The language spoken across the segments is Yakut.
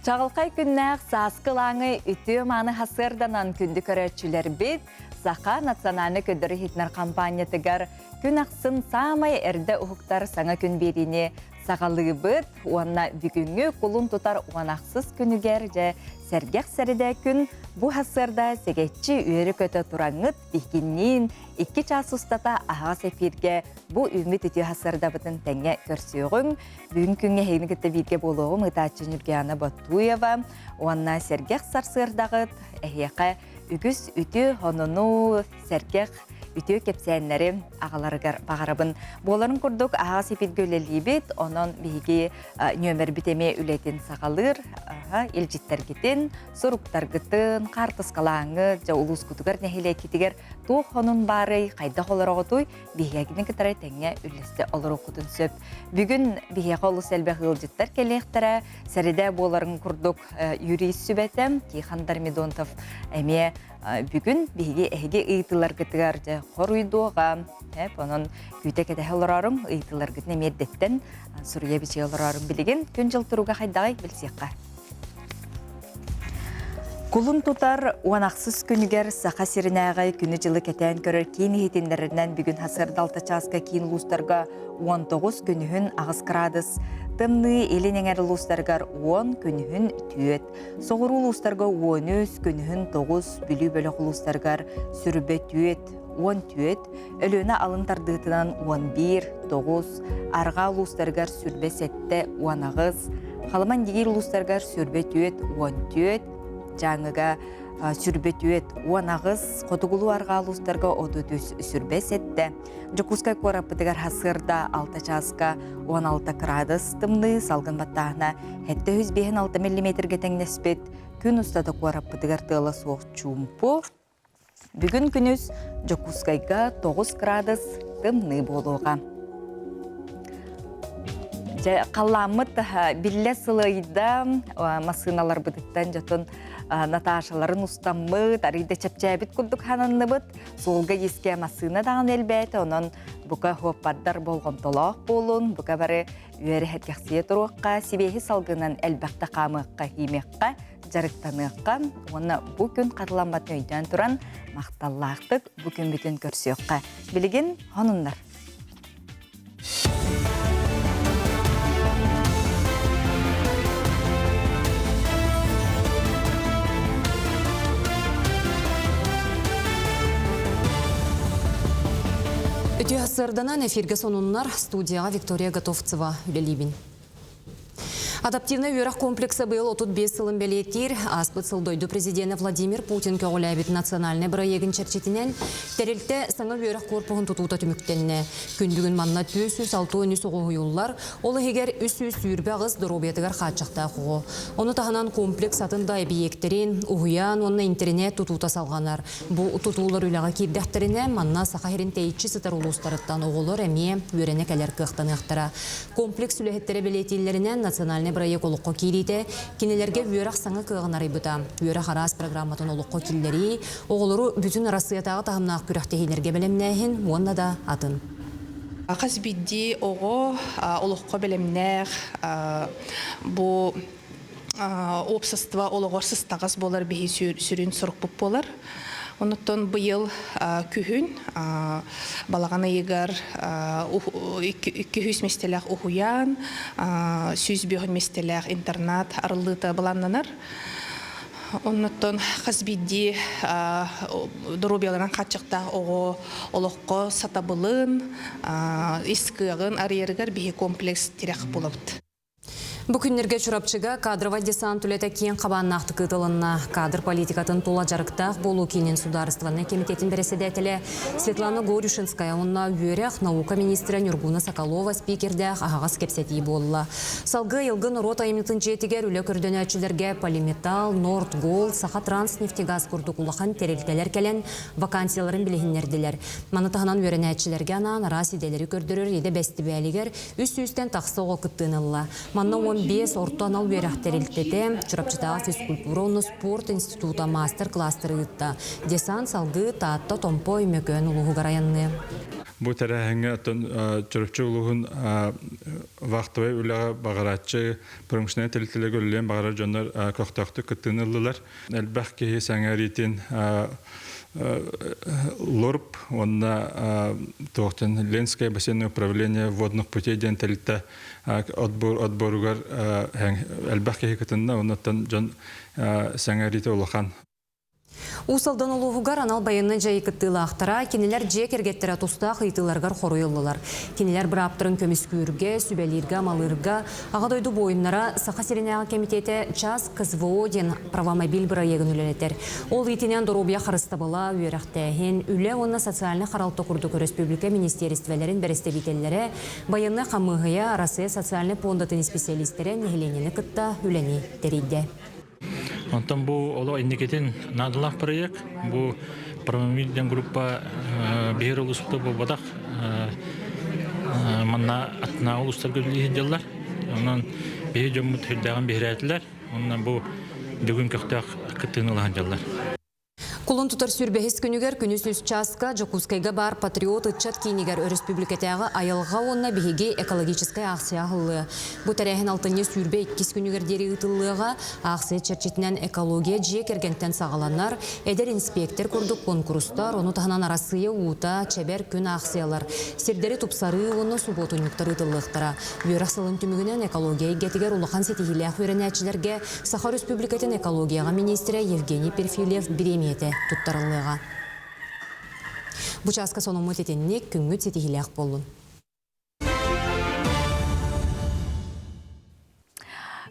Чаҕылхай күннээх сааскы ылааҥы үтүө-мааны хасыарданан күндү көрөөччүлэрбит Саха национальнай көрдөрүү иһитинэр хампаанньатыгар күн ахсын саамай эрдэ уһуктар саҥа күн биэриини саҕалыыбыт уонна бүгүҥҥү кулун тутар уонахсыс күнүгэр дьэ сэргэх сэрэдэ күн бу хасыарда сэгэччи үөрэ-көтө тураҥҥыт биһигинниин икки чаас устата аһаҕас эфиргэ бу үүммүт үтүө хасыардабытын тэҥҥэ көрсүөҕүҥ. Бүгүн күҥҥэ эһигини кытта бииргэ буолуоҕум ыытааччы Ньургуяна Ботуева уонна сэргэх сарсыардаҕыт эһиэхэ үгүс үтүө хонону, сэргэх үтүө кэпсээннэри аҕаларыгар баҕарабын. Буоларын курдук аһаҕас эфиргэ үлэлиибит, онон биһиги нүөмэрбит эмиэ үлэтин саҕалыыр. Илдьиттэргитин, суруктаргытын, хаартыскалааҥҥыт, дьэ улуускутугар, нэһилиэккитигэр туох хонун баарый, хайдах олороҕутуй, биһиэгини кытары тэҥҥэ үллэстэ олоруоххутун сөп. Бүгүн биһиэхэ олус элбэх ыалдьыттар кэлиэхтэрэ. Сэрэдэ буоларын курдук юрист сүбэтэ Тихон Дормидонтов эмиэ бүгүн биһиги эһиги ыйытыыларгытыгар дьэ хоруйдуоҕа. Онон күүтэ кэтэһэ олорорум, ыйытыыларгытын эмиэ эрдэттэн суруйа бичигэ олорорум билигин күн-дьыл туруга хайдаҕый билсиэххэ. Кулун тутар уон ахсыс күнүгэр Саха сиринээҕи күнү-дьылы кэтээн көрөр киин иһитиннэрэринэн бүгүн сарсыарда алта чааска киин улуустарга 19 күнүһүн 8 градус, тымныы илин эҥэр улуустарыгар 10 күнүһүн 4, соҕуруу улуустарга 13 күнүһүн 9, Бүлүү бөлөх улуустарыгар сүрбэ 4, 14, Өлүөнэ алын тардыытынан 11, 9, Арҕаа улуустарыгар сүрбэ 7, 18, Халыма Индигиир улуустарыгар сүрбэ 4, 14, Дьааҥыга сүрбэ 4, 18, Хотугулуу-Арҕаа улуустарга 33, сүрбэ 7, Дьокуускай куораппытыгар сарсыарда 6 чааска 16 кыраадыс тымныы, салгын баттааһына 756 миллиметргэ тэҥнэспит, күн устата куораппытыгар тыала суох чуумпу, Бүгүн күнүс Дьокуускайга 9 градус тымныы буолуоҕа. Дьэ, халлааммыт биллэ сылыйда, массыыналарбытыттан дьотун Наташаларын устаммыт, арыйда чэпчээбит курдук хананныбыт. Суолга иискэ массыына даҕаны элбээтэ, онон бука хуоппардар болҕомтолоох буолун, бука бары үөрэ-сэргэхсийэ туруохха, сибиэһи салгынан элбэхтэ хаамыахха, хиимиэххэ, дьарыктаныахха уонна бу күн хатыламматын өйдөөн туран махталлаахтык бу күммүтүн көрсүөххэ. Билигин хонуннар. Үтүө сарданан эфиргэ сонуннар студияҕа Виктория Готовцева үлэлиибин. Адаптивнай үөрэх комплекса быйыл 35 сылын бэлиэтиир. Ааспыт сыл дойду президенэ Владимир Путин көҕүлээбит национальнай бырайыагын чэрчитинэн тэрилтэ саҥа үөрэх корпуһун тутуута түмүктэннэ. Күн бүгүн манна 463 оҕо уһуйуллар, ол иһигэр 328 доруобуйатыгар хааччахтаах оҕо. Ону таһынан комплекс атын да эбийиэктэрин, уһуйаан уонна интэринээт тутуута салҕанар. Бу тутуулар үлэҕэ киирдэхтэринэ, манна Саха сирин тэйиччи сытар улуустарыттан оҕолор эмиэ үөрэнэ кэлэр кыахтаныахтара. Комплекс үлэһиттэрэ бэлиэтииллэринэн, национальнай бырайыак олоххо киириитэ кинилэргэ үөрэх саҥа кыаҕын арыйбыта. Үөрэх араас программатын олоххо киллэрии, оҕолору бүтүн Арассыыйатааҕы таһымнаах күрэхтэһиилэргэ бэлэмнээһин уонна да атын. Хас биирдии оҕо олоххо бэлэмнээх бу уопсастыба олоҕор сыстаҕас буолар биһи сүрүн сорукпут буолар. Онуттан быйыл күһүн балаҕан ыйыгар 200 миэстэлээх уһуйаан, 105 миэстэлээх интернат арыллыыта былааннанар. Оннуттан хас биирдии доруобуйаларын хааччахтаах оҕо олоххо сатабылын, ис кыаҕын арыйарыгар биһи комплекс тирэх булабыт. Бу күннэргэ Чурапчыга кадровай десант үлэтэ киэҥ хабааннаахтык ыытылынна. Кадр политикатын тула дьарыктаах буолуу киинин судаарыстыбаннай кэмитиэтин бэрэссэдээтэлэ Светлана Горюшинская уонна үөрэх, наука министрэ Нюргуна Соколова спикердээх аһаҕас кэпсэтии буолла. Салгыы Айылгы норуот айымньытын дьиэтигэр үлэ көрдөнөөччүлэргэ Полиметалл, Норд Голд, Сахатранснефтегаз курдук улахан тэрилтэлэр кэлэн вакансияларын билиһиннэрдилэр. Маны таһынан үөрэнээччилэргэ анаан араас идэлэри көрдөрөр идэ бэстибээлигэр Үс сүүстэн тахса оҕо кыттыыны ылла. Манна 15 орто анал үөрэх тэрилтэтэ, Чурапчытааҕы физкультура уонна спорт института маастар-кылаастары ыытта. Десант салгыы Таатта, Томпо, Өймөкөөн улууһугар айанныа. Бу тэрээһиҥҥэ оттон Чурапчы улууһун вахтовай үлэҕэ баҕарааччы, промышленнай тэрилтэлэргэ үлэлиэн баҕарар дьоннор көхтөөхтүк кыттыыны ыллылар. Элбэх киһи сэҥээриитин ЛОРП уонна туохтан Ленское бассейное управление водных путей диэн тэрилтэ отборугар элбэх киһи кытынна, оннуттан дьон сэҥээриитэ улахан. Уус Алдан улууһугар анал байыаннай дьайыы кыттыылаахтара кинилэр дьиэ кэргэттэрэ тустаах ыйытыыларыгар хоруй ыллылар. Кинилэр бырааптарын көмүскүүргэ, сүбэлииргэ-амалыырга Аҕа дойду буойуннара Саха сиринээҕи кэмитиэтэ Час КСВО диэн правомобиль бырайыагын үлэлэтэр. Ол иитинэн доруобуйа харыстабыла, үөрэхтээһин, үлэ уонна социальнай харалта курдук өрөспүүбүлүкэ министиэристибэлэрин бэрэстэбиитэллэрэ, байыаннай хамыыһыйа, Арассыыйа социальнай пуондатын исписэлиистэрэ нэһилиэнньэни кытта үлэни тэрийдэ. Онтон бу олох инникитин наадалаах проект. Бу Промобиль диэн группа биһир улууспута буолбатах. Манна атынааҕы улуустарга үлэлии сылдьаллар. Онон биһи дьоммут сүрдээҕин биһирээтилэр. Онно бу бүгүн көхтөөх кыттыыны ыла сылдьаллар. Кулун тутар сүүрбэһис күнүгэр күнүс үс чааска Дьокуускайга баар Патриот ыччат киинигэр өрөспүүбүлүкэтээҕи айылҕа уонна биһиги экологическай аахсыйа аһыллыа. Бу тэрээһин алтынньы 22 күнүгэр диэри ыытыллыаҕа. Аахсыйа чэрчитинэн экология дьиэ кэргэнтэн саҕаланар, эдэр инспектор курдук куонкурустар, ону таһынан Арассыыйа уута, чэбэр күн аахсыйалар, сирдэри тупсарыы уонна субуотунньуктар ыытыллыахтара. Үөрэх сылын түмүгүнэн экология эйгэтигэр улахан ситиһиилээх үөрэнээччилэргэ Саха Өрөспүүбүлүкэтин экологияҕа миниистирэ Евгений Перфильев бириэмийэтэ туттарыллыаҕа. Бу чааска сонуммут итинник, күҥҥүт ситиһиилээх буоллун.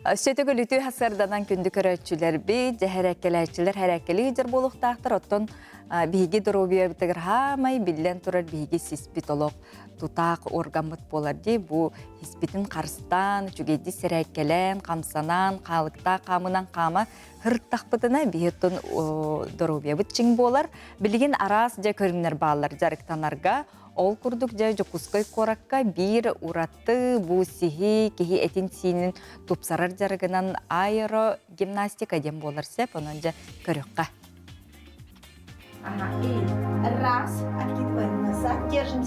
Сөтөгөл үтүө хасарданан күндү көрөөччүлэрбит, дьэһэрэккэлээччилэр хэрээккэлии дьар буолуохтаахтар. Оттон биһиги доруобуйабытыгар хаамай биллэн турар биһиги сиспит олох тутаах органмыт буолар дии. Бу испитин харыстаан, үчүгэйдик сэрээккэлээн, хамсанан, хаалыктаах хаамынан хаама һырыттахпытына биһиттэн доруобуйабыт чиҥ буолар. Билигин араас дьэ көрүҥнэр бааллар дьарыктанарга. Ол курдук дьэ Дьокуускай куоракка биир ураты бу сиһи киһи этин-сиинин тупсарар дьарыгынан аэрогимнастика диэн буолар сөп. Онон дьэ көрүөххэ.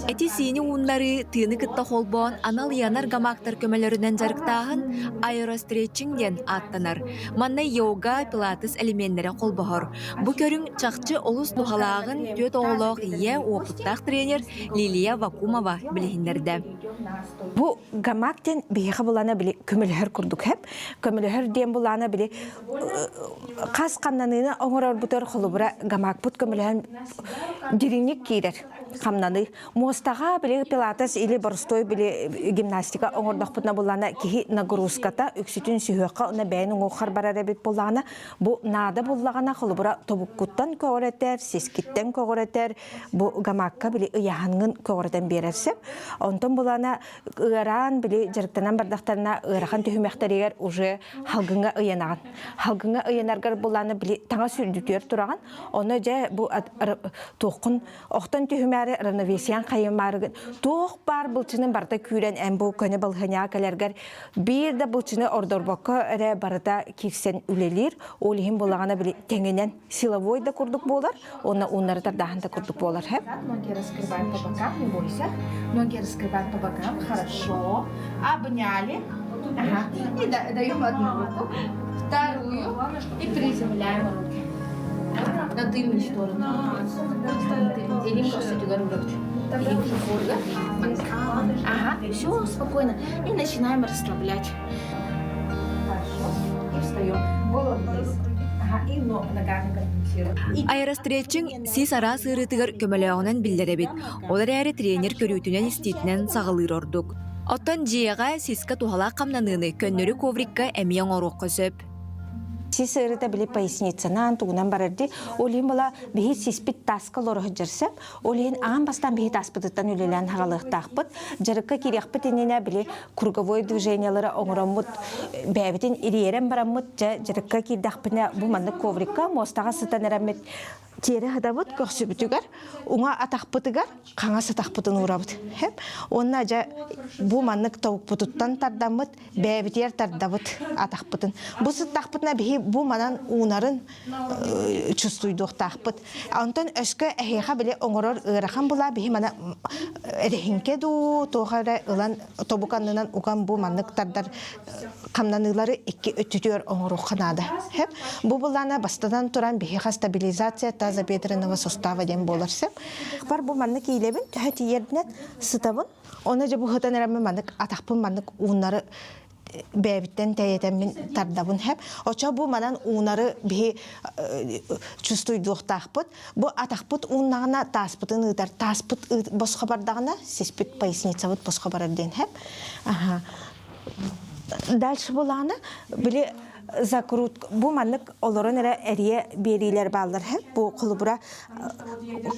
Эти-сиини ууннарыы, тыыны кытта холбоон анал ыйанар гамактар көмөлөрүнэн дьарыктааһын аэростретчинг диэн ааттанар. Манна йога, пилатес элеменнэрэ холбоһор. Бу көрүҥ чахчы олус туһалааҕын түөрт оҕолоох ийэ, уопуттаах тренер Лилия Вакумова билиһиннэрдэ. Бу гамак диэн биһиэхэ булана били көмөлөһөр курдук хэп. Көмөлөһөр диэн булана били хас хамнаныыны оҥорорбутугар холобура гамакпыт көмөлөһөн дириҥник киирэр хамнаныы. Муостаҕа били пилатес или боростой били гимнастика оҥордохпутуна буллаана киһи нагрузката үксүтүн сүһүөххэ уонна бэйэн уҥуоххар барар эбит буллаҕына бу наада буллаҕына холобура тобуккуттан көҕүрэтэр, сискиттэн көҕүрэтэр бу гамакка били ыйаһаҥҥын көҕүрэтэн биэрэр сөп. Онтон булана ыараан били дьарыктанан бардахтарына ыарахан түһүмэхтэригэр уже халгыҥҥа ыйанаҕын. Халгыҥҥа ыйанаргар булааны били таҥас үрдүтүгэр тураҕын. Ону дьэ бу туоххун охтон түһүмээри равновесиян хайымаарыгын туох баар былчынын барыта күүрэн эн бу көнө балыһыанньаҕа кэлэргэр биир да былчыны ордорбокко эрэ барыта киирсэн үлэлиир. Ол иһин булаҕына били тэҥинэн силовой да курдук буолар, уонна ууннары тардааһын да курдук буолар. Ноги раскрываем по бокам, не бойся. Ноги раскрываем по бокам, хорошо. Обняли. Ага. И даем одну руку, вторую и приземляем руки. На тыльную сторону. Ага, все, спокойно. И начинаем расслаблять. Хорошо. И встаем. Голову вниз. Ага, и ногами Аэростречинг сис араас ыарыытыгар көмөлөөҕүнэн биллэр эбит, ол эрээри тренер көрүүтүнэн-истиитинэн саҕалыыр ордук. Оттон дьиэҕэ сискэ туһалаах хамнаныыны көннөрү коврикка эмиэ оҥоруохха сөп. Сис ыарыыта били поясницанан тугунан барар дии. Ол иһин була биһи сиспит таска олоро сылдьар сөп. Ол иһин аан бастаан биһи таспытыттан үлэлээн хагалыахтаахпыт. Дьарыкка киириэхпит иннинэ били круговой движениялары оҥороммут бэйэбитин ириэрэн бараммыт дьэ дьарыкка киирдэхпинэ бу маннык коврикка муостаҕа сытан эрэммит. Тиэрэ сытабыт көхсүбүтүгэр, уҥа атахпытыгар хаҥас атахпытын уурабыт. Уонна дьэ бу маннык тобукпутуттан тардаммыт, бэйэбитигэр тардабыт атахпытын. Бу сыттахпытына биһи бу манан уунарын чувствуйдуохтаахпыт. Онтон өскө эһиэхэ били оҥорор ыарахан була биһи мана эрэһиҥкэ дуу, туох эрэ ылан тобук аннынан уган бу маннык тардар хамнаныылары икки өттүтүгэр оҥоруохха наада. Бу былаана бастатан туран биһиэхэ стабилизация тазобедренного сустава диэн буолар сөп. Бар бу маннык иилэбин, төһө тиийэрбинэн сытабын. Оны дьэ бу сытан эрэммин маннык атахпын маннык ууннары бэйэбиттэн тэйэтэммин тардабын хэп. Очо бу манан уунары биһи чувствуйдуохтаахпыт. Бу атахпыт ууннаҕына тааспытын ыытар, тааспыт босхо бардаҕына сиспит поясницабыт босхо барар диэн хэп. Аха. Дальше булааны били закрут бу маннык олорон эрэ эрийэ биэриилэр бааллар хэп. Бу холобура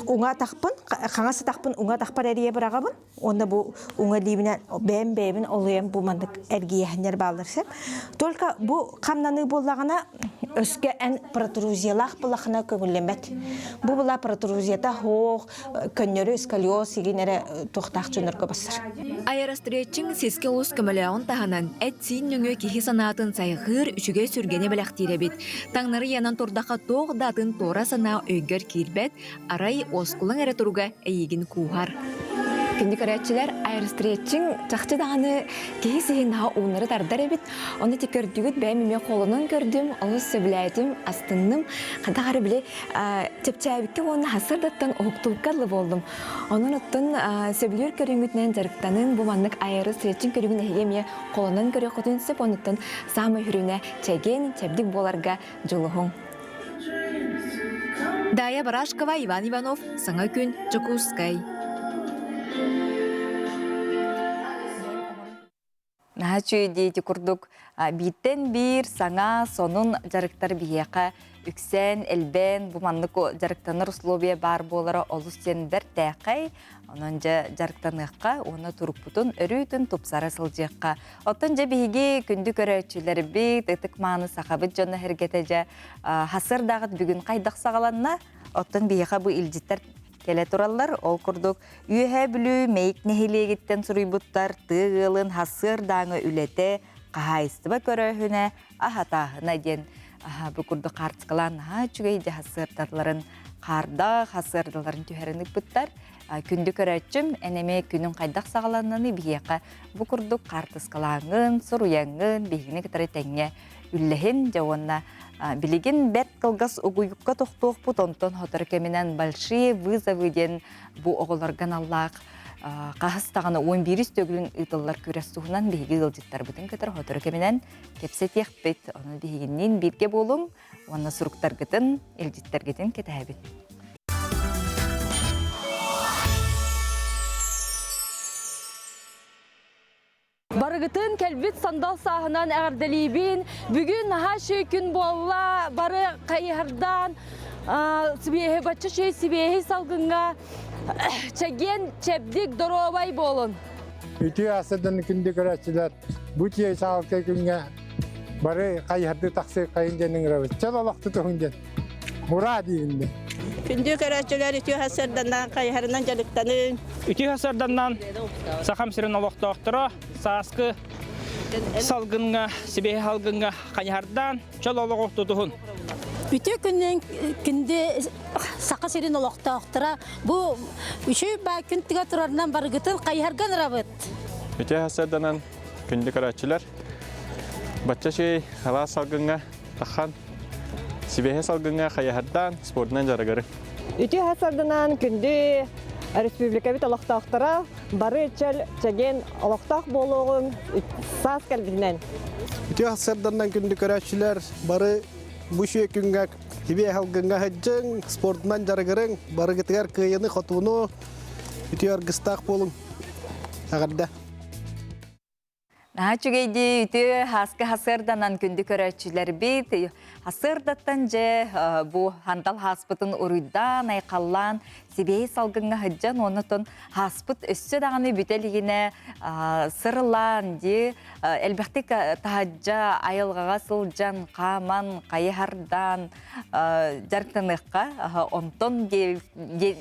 уҥа атахпын, хаҥас атахпын уҥа атахпар эрийэ быраҕабын. Уонна бу уҥа илиибинэн бэйэм бэйэбин олуйан бу маннык эргийэһиннэр бааллар сөп. Только бу хамнаныы буоллаҕына өскө эн протрузиялаах булахына көҥүллэммэт. Бу була протрузията хоох, көннөрү сколиоз игин эрэ туохтаах дьоннорго бассар. Аэростретчинг сискэ олус көмөлөөҕүн таһынан, эт-сиин нөҥүө киһи санаатын сайҕыыр, үчүгэй сүргэни бэлэхтиир эбит. Таҥнары ыйанан турдахха туох да атын туора санаа өйгөр киирбэт, Арай уоскулаҥ эрэ туруга эйигин кууһар. Күндү көрөөччүлэр, аэростретчинг чахчы даҕаны киһи сиһин наһаа ууннары тардар эбит. Ону ити көрдүгүт, бэйэм эмиэ холонон көрдүм, олус сөбүлээтим, астынным. Хайдах эрэ били чэпчээбиккэ уонна сарсыардаттан уһуктубукка дылы буоллум. Онон оттон сөбүлүүр көрүҥҥүтүнэн дьарыктанын, бу маннык аэростретчинг көрүҥүн эһиги эмиэ холонон көрүөххүтүн сөп, онуттан саамай сүрүнэ чэгиэн, чэбдик буоларга дьулуһуҥ. Дая Барашкова, Иван Иванов, Саҥа күн, Дьокуускай. Наһаа үчүгэй диэти курдук бииртэн биир саҥа сонун дьарыктар биһиэхэ үксээн, элбээн бу маннык дьарыктанар условия баар буолара олус диэн бэртээхэй. Онон дьэ дьарыктаныахха уонна турукпутун өрүүтүн тупсара сылдьыахха. Оттон дьэ биһиги күндү көрөөччүлэрбит, ытык-мааны сахабыт дьоно-сэргэтэ дьэ хасырдааҕыт бүгүн хайдах саҕаланна? Оттон биһиэхэ бу илдьиттэр кэлэ тураллар. Ол курдук Үөһээ Бүлүү Мэйик нэһилиэгиттэн суруйбуттар тыа ыалын хасыардааҥы үлэтэ, хаһаайыстыба көрөөһүнэ, аһатааһына диэн бу курдук хаартыскалаан наһаа үчүгэй дьэ хасыардаларын хаардаах хасыардаларын түһэрэн ыыппыттар. Күндү көрөөччүм, эн эмиэ күнүҥ хайдах саҕаланнаны биһиэхэ бу курдук хаартыскалааҥҥын, суруйаҥҥын биһигини кытары тэҥҥэ үллэһин дьэ уонна билигин бэрт кылгас угуйукка тохтуохпут, онтон сотору кэминэн большие вызовы диэн бу оҕолорго аналлаах хаһыс даҕаны 11 төгүлүн ыытыллар күрэс туһунан биһиги ыалдьыттарбытын кытары сотору кэминэн кэпсэтиэхпит. Ону биһигинниин бииргэ буолуҥ уонна суруктаргытын, илдьиттэргитин кэтэһэбит. Барыгытын кэлбит сандал сааһынан эҕэрдэлиибин. Бүгүн наһаа үчүгэй күн буолла. Бары хайыһардаан сибиэһи бачча үчүгэй сибиэһи салгыҥҥа чэгиэн, чэбдик, доруобай буолун. Үтүө асырдан күндү көрөөччүлэр, бу үтүө саалкай күҥҥэ бары хайыһардыы тахсыы хайын диэн ыҥырабыт. Чөл олохту туһун диэн. Ура диибин мин. Күндү көрөөччүлэр үтүө сарсыарданнан хайыһарынан дьарыктаныҥ. Үтүө сарсыарданнан Сахам сирин олохтоохторо сааскы салгыҥҥа, сибиэһэй салгыҥҥа хайыһардаан чөл олоҕу тутуһун. Үтүө күнүн күндү Саха сирин олохтоохторо бу үчүгэй баа күн тыга турарынан барыгытын хайыһарга ынырабыт. Үтүө сарсыарданан күндү көрөөччүлэр бачча үчүгэй алаас салгыҥҥа Тахан сибиэһэ салгыҥҥа хайыһардаан спордунан дьарыгыры. Үтүө сарданан күндү республикабыт олохтоохторо бары чөл чэгиэн олохтоох буолуоҕуҥ саас кэлбитинэн. Үтүө сарданан күндү көрөөччүлэр бары бу үчүгэй күҥҥэ сибиэһэ салгыҥҥа сылдьыҥ, спордунан дьарыгырыҥ, барыгытыгар кыайыны-хотууну, үтүө аргыстаах буолуҥ. Эҕэрдэ! Наһаа үчүгэйдии үтүө хааскы хасыарданан күндү көрөөччүлэрбит хасыардаттан дьэ бу хантал хааспытын уруйдаан, айхаллаан, сибиэһи салгыҥҥа сылдьан уонна хааспыт өссө даҕаны бүтэ илигинэ сырылаан дии элбэхтик таһаджа айылҕаҕа сылдьан, хааман, хайыһардаан дьарыктаныахха онтон диэн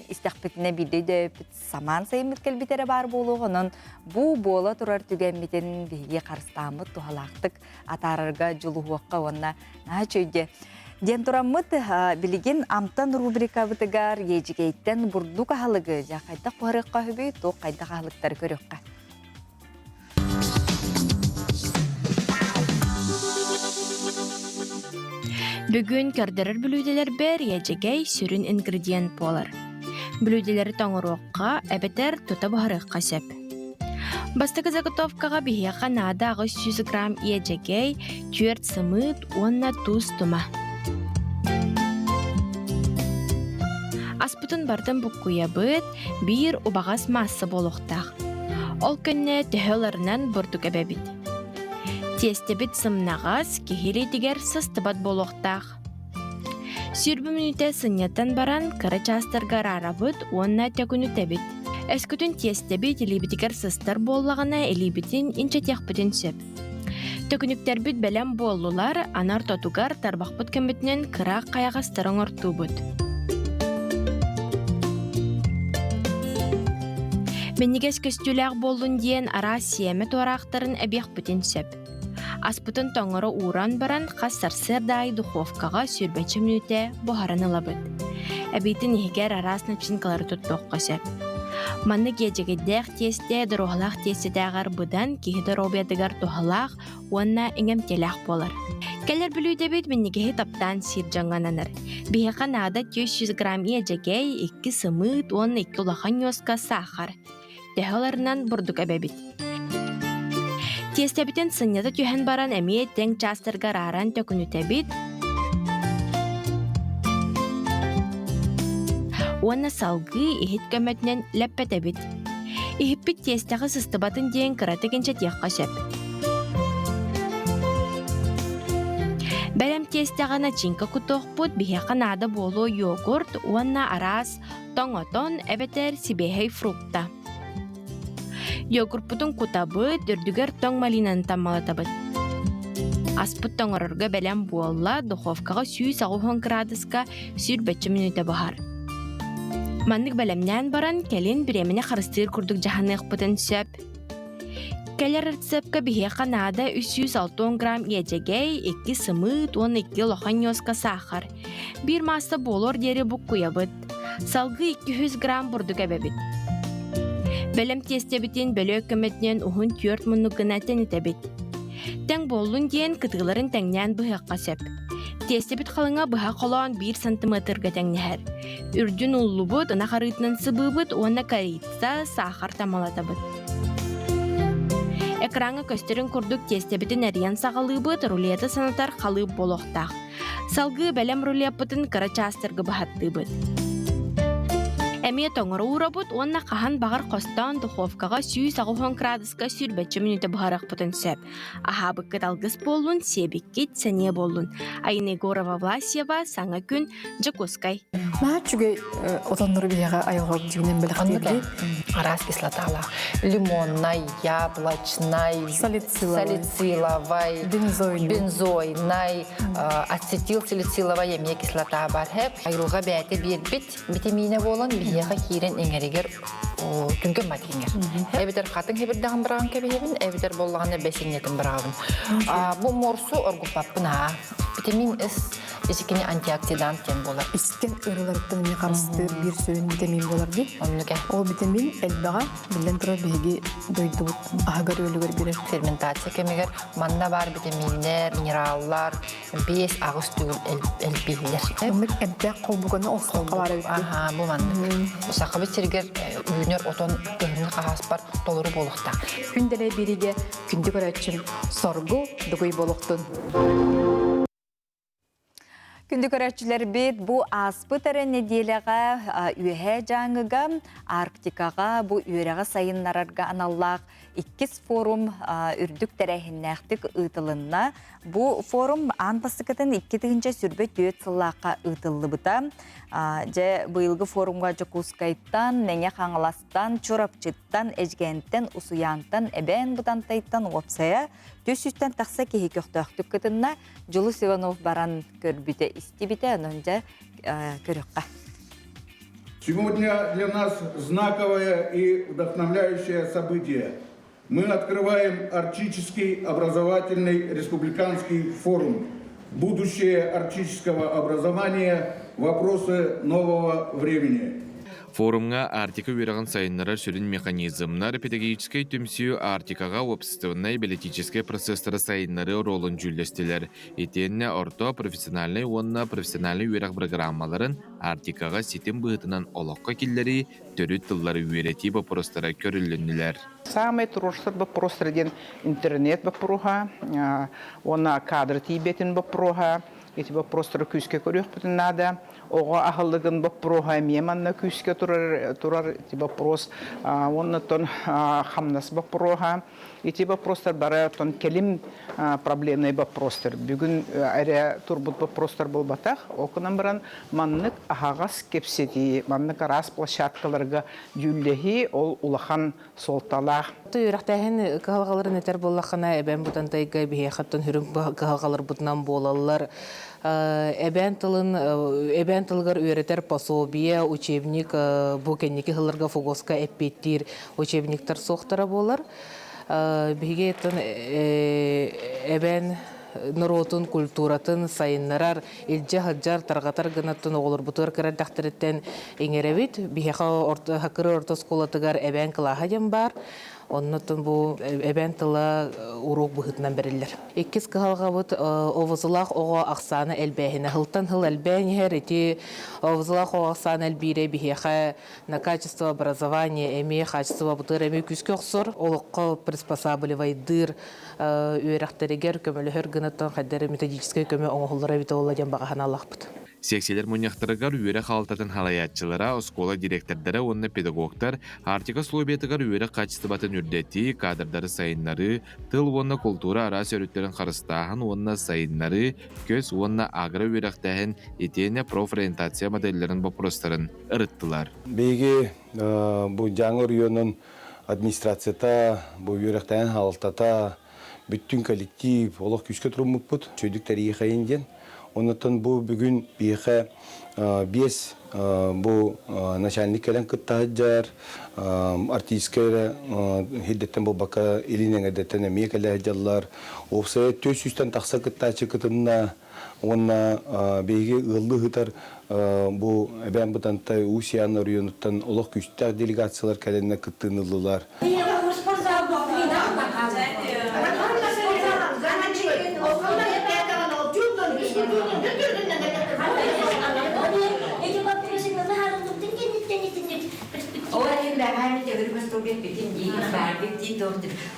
истэхпитинэ биирдэ өйдөөбүппүт самаан сайыммыт кэлбит эрэ баар буолуох, онон бу буола турар түгэммитин биһиги харыстааммыт туһалаахтык атаарарга дьулуһуохха уонна наһаа үчүгэйдэ диэн тураммыт билигин амтан рубрикабытыгар Ежикейтэн бурдук аһылыгы дьэ хайдах буһарыахха үһүбүй, туох хайдах аһылыктары көрүөххэ. Бүгүн көрдөрөр бүлүүдэлэрбэр иэдьэгэй сүрүн ингредиент буолар. Бүлүүдэлэри тоҥоруохха эбэтэр тута буһарыахха сөп. Бастакы заготовкаҕа биһиэхэ наада 800 грамм иэдьэгэй, 4 сымыыт уонна туус тума. Аспытын барытын буккуйабыт, биир убаҕас маасса буолуохтаах. Ол кэннэ төһө ыларынан бурдук эбэбит. Тиэстэбит сымнаҕас, киһи илиитигэр сыстыбат буолуохтаах. Сүүрбэ мүнүүтэ сынньатан баран кыра чаастарга араарабыт уонна төкүнүтэбит. Өскөтүн тиэстэбит илиибитигэр сыстар буоллаҕына илиибитин инчэтиэхпитин сөп. Төкүнүктэрбит бэлэм буоллулар, аны ортотугар тарбахпыт көмөтүнэн кыра хайаҕастары оҥортуубут. Минньигэс көстүүлээх буоллун диэн араас сиэмэ туораахтарын эбиэхпитин сөп. Аспытын тоҥоро ууран баран хас сарсыарда аайы духовкаҕа сүүрбэччэ мүнүүтэ буһаран ылабыт. Эбиитин иһигэр араас начинкалары туттуохха сөп. Маннык иэдьэгэйдээх тиэстэ доруоһалаах тиэстэтээҕэр быдан киһи доруобуйатыгар туһалаах уонна иҥэмтиэлээх буолар. Кэлэр бүлүүдэбит минньигэһи таптаан сиир дьоҥҥо ананар. Биһиэхэ наада 400 грамм иэдьэгэй, 2 сымыыт уонна 2 улахан ньуоска саахар. Төһө ыларынан бурдук эбэбит. Тиэстэбитин сынньата түһэн баран эмиэ тэҥ чаастарга арааран төкүнүтэбит уонна салгыы иһит көмөтүнэн лэппэтэбит. Иһиппит тиэстэҕэ сыстыбатын диэн кыратык инчэтиэххэ сөп. Бэлэм тиэстэҕэ начинка кутуохпут, биһиэхэ наада буолуо йогурт уонна араас тоҥотон эбэтэр сибиэһэй фрукта. Йогурпутун кутабыт, үрдүгэр тоҥ малинаны таммалатабыт. Аспыт тоҥорорго бэлэм буолла, духовкаҕа 180 градуска сүүрбэччэ мүнүүтэ буһар. Маннык бэлэмнээн баран, кэлин бириэмэни харыстыыр курдук дьаһаныахпытын сөп. Кэлэр рецепка биһиэхэ наада 360 грамм иэдьэгэй, 2 сымыыт уонна 2 улахан ньуоска саахар. Биир маасса буолуор диэри буккуйабыт. Салгыы 200 грамм бурдук эбэбит. Бэлэм тиэстэбитин бөлүөк көмөтүнэн уһун түөрт муннук гына тэнитэбит. Тэҥ буоллун диэн кытыыларын тэҥнээн быһыахха сөп. Тиэстэбит халыҥа быһа холоон биир сантиметрга тэҥнэһэр. Үрдүн уллубут, ынах арыытынан сыбыыбыт уонна корица, саахар тамалатабыт. Экраҥҥа көстөрүн курдук тиэстэбитин эрийэн саҕалыыбыт, рулеты санатар халыып буолуохтаах. Салгыы бэлэм рулеппытын кыра чаастарга быһаттыыбыт. Эмиэ тоҥоро уурабыт уонна хаһан баҕар хостоон духовкаҕа 180 градуска сүүрбэччэ мүнүүтэ буһарыахпытын сөп. Аһаабыккыт алгыс буоллун, сиэбиккит сэниэ буоллун. Айна Егорова-Власьева, Саҥа күн, Дьокуускай. Наһаа үчүгэй отоннору биһиэхэ айылҕа дьиҥинэн бэлэхтиирдии. Араас кислоталаах. Лимоннай, яблочнай, салициловай, бензойнай, ацетилсалициловай эмиэ кислота бар. Айылҕа бэйэтэ биэрбит битэмиинэ буолан биһиэхэ киирэн иҥэригэр түҥкэн матиҥэр. Эбэтэр хатыҥ хэбирдэҕин быраҕан кэбиһэбин, эбэтэр буоллаҕына бэсинньэтин быраҕабын. Бу морсу оргуппаппын аа. Витамин С исикини антиоксидант диэн буолар. Искэн ыарыыларыттан эмиэ харыстыыр биир сүрүн витамин буолар дии. Оннук Ол витамин элбэҕэ, биллэн турар, биһиги дойдубут аһыгар-үөлүгэр биэрэр. Ферментация кэмигэр манна баар витаминнэр, минераллар 5-8 төгүл элбииллэр. Оннук эмтээх холбуканы олоххо баар эбит. Аха, бу маннык. Сахабыт сиригэр үүнэр отон кыһыҥҥы хаһааспар толору буолуохтаах. Күн дэлэй биригэ күндү көрөөччүм соргу дугуй буолуохтун. Күндү көрөөччүлэрбит, бу ааспыт эрэ нэдиэлэҕэ Үөһээ Дьааҥыга Арктикаҕа бу үөрэҕи сайыннарарга аналлаах иккис форум үрдүк тэрээһиннээхтик ыытылынна. Бу форум аан бастакытын 2024 сыллаахха ыытыллыбыта. Дьэ, быйылгы форумга Дьокуускайтан, Мэҥэ Хаҥаластан, Чурапчыттан, Эдьигээнтэн, Усуйаантан, Эбээн Бытантайтан уопсайа 300-тэн тахса киһи көхтөөхтүк кытынна. Дьулус Иванов баран көрбүтэ, истибитэ, онон дьэ көрүөххэ. Сегодня для нас знаковое и вдохновляющее событие. Мы открываем Арктический образовательный республиканский форум «Будущее арктического образования. Вопросы нового времени». Форумҥа Арктика үөрэҕин сайыннарар сүрүн механизмнар, педагогическай түмсүү Арктикаҕа уопсастыбаннай бэлитиичэскэй процесстары сайыннарыы оруолун дьүүллэстилэр. Итиэннэ орто профессиональнай уонна профессиональнай үөрэх бырагырааммаларын Арктикаҕа ситим быһыытынан олоххо киллэрии, төрүт тыллары үөрэтии боппуруостара көрүлүннүлэр. Саамай туруорсар боппуруостара диэн интернет боппуруоһа уонна кадры тиийбэтин боппуруоһа. Ити боппуруостары күүскэ көрүөхпүтүн наада. Оҕо аһылыгын боппуруоһа эмиэ манна күүскэ турар, турар ити боппуруос уонна оттон хамнас боппуруоһа. Ити боппуруостар бары оттон кэлим проблемный боппуруостар. Бүгүн эрэ турбут боппуруостар буолбатах. Ол гынан баран маннык аһаҕас кэпсэтии, маннык араас площадкаларга дьүүллэһии ол улахан суолталаах. Үөрэхтээһин кыһалҕаларын этэр буоллаххына, эбээн Бытантайга биһиэхэттэн сүрүн кыһалҕаларбытынан буолаллар. Эбээн тылын эбээн тылыгар үөрэтэр пособие, учебник бу кэнники сылларга ФГОСка эппиэттиир учебниктар суохтара буолар. Биһиги эбээн норуотун культуратын сайыннарар, илдьэ сылдьар, тарҕатар гынаттан оҕолорбутугар кыра эрдэхтэриттэн иҥэрэбит. Биһиэхэ Хакыры орто оскуолатыгар эбээн кылааһа диэн баар. Оннуттан бу эбээн тыла уруок быһыытынан бэриллэр. Иккис кыһалҕабыт ОВЗ-лаах оҕо ахсаана элбээһинэ. Сылтан сыл элбээн иһэр. Ити ОВЗ-лаах оҕо ахсаана элбиирэ биһиэхэ на качество образования эмиэ хаачыстыбабытыгар эмиэ күүскэ охсор. Олоххо приспосабливайдыыр үөрэхтэригэр көмөлөһөр гынаттан хайдах эрэ методическай көмө оҥоһуллара эбитэ буолла диэн баҕа санаалаахпыт. Сиэксийэлэр мунньахтарыгар үөрэх хаалтатын салайааччылара, оскуола дириэктэрдэрэ уонна педагогтар Арктика условиятыгар үөрэх хаачыстыбатын үрдэтии, кадрдары сайыннарыы, тыл уонна култуура араас өрүттэрин харыстааһын уонна сайыннарыы, көс уонна агро үөрэхтээһин итиэннэ профориентация моделлэрин боппуруостарын ырыттылар. Биһиги бу Дьааҥы оройуонун администрацията, бу үөрэхтээһин салалтата, бүттүн коллектив олох күүскэ туруммуппут, чөйдүк тэрийиэхэйин диэн. Оннуттан бу бүгүн биһиэхэ биэс бу начальник кэлэн кытта сылдьар, артистка эрэ хирдэттэн буолбакка илин эҥэрдэттэн эмиэ кэлэ сылдьаллар. Уопсайа 400-тэн тахса кыттааччы кытынна уонна биһиги ыаллыы ыытар бу Эбээн Бытантай Уус-Ян оройуонуттан олох күүстээх делегациялар кэлэннэр кыттыыны ыллылар.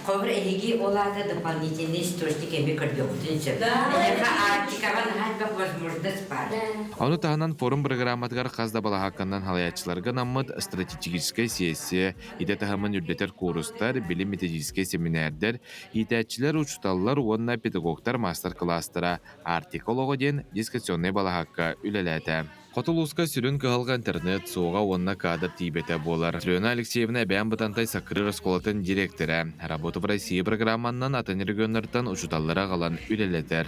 Хобур эһиги ол аата дополнительный источник эми көрдөххүтүн сөп. Эһиэхэ Арктикаҕа наһаа элбэх возможность баар. Ону таһынан форум бырагырааматыгар хас да балаһаакканан халайааччыларга анаммыт стратегическай сессия, идэ таһымын үрдэтэр куурустар, билим-методическай сэминээрдэр, иитээччилэр, учууталлар уонна педагогтар маастар-кылаастара «Арктика олоҕо» диэн дискуссионнай балаһаакка үлэлээтэ. Хоту улууска сүрүн кыһалҕа интернет суоҕа уонна кадр тиийбэтэ буолар. Алена Алексеевна Эбээн Бытантай Саккырыыр оскуолатын дириэктэрэ. Работа в России программаннан атын регионнартан учууталлары аҕалан үлэлэтэр.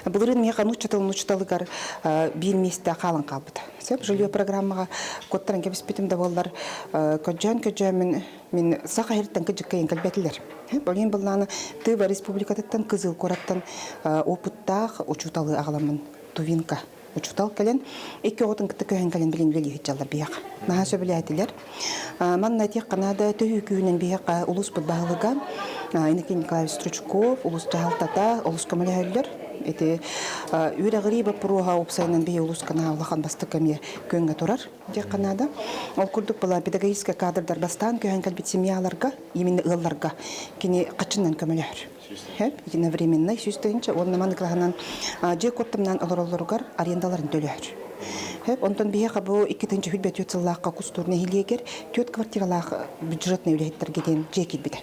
Былырыын миэхэ нуучча тылын учууталыгар биир миэстэ хаалан хаалбыта. Сөп жилье программаҕа куоттаран кэбиспитим да буоллар, көдьөөн-көдьөөммүн мин саха иһиттэн кыдьыккайын кэлбэтилэр. Олин быллааны Тыва республикатыттан Кызыл куораттан опыттаах учууталы аҕаламмын Тувинка учуутал кэлэн икки оҕотун кытта көһөн кэлэн билин үлэлии сылдьаллар биһиэхэ. Наһаа сөбүлээтилэр. Манна этиэх Канада төһүү күүһүнэн биһиэхэ улууспут баһылыга Иннокентий Николаевич Стручков, улуус дьаһалтата олус көмөлөһөллөр. Ити үөрэҕирии боппуруоһа уопсайынан биһи улууска наһаа улахан бастакы эмиэ күөҥҥэ турар диэххэ наада. Ол курдук была педагогическай кадрдар бастаан көһөн кэлбит семьяларга, именно ыалларга кини хаччынан көмөлөһөр. Хөп, единовременный 100 тыһыынча уонна маннык лаһынан дьиэ куоттамнаан олороллоругар арендаларын төлөһөр. Хөп, онтон биһиэхэ бу 2024 сыллаахха Кустуур нэһилиэгэр түөрт квартиралаах бюджетный үлэһиттэргэ диэн дьиэ киирбитэ.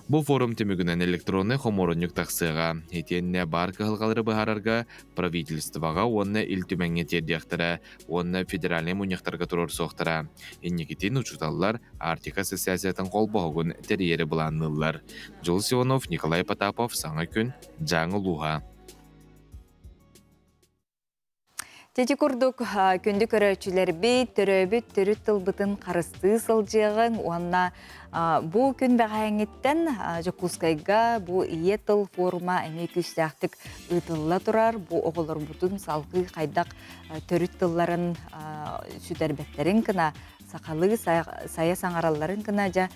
Бу форум түмүгүнэн электроннай хомуурунньук тахсыаҕа. Итиэннэ баар кыһалҕалары быһаарарга правительствоҕа уонна Ил Түмэҥҥэ тиэрдиэхтэрэ уонна федеральнай мунньахтарга туруорсуохтара. Инникитин учууталлар Арктика ассоциациятын холбоһугун тэрийэри былаанныыллар. Дьулус Иванов, Николай Потапов, Саҥа күн, Дьааҥы улууһа. Ити курдук күндү көрөөччүлэрбит, төрөөбүт төрүт тылбытын харыстыы сылдьыаҕыҥ уонна бу күн бэҕэһээҥҥиттэн Дьокуускайга бу Ийэ тыл форума эмиэ күүстээхтик ыытылла турар. Бу оҕолорбутун салгыы хайдах төрүт тылларын сүтэрбэттэрин гына сахалыы сайа саҥаралларын гына дьэ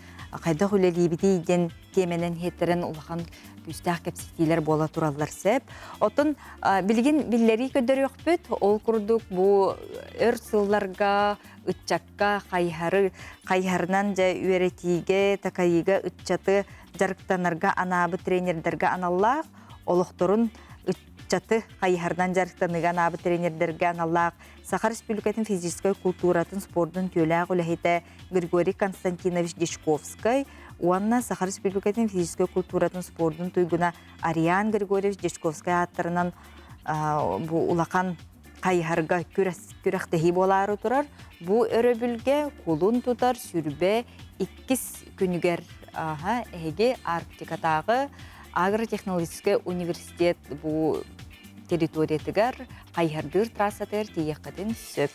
хайдах үлэлиибитий диэн тиэмэнэн иһиттэрэн улахан күүстээх кэпсэтиилэр буола тураллар сөп. Оттон билигин биллэрии көрдөрүөхпүт. Ол курдук бу өр сылларга ыччакка хайыһары хайыһарынан дьэ үөрэтиигэ, такайыыга ыччаты дьарыктанарга анаабыт тренердэргэ аналлаах олохторун ыччаты хайыһарынан дьарыктаныыга анаабыт тренердэргэ аналлаах Саха Республикатын физическэй култууратын спордун түөлээх үлэһитэ Григорий Константинович Дьячковскай уонна Саха Республикатын физическэй култууратын спордун туйгуна Ариан Григорьевич Дьячковскай ааттарынан бу улахан хайыһарга күрэхтэһии буолаары турар. Бу өрөбүлгэ кулун тутар сүрбэ иккис күнүгэр эһиги Арктикатааҕы агротехнологическай университет бу территориятыгар хайыһардыыр трассатыгар тиийиэххитин сөп.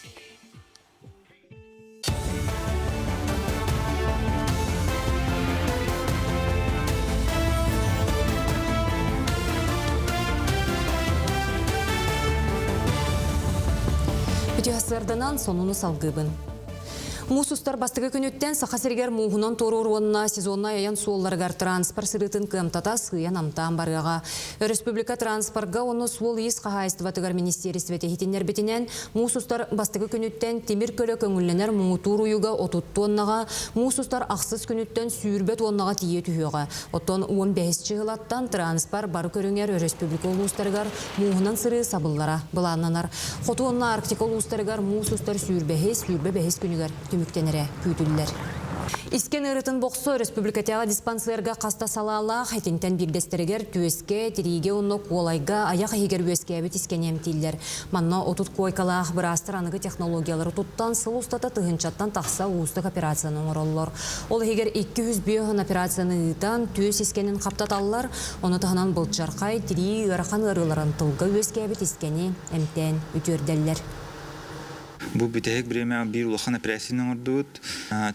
Үтүө сырданан сонуну салгыыбын. Муус устар бастакы күнүттэн Саха сиригэр мууһунан туоруур уонна сезоннай айан суолларыгар транспорт сырыытын кыамтата сыыйан амтаан барыаҕа. Өрөспүүбүлүкэ транспорга уонна суол-иис хаһаайыстыбатыгар министиэристибэтэ иһитиннэрбитинэн, муус устар бастакы күнүттэн тимир көлө көҥүллэнэр муҥутуур уйуга 30 туоннаҕа, муус устар ахсыс күнүттэн сүүрбэ туоннаҕа тиийэ түһүөҕэ. Оттон 15 чыһылаттан транспорт бары көрүҥэр өрөспүүбүлүкэ улуустарыгар мууһунан сырыы сабыллара былааннанар. Хоту уонна Арктика улуустарыгар муус устар сүүрбэһис, 25 күнүгэр түмүктэнэрэ күүтүллэр. Искэн ыарытын бохсо өрөспүүбүлүкэтээҕи диспансерга хаста салаалаах, итинтэн биирдэстэригэр түөскэ, тириигэ уонна куолайга айах иһигэр үөскээбит искэни эмтииллэр. Манна 30 куойкалаах быраастар аныгы технологиялары туттан сыл устата тыһыынчаттан тахса уустук операцияны оҥороллор. Ол иһигэр 205 операцияны ыытан, түөс искэнин хаптаталлар, Ону таһынан былчархай, тирии ыарахан ыарыыларын тылга үөскээбит искэни эмтээн үтүөрдэллэр. Бу бүтэһик бириэмэҕэ биир улахан эпэрээссийэни оҥордубут.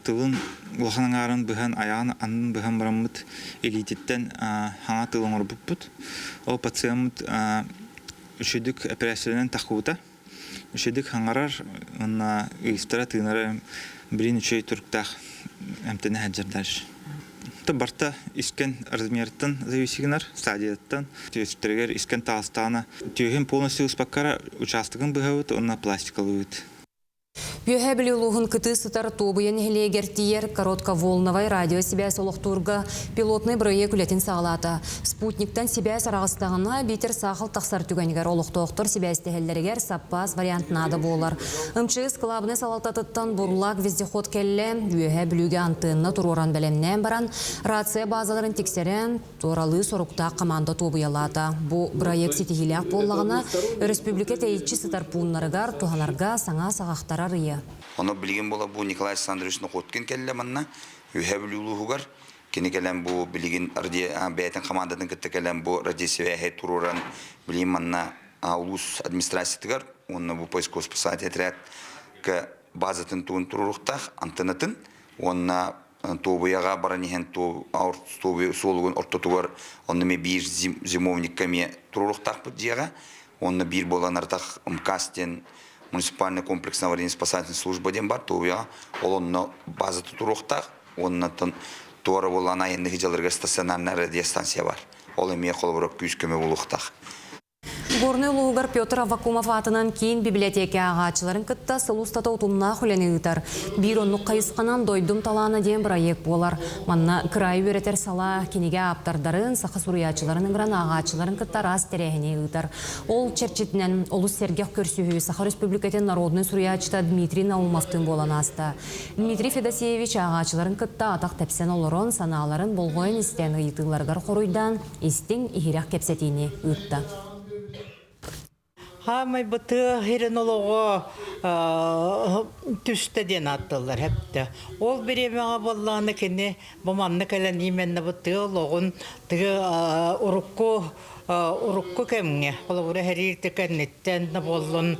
Тылын улахан аҥаарын быһан, айаҕын аннын быһан бараммыт илиититтэн хаҥа тыл оҥорбуппут. Ол пациеммыт үчүгдүк эпэрээссийэлэнэн таххыбыта. Үчүгдүк хаҥарар уонна ыыстара тыынара билин үчүгэй туруктаах эмтэнэ сылдьар дальше. Барта искэн размертан зависигнар, стадияттан. Түөстэригэр искэн таҕыстаҕына түөһүн полностью ыспаккара учаастагын быһабыт уонна пластикалыыбыт. Үөһээ Бүлүү улууһун кытыы сытар Туобуйа нэһилиэгэр тиийэр коротковолновай радиосибээс олохтуурга пилотнай бырайыак үлэтин саҕалаата. Спутниктан сибээс араҕыстаҕына, биитэр саахал тахсар түгэнигэр олохтоохтор сибээстэһэллэригэр саппаас вариант наада буолар. МЧС кылаабынай салалтатыттан Бурлак вездеход кэллэ, Үөһээ Бүлүүгэ антенна туруоран бэлэмнээн баран, рация базаларын тиксэрэн, туоралыы соруктаах команда туобуйалаата. Бу бырайыак ситиһиилээх буоллаҕына, өрөспүүбүлүкэ тэйиччи сытар пууннарыгар туһанарга саҥа саҕахтар арыйа. Ону билигин буола бу Николай Александрович Находкин кэллэ манна Үөһээ Бүлүү улууһугар. Кини кэлэн бу билигин бэйэтин командатын кытта кэлэн бу радиосибээһи туруоран билигин манна улуус администрациятыгар уонна бу поисково спасательный отрядка базатын тугун туруоруохтаах антеннатын уонна Туобуйаҕа баран иһэн суолугун ортотугар онно эмиэ биир зимовникка эмиэ туруоруохтаахпыт дьиэҕэ. Уонна биир буолан артах МКАС диэн муниципальный комплекс аварийно спасательной служба диэн бар Туобуйаҕа. Ол онно базата туруохтаах. Уоннаттан туора буолан айанныһы дьаларыгар стационарная радиостанция бар. Ол эмиэ холобура күүс көмө буолуохтаах. Горнай улууһугар Петр Аввакумов аатынан киин библиотека ааҕааччыларын кытта сыл устата утумнаах үлэни ыытар. Биир оннук хайысханан «Дойдум талаана» диэн бырайыак буолар. Манна кыраайы үөрэтэр салаа кинигэ ааптардарын, саха суруйааччыларын ыҥыран ааҕааччыларын кытта араас тэрээһини ыытар. Ол чэрчитинэн олус сэргэх көрсүһүү Саха Республикатын народнай суруйааччыта Дмитрий Наумовтыын буолан ааста. Дмитрий Федосеевич ааҕааччыларын кытта атах тэпсэн олорон, санааларын болҕойон истэн ыйытыыларыгар хоруйдаан, истиҥ, иһирэх кэпсэтиини ыытта. Хаамай бытыа хирин олоҕо түстэ диэн аатталлар хэптэ. Ол бириэмэҕэ буоллаҕына кини бу манна кэлэн именно бу тыа олоҕун тыа урукку урукку кэмҥэ холобура хэриир да кэнниттэн да буоллун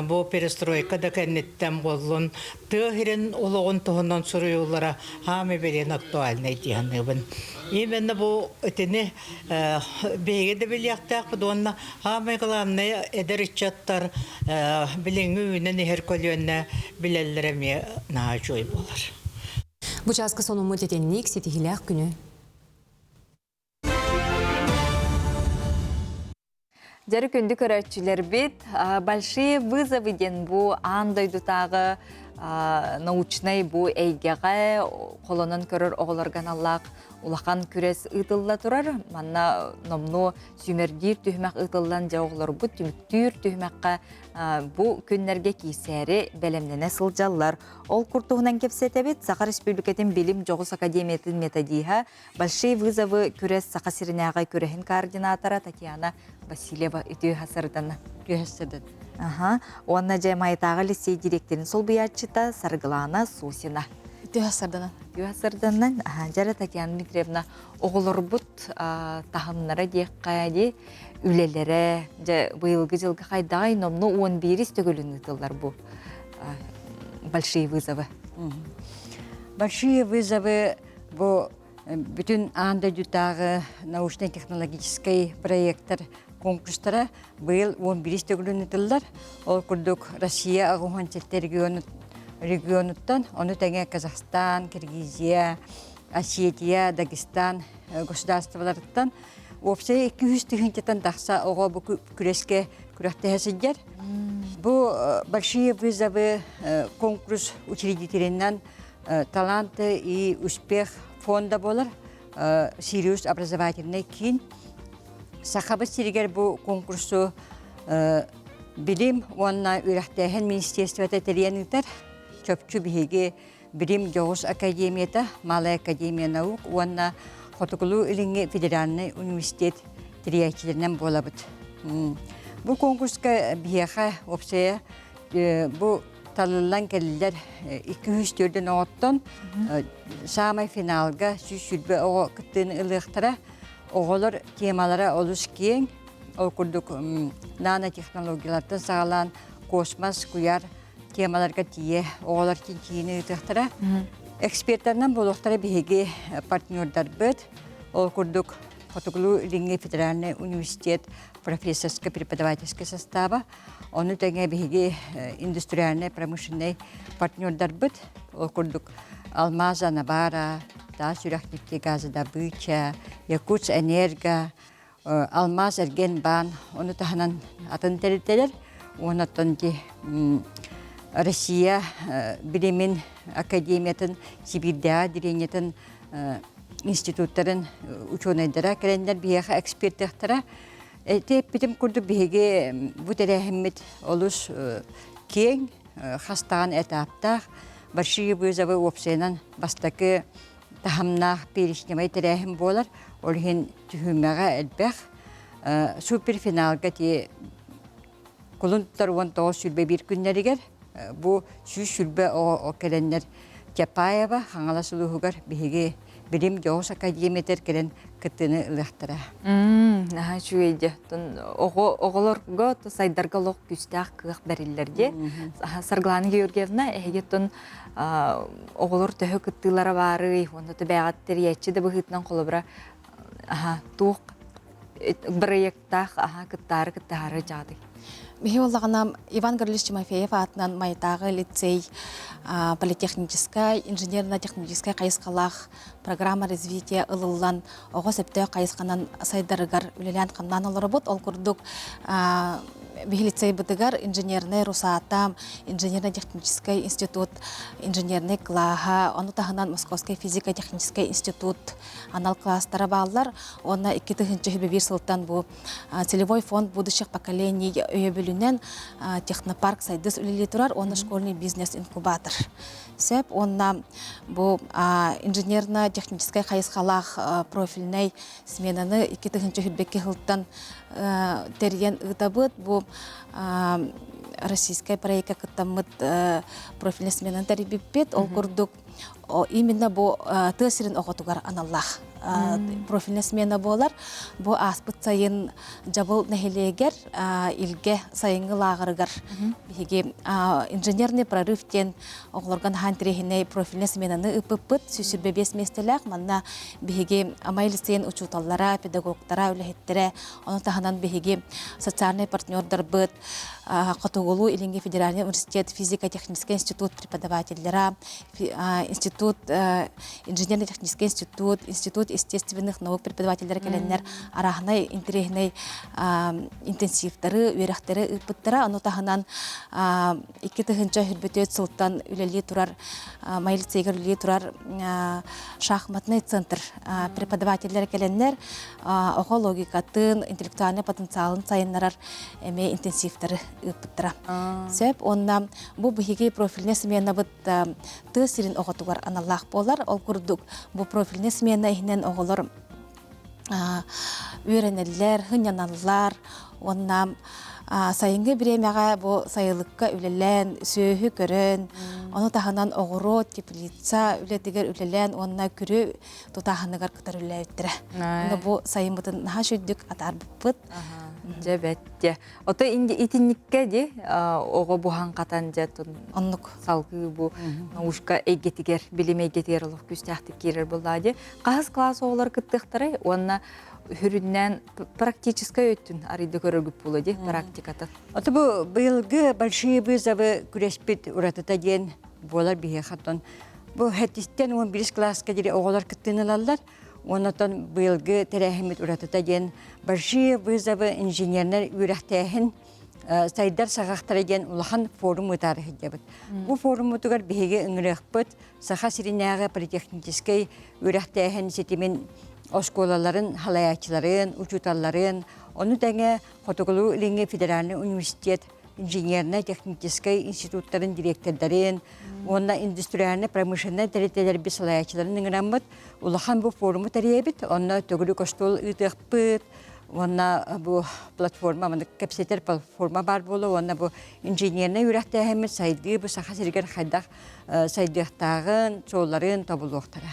бу перестройка да кэнниттэн буоллун тыа сирин олоҕун туһунан суруйуулара хаамай билигин актуальнай дии саныыбын. Именно бу итини биһиги да билиэхтээхпит уонна хаамай главное эдэр ыччаттар билиҥҥи үүнэн иһэр көлүөнэ билэллэрэ эмиэ наһаа үчүгэй буолар. Бу чааска сонуммут итинник ситиһилээх күнү. Дьэрэ күндү көрөөччүлэрбит, Большие вызовы диэн бу аан дойдутааҕы научнай бу эйгэҕэ холонон көрөр оҕолорго аналлаах улахан күрэс ыытылла турар. Манна номнуо сүүмэрдиир түһүмэх ыытыллан дьэ оҕолорбут түмүктүүр түһүмэххэ бу күннэргэ киирсээри бэлэмнэнэ сылдьаллар. Ол куртуһунан кэпсэтэбит Саха Республикатын Билим Дьоҕус Академиятын методиһа Большие вызовы күрэс Саха сиринээҕи күрэһин координатора Татьяна Васильева үтүө сырдана. Үтүө сырдана. Аха. Уонна дьэ Майатааҕы лицей директорын солбуйааччыта Саргылана Сусина. Үтүө сырдана. Үтүө сырданан. Аха. Дьэрэ Татьяна Дмитриевна оҕолорбут таһымнара диэххэ дии үлэлэрэ дьэ быйылгы дьылга хайдаҕай номну 11 төгүлүн ыытыллар бу большие вызовы. Большие вызовы Бу бүтүн аан дойдутааҕы научнай-технологическай проектар конкурстара быйыл 11 төгүлүн ыытыллар. Ол курдук Россия 87 регионуттан, ону тэҥэ Казахстан, Киргизия, Осетия, Дагестан государстволарыттан уопсай 200 тыһыынчаттан тахса оҕо бу күрэскэ күрэхтэһэ сылдьар. Бу «Большие вызовы» конкурс учредителинэн Таланты и успех фонда буолар Сириус образовательный киин. Сахабыт сиригэр бу конкурсу билим уонна үөрэхтээһин министерствота тэрийэн ыытар. Чопчу биһиги Билим дьоҕус академията, Малая академия наук уонна Хотугулуу-Илиҥҥи федеральнай университет тэрийээччилэринэн буолабыт. Бу конкурска биһиэхэ уопсайа бу талыллан кэллилэр 204 оҕоттон саамай финалга 120 оҕо кыттыыны ылыахтара. Оҕолор темалара олус киэҥ. Ол курдук нанотехнологиялартан саҕалаан космос, куйаар темаларга тиийэ оҕолор чинчийиини ыытыахтара. Экспертарынан буолуохтара биһиги партнердарбыт. Ол курдук Хотугулуу-Илиҥҥи федеральнай университет профессорско-преподавательскай састааба Ону тэҥэ биһиги индустриальнай промышленнай партнердарбыт, ол курдук Алмаз Анабара, Таас үрэх нефтегазодобыча, Якутск-Энерго, Алмаз Эргенбаан, ону таһынан атын тэрилтэлэр уонна оттон ити Россия билимин академиятын Сибиирдээҕи отделениетын институттарын учуонайдара кэлэннэр биһиэхэ экспертыахтара. Ити эппитим курдук биһиги бу тэрээһиммит олус киэҥ, хастаан этаптаах, большие вызовы уопсайынан бастакы таһымнаах перечневай тэрээһин буолар. Ол иһин түһүмэҕэ элбэх. Суперфиналга ти кулун тутар 19 21 күннэригэр бу 120 оҕо кэлэннэр Чапаева Хаҥалас улууһугар биһиги Билим дьоҕус академиятыгар кэлэн кыттыыны ылыахтара. Наһаа үчүгэй дьэ. Оҕо оҕолорго сайдарга олох күүстээх кыах бэриллэр дии. Саргылана Георгиевна, эһиги оттон оҕолор төһө кыттыылара баарый уонна түбээҕит тэрийээччи да быһыытынан холобура туох бырайыактаах кыттаары кыттаары дьаатый? Биһи буоллаҕына Иван Гаврильевич Тимофеев аатынан Майатааҕы лицей политехническай, инженерно-техническай хайысхалаах программа развития ылыллан оҕо сөптөөх хайысханан сайдарыгар үлэлээн-хамнаан олоробут. Ол курдук биһи лицейбытыгар инженернэй Росатом, инженерно-техническай институт инженернэй кылааһа, ону таһынан Московскай физико-техническай институт анал класстара бааллар. Уонна 2001 сылтан бу целевой фонд будущих поколений өйөбүлүнэн технопарк сайдыс үлэлии турар уонна школьный бизнес-инкубатор. Сөп уонна бу инженерно-техническай хайысхалаах профильнай сменаны 2022 сылтан тэрийэн ыытабыт. Бу российскай проекка кыттаммыт профильнай сменаны тэрийбиппит. Ол курдук именно бу тыа сирин оҕотугар аналлаах профильная смена буолар. Бу ааспыт сайын Дьабыл нэһилиэгэр Илгэ сайыҥҥы лааҕырыгар биһиги инженерный прорыв диэн оҕолорго наһаа интэриэһинэй профильная сменаны ыыппыппыт. 125 миэстэлээх. Манна биһиги Амай лицейин учууталлара, педагогтара, үлэһиттэрэ, ону таһынан биһиги социальнай партнердарбыт, Хотугулуу Илиҥҥи федеральный университет физико-технический институт преподавателлера, институт инженерно-технический институт, институт естественных наук преподавателлэрэ кэлэннэр арааһынай интэриэһинэй интенсивтары, үөрэхтэри ыыппыттара. Ону таһынан 2024 сылтан үлэлии турар Май лицейгэр үлэлии турар шахматный центр преподавателлэрэ кэлэннэр оҕо логикатын, интеллектуальнай потенциалын сайыннарар эмиэ интенсивтары ыыппыттара. Сөп уонна бу биһиги профильнай сменабыт тыа сирин оҕотугар аналлаах буолар. Ол курдук бу профильнай смена иһинэн оҕолор үөрэнэллэр, сынньаналлар уонна сайыҥҥы бириэмэҕэ бу сайылыкка үлэлээн, сүөһү көрөн, ону таһынан оҕуруот, теплица үлэтигэр үлэлээн уонна күрү тутааһыныгар кытары үлэлээбиттэрэ. Онно бу сайыммытын наһаа үчүгдүк атаарбыппыт. Дьэ бэттэ. Ото итинниккэ ди оҕо буһан-хатан дьэ оннук салгыы бу научка эйгэтигэр, билим эйгэтигэр олох күүстээхтик киирэр буоллаа ди. Хаһыс класс оҕолор кыттыахтарай уонна хүрүннээн практическай өттүн арыйда көрөргүт буолуо ди практиката. Ото бу быйылгы большие вызовы күрэспит уратыта диэн буолар биһиэхэ оттон бу хэттистэн 11 класска диэри оҕолор кыттыыны ылаллар. Онотон быйылгы тэрээһиммит уратыта диэн большие вызовы инженернэр үөрэхтээһин сайдар саҕахтара диэн улахан форум ыытаары сылдьабыт. Бу форуммутугар биһиги ыҥырыахпыт Саха сиринээҕи политехническэй үөрэхтээһин ситимин оскуолаларын халайааччыларын, учууталларын, ону тэҥэ Хотугулуу-Илиҥҥи федеральнай университет инженернай-техническэй институттарын дириэктэрдэрин уонна индустриальнай-промышленнай тэрилтэлэрбит салайааччыларын ыҥыраммыт улахан бу форуму тэрийэбит. Онно төгүрүк остуол ыытыахпыт уонна бу платформа маннык кэпсэтэр платформа баар буолуо уонна бу инженернэй үөрэхтээһиммит сайдыы бу Саха сиригэр хайдах сайдыахтааҕын, суолларын тобулуохтара.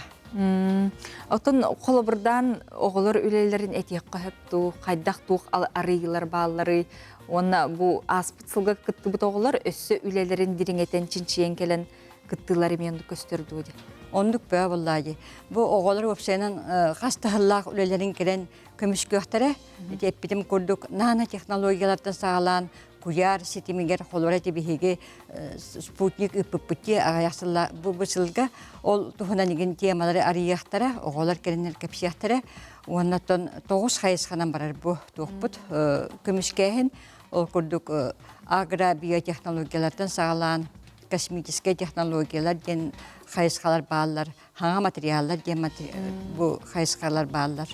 Оттон холобурдаан оҕолор үлэлэрин этиэххэ сөп дуу, хайдах туох арыйыылар баалларый уонна бу ааспыт сылга кыттыбыт оҕолор өссө үлэлэрин дириҥэтэн чинчийэн кэлэн кыттыылар эмиэ оннук көстөр дуо диэн. Оннук бөҕө буоллаа дии. Бу оҕолор уопсайынан хас таһыллаах үлэлэрин кэлэн көмүскүөхтэрэ. Ити эппитим курдук нанотехнологиялартан саҕалаан куйаар ситимигэр холоро ити биһиги спутник ыыппыппыт дии аҕыйах сылла бу бу сылга ол туһунан игин темалары арыйыахтара оҕолор кэлиннэр кэпсиэхтэрэ уонна оттон тоҕус хайысханан барар бу туохпут көмүскээһин ол курдук агро биотехнологиялартан саҕалаан космическай технологиялар диэн хайысхалар бааллар хаҥа материаллар диэн бу хайысхалар бааллар.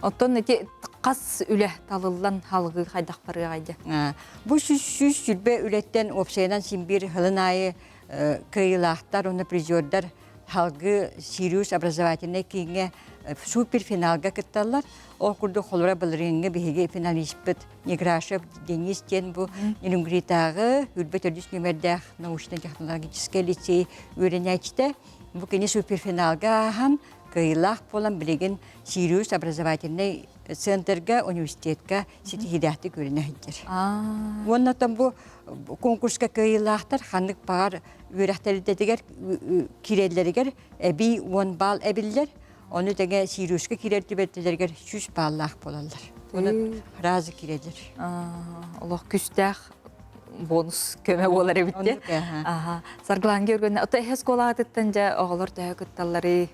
Оттон ити хас үлэ талыллан халгыы хайдах барыаҕай дьэ? Бу 120 үлэттэн уопсайынан син биир сылын аайы кыайыылаахтар уонна призердар халгыы Сириус образовательнай кииҥҥэ суперфиналга кытталлар. Ол курдук холура былырыыҥҥы биһиги финалиспыт Некрашев Денис диэн бу Нерюнгритааҕы үрбэ төрдүс нүмердээх научно-технологическай лицей үөрэнээччитэ. Бу кини суперфиналга ааһан, кыайыылаах буолан билигин Сириус образовательнай центрга, университетка ситиһиилээхтик үөрэнэ сылдьар. Уонна оттон бу конкурска кыайыылаахтар ханнык баҕар үөрэх тэрилтэтигэр киирэллэригэр эбии 10 балл эбиллэр. Ону тэҥэ Сириуска киирэр түбэлтэлэригэр 100 баллаах буолаллар. Уонна разы киирэллэр. Олох күстээх. бонус көмө буолар эбит де. Аха. Саргылаан Георгиевна, ото эһэ оскуолаҕытыттан дьэ оҕолор төһө кытталларый?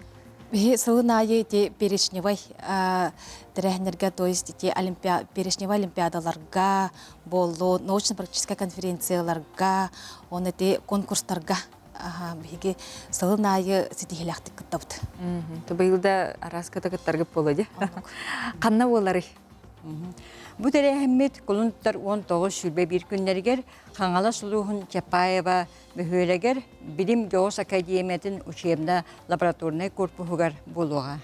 Биһи сылын аайы ити перечневай тэрээһиннэргэ, то есть ити перечневай олимпиадаларга буоллу, научно-практическай конференцияларга, он ити конкурстарга биһиги сылын аайы ситиһилээхтик кыттабыт. Быйыл да араас кыта кыттаргыт буолуо дии. Ханна буоларый? Бу тэрээһиммит кулун тутар 19 21 күннэригэр Хаҥалас улууһун Чапаева бөһүөлэгэр Билим дьоҕус академиятын учебно-лабораторнай корпуһугар буолуоҕа.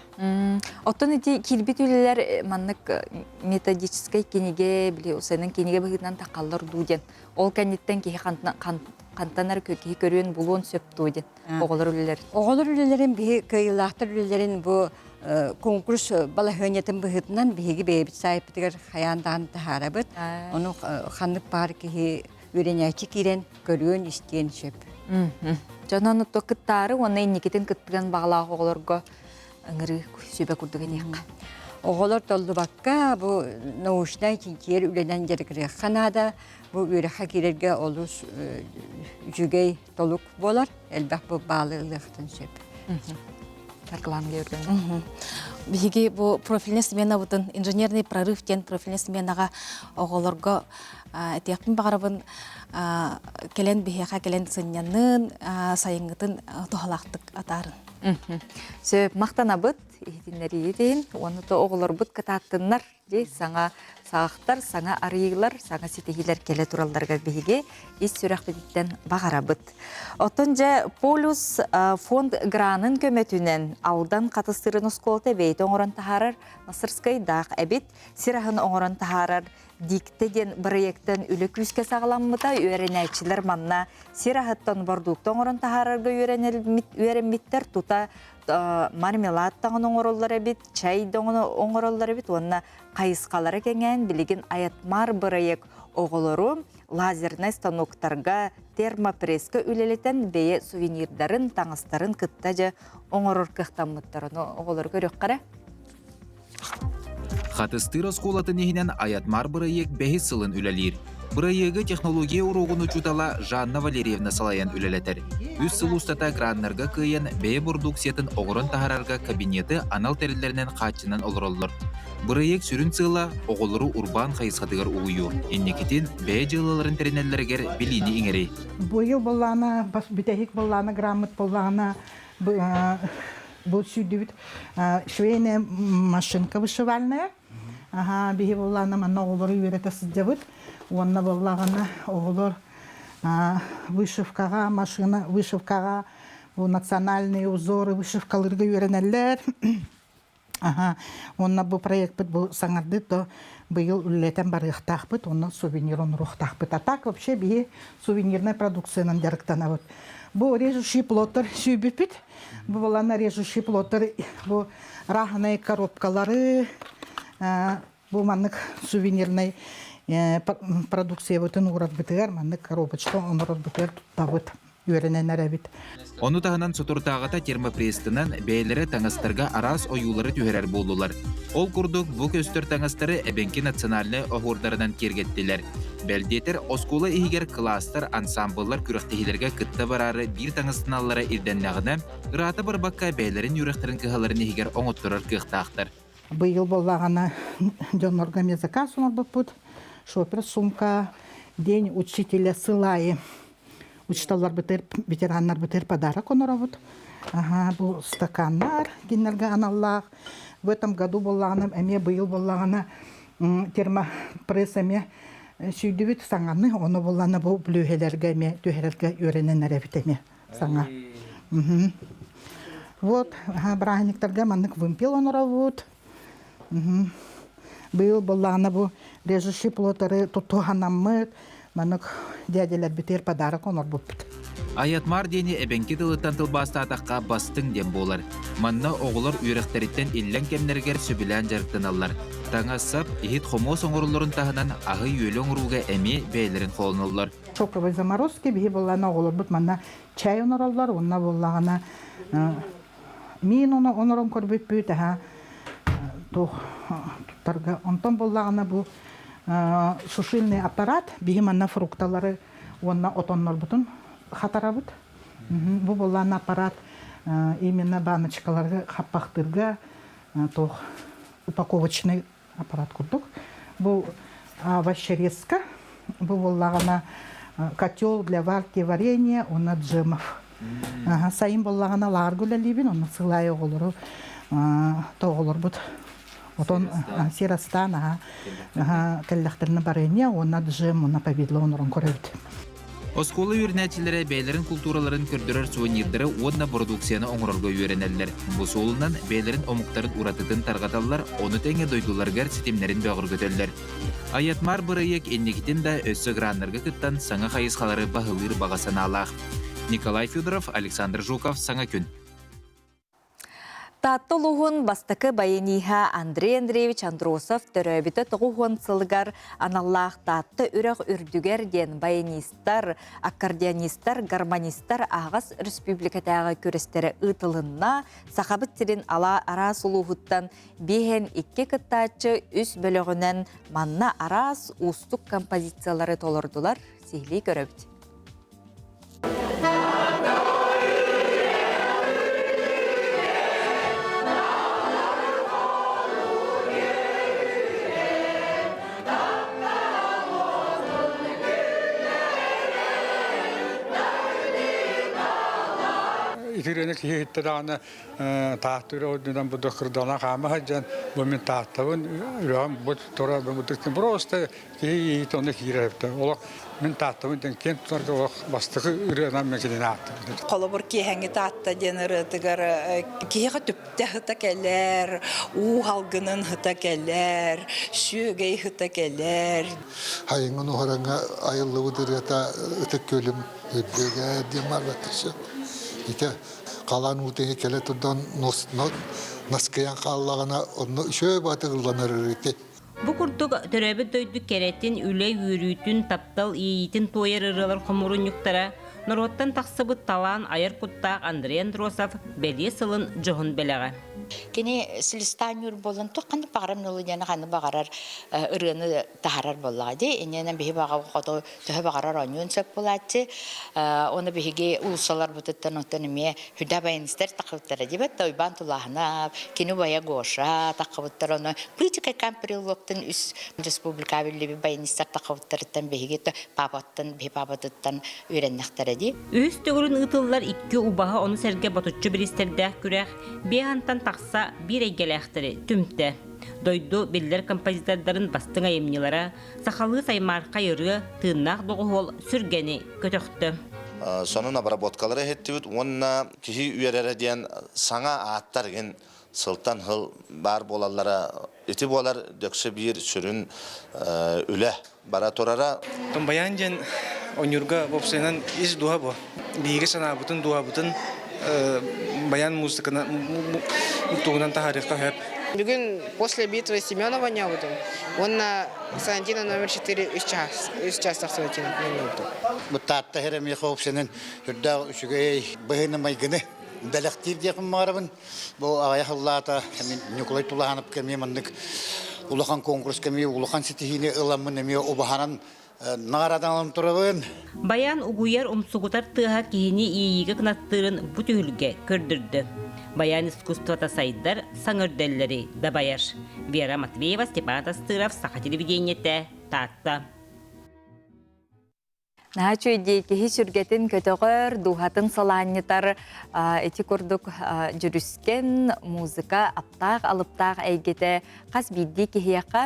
Оттон ити киирбит үлэлэр маннык методическай кинигэ, били усайынан кинигэ быһыытынан тахаллар дуу диэн. Ол кэнниттэн киһи хантан эрэ киһи көрүөн булуон сөп дуу диэн оҕолор үлэлэрин. Оҕолор үлэлэрин биһи кыайыылаахтар үлэлэрин бу конкурс балаһыанньатын быһыытынан биһиги бэйэбит саайпытыгар хайаан даҕаны таһаарабыт. Ону ханнык баар киһи үөрэнээччи киирэн көрүөн, истиэн сөп. Дьонон отто кыттаары уонна инникитин кыттыган баҕалаах оҕолорго ыҥырыы сүбэ курдук этиэххэ. Оҕолор толлубакка бу научнай чинчийэр үлэнэн дьарыгырыахха наада. Бу үөрэххэ киирэргэ олус үчүгэй толук буолар. Элбэх бу баалы ылыахтын сөп. Саргылаан Георгиевна. Биһиги бу профильная сменабытын инженерный прорыв диэн профильная сменаҕа оҕолорго этиэхпин баҕарабын кэлэн биһиэхэ кэлэн сынньанын, сайыҥҥытын туһалаахтык атаарын. Сөп, махтанабыт иһитиннэриитин уонна то оҕолорбут кытааттыннар дии саҥа саҕахтар, саҥа арыйыылар, саҥа ситиһиилэр кэлэ туралларыгар биһиги ис сүрэхпититтэн баҕарабыт. Оттон дьэ Полюс фонд гранын көмөтүнэн Алдан Хатыстырын оскуолата бэйэтэ оҥорон таһаарар мастерскайдаах эбит. Сир аһын оҥорон таһаарар Дикте диэн бырайыактан үлэ күүскэ саҕаламмыта. Үөрэнээччилэр манна сир аһыттан бордуукта оҥорон таһаарарга үөрэммиттэр тута мармелад даҕаны оҥороллор эбит, чай даҕаны оҥороллор эбит уонна хайысхалара кэҥээн билигин Аятмар бырайыак оҕолору лазернай станоктарга, термопресска үлэлэтэн бэйэ сувенирдарын, таҥастарын кытта дьэ оҥорор кыахтаммыттар. Ону оҕолору көрүөххэ эрэ. Хатыстыыр оскуолатын иһинэн Аятмар бырайыак бэһис сылын үлэлиир. Бырайыагы технология уруогун учуутала Жанна Валерьевна салайан үлэлэтэр. Үс сыл устата граннарга кыайан бэйэ бородууксуйатын оҥорон таһаарарга кабинеты анал тэриллэринэн хааччынан олороллор. Бырайыак сүрүн сыала оҕолору урбаан хайысхатыгар угуйуу, инникитин бэйэ дьыалаларын тэринэллэригэр билиини иҥэрии. Быйыл былаана, бүтэһик былаана граммыт былаана Бу сүүрдүбүт швейная машинка вышивальная. Аха, биһи буоллаҕына манна оҕолору үөрэтэ сылдьабыт. Уонна буоллаҕына оҕолор вышивкаҕа, машина вышивкаҕа бу национальные узоры вышивкалыырга үөрэнэллэр. Аха, уонна бу проекпыт бу саҥарды то быйыл үлэлэтэн барыахтаахпыт, уонна сувенир оҥоруохтаахпыт. А так вообще биһи сувенирнай продукциянан дьарыктанабыт. Бу режущий плоттар сүүбүппүт. Бу балана режущий плоттар бу раһанай коробкалары, бу маннык сувенирнай продукциябытын уурарбытыгар маннык коробочка оҥорорбутугар туттабыт. үөрэнэн эрэбит. Ону таһынан соторутааҕыта термопресстынан бэйэлэрэ таҥастарга араас ойуулары түһэрэр буоллулар. Ол курдук бу көстөр таҥастары эбэҥки национальнай оһуордарынан киэргэттилэр. Бэл диэтэр, оскуола иһигэр кылаастар, ансаамбыллар күрэхтэһиилэргэ кытта бараары биир таҥастаналлара ирдэннэҕинэ, ыраата барбакка бэйэлэрин үөрэхтэрин кыһаларын иһигэр оҥотторор кыахтаахтар. Быйыл буоллаҕына дьоннорго эмиэ заказ оҥорбуппут. Шопер сумка, День учителя сыл аайы учителларбытыгар, ветераннарбытыгар подарок оноробут. Аха, бу стаканнар кинилэргэ аналлаах. В этом году буоллаҕына, эмиэ быйыл буоллаҕына термопресс эмиэ сүүрдүбүт саҥаны, ону буоллаҕына бу бүлүүһэлэргэ эмиэ түһэрэргэ үөрэнэн эрэбит эмиэ саҥа. Вот, бырааһынньыктарга маннык вымпел оноробут. Быйыл буоллаҕына бу режущий плотары тутуһанаммыт, маннык дядяларбытыгар подарок оҥорбуппут. Аятмар диэни эбэҥки тылыттан тылбаастаатахха бастыҥ диэн буолар. Манна оҕолор үөрэхтэриттэн иллэҥ кэмнэригэр сөбүлээн дьарыктаналлар. Таҥас-сап, иһит-хомуос оҥороллорун таһынан аһы-үөлү оҥорууга эмиэ бэйэлэрин холоноллор. Шоковой заморозки биһи буоллаҕына оҕолорбут манна чай оҥороллор, уонна буоллаҕына миин онорон көрбүппүт аһа туох туттарга. Онтон буоллаҕына бу сушильный аппарат, биһи манна фрукталары уонна отоннорбутун хатарабыт. Бу буоллаан аппарат именно баночкаларга хаппахтырга туох упаковочный аппарат курдук. Бу овощерезка, бу буоллаҕына котел для варки варенья уонна джемов. Сайын буоллаҕына лаарга үлэлиибин, онно сылаай оҕолору тоҕолорбут Отон сир астаан аха кэллэхтэринэ барыанньа уонна джем уонна повидло онорон көрөбүт. Оскуола үөрэнээччилэрэ бэйэлэрин култуураларын көрдөрөр сувенирдары уонна бородууксуйаны оҥорорго үөрэнэллэр. Бу суолунан бэйэлэрин омуктарын уратытын тарҕаталлар, ону тэҥэ дойдуларыгар ситимнэрин бөҕөргөтөллөр. Аятмар бырайыак инникитин да өссө граннарга кыттан саҥа хайысхалары баһылыыр баҕа санаалаах. Николай Федоров, Александр Жуков, Саҥа күн. Таатта улууһун бастакы баяниһа Андрей Андреевич Андросов төрөөбүтэ 90 сылыгар аналлаах Таатта үрэх үрдүгэр диэн баянистар, аккордеонистар, гармонистар аһаҕас республикатааҕы күрэстэрэ ыытылынна. Сахабыт сирин ала араас улууһуттан биэһэн икки кыттааччы үс бөлөҕүнэн манна араас уустук композициялары толордулар. Сиһилии көрөбүт. Итирени киһи иһиттэ даҕаны тааттыыра үрдүнэн бу кырдалан хаама сылдьан бу мин тааттабын үрэҕим бу тура бу просто киһи иһит онно киирэр эбит олох Мин Тааттабын диэн киэн тутарга олох бастакы ырыанан мен кинини ааттыыбын. Холобур киэһэҥҥи Таатта диэн ырыатыгар киһиэхэ түптэ сыта кэлэр, уу халгынын сыта кэлэр, сүөгэй сыта кэлэр. Хайыҥын уһараҥҥа айыллыбыт ырыата ытык күөлүм үрдүгэ диэн баар Ити халаан уутуҥа кэлэ турдан наскыйан хааллаҕына онно үчүгэй баатыгылланар ырыты. Бу курдук төрөөбүт дойду кэрэтин, үлэ үөрүүтүн, таптал иэйиитин туойар ырыалар хомуурунньуктара норуоттан тахсыбыт талаан айар куттаах Андрей Андросов бэлиэ сылын дьоһун бэлэҕэ. Кини Селестанньур буолан туох ханнык баҕарар мелодияны ханнык баҕарар ырыаны таһарар буоллаҕа дии. Иннинэн биһи баҕа хоту төһө баҕарар оонньуон сөп буолааччы. Оны биһиги уулуссаларбытыттан оттон эмиэ Хүдэ баянистар тахыбыттара дибет Уйбаан Тулааһынап, кини убайа Гоша тахыбыттар ону Пытикай камприлоктан үс республика биллибит баянистар тахыбыттарыттан биһиги папаттан биһи папатыттан үөрэннэхтэрэ дии. Үһүс төгүлүн ыытыллар икки убаһа ону сэргэ ботуччу бириистэрдээх күрэх биэһантан тахса биир эйгэлээхтэри түмтэ. Дойду биллэр композитордарын бастыҥ айымньылара сахалыы саймаархай ырыа, тыыннаах доҕуһуол сүргэни көтөхтө. Сонун обработкалары иһиттибит уонна киһи үөрэрэ диэн саҥа ааттар игин сылтан сыл баар буолаллара ити буолар дөксө биир сүрүн үлэ бара турара. Баян диэн ойуурга уопсайынан ис дууһа бу. Биһиги санаабытын, дууһабытын баян музыканы тугунан таһаарыахха сөп. Бүгүн после битвы Семенова ньообутум уонна Сонатина номер 4 үс час үс час сонатина ньообутум. Бу Таатта сирэ миэхэ уопсайынан үрдээх үчүгэй быһыыны-майгыны бэлэхтиир диэхпин баҕарабын. Бу аҕыйах сыллаата мин Ньукулай Тулаһанов эмиэ маннык улахан конкурска эмиэ улахан ситиһиини ыламмын эмиэ убаһанан наҕараадан турабын. Баян угуйар умсугутар тыаһа киһини иэйиигэ кынаттыырын бу түһүлгэ көрдөрдө. Баян искусствота сайдар, саҥа үрдэллэри дабайар. Вера Матвеева, Степан Тастыров, Саха телевидениетэ, Таатта. Наһаа үчүгэй киһи сүргэтин көтөҕөр, дууһатын салаанньытар ити курдук дьүрүскэн музыка аптаах алыптаах эйгэтэ хас биирдии киһиэхэ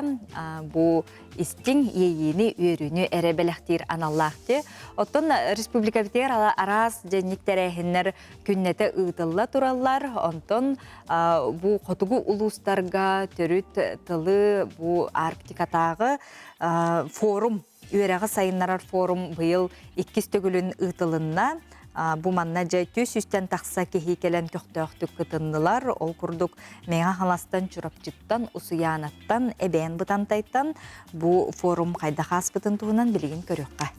бу истиҥ иэйиини, үөрүүнү эрэ бэлэхтиир аналлаах дии. Оттон республикабытыгар араас дьэнник тэрээһиннэр күннэтэ ыытылла тураллар. Онтон бу хотугу улуустарга төрүт тылы бу Арктикатааҕы форум үөрэҕи сайыннарар форум быйыл иккис төгүлүн ыытылынна. Бу манна дьэ түс үстэн тахса киһи кэлэн көхтөөхтүк кытыннылар. Ол курдук Мэҥэ Хаҥаластан, Чурапчыттан, Усуйаанаттан, Эбээн Бытантайтан бу форум хайдах ааспытын туһунан билигин көрүөххэ.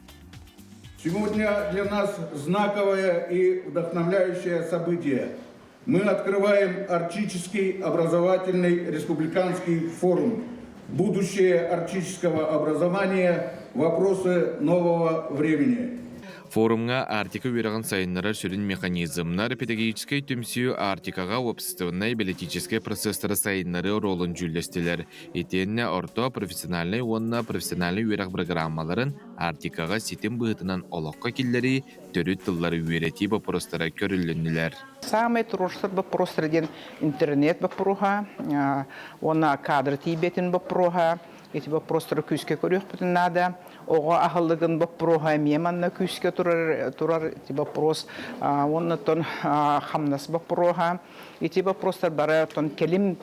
Сегодня для нас знаковое и вдохновляющее событие. Мы открываем Арктический образовательный республиканский форум. Будущее арктического образования. Вопросы нового времени. Форумҥа Арктика үөрэҕин сайыннарар сүрүн механизмнар, педагогическай түмсүү Арктикаҕа уопсастыбаннай-бэлитиичэскэй процесстары сайыннарыы оруолун дьүүллэстилэр. Итиэннэ орто профессиональнай уонна профессиональнай үөрэх бырагырааммаларын Арктикаҕа ситим быһыытынан олоххо киллэрии, төрүт тыллары үөрэтии боппуруостара көрүлүннүлэр. Саамай туруорсар боппуруостара диэн интернет боппуруоһа уонна кадры тиийбэтин боппуруоһа. Ити боппуруостары күүскэ көрүөхпүтүн наада. Оҕо аһылыгын боппуруоһа эмиэ манна күүскэ турар, турар ити боппуруос. Уонна оттон хамнас боппуруоһа. Ити боппуруостар бары оттон кэлим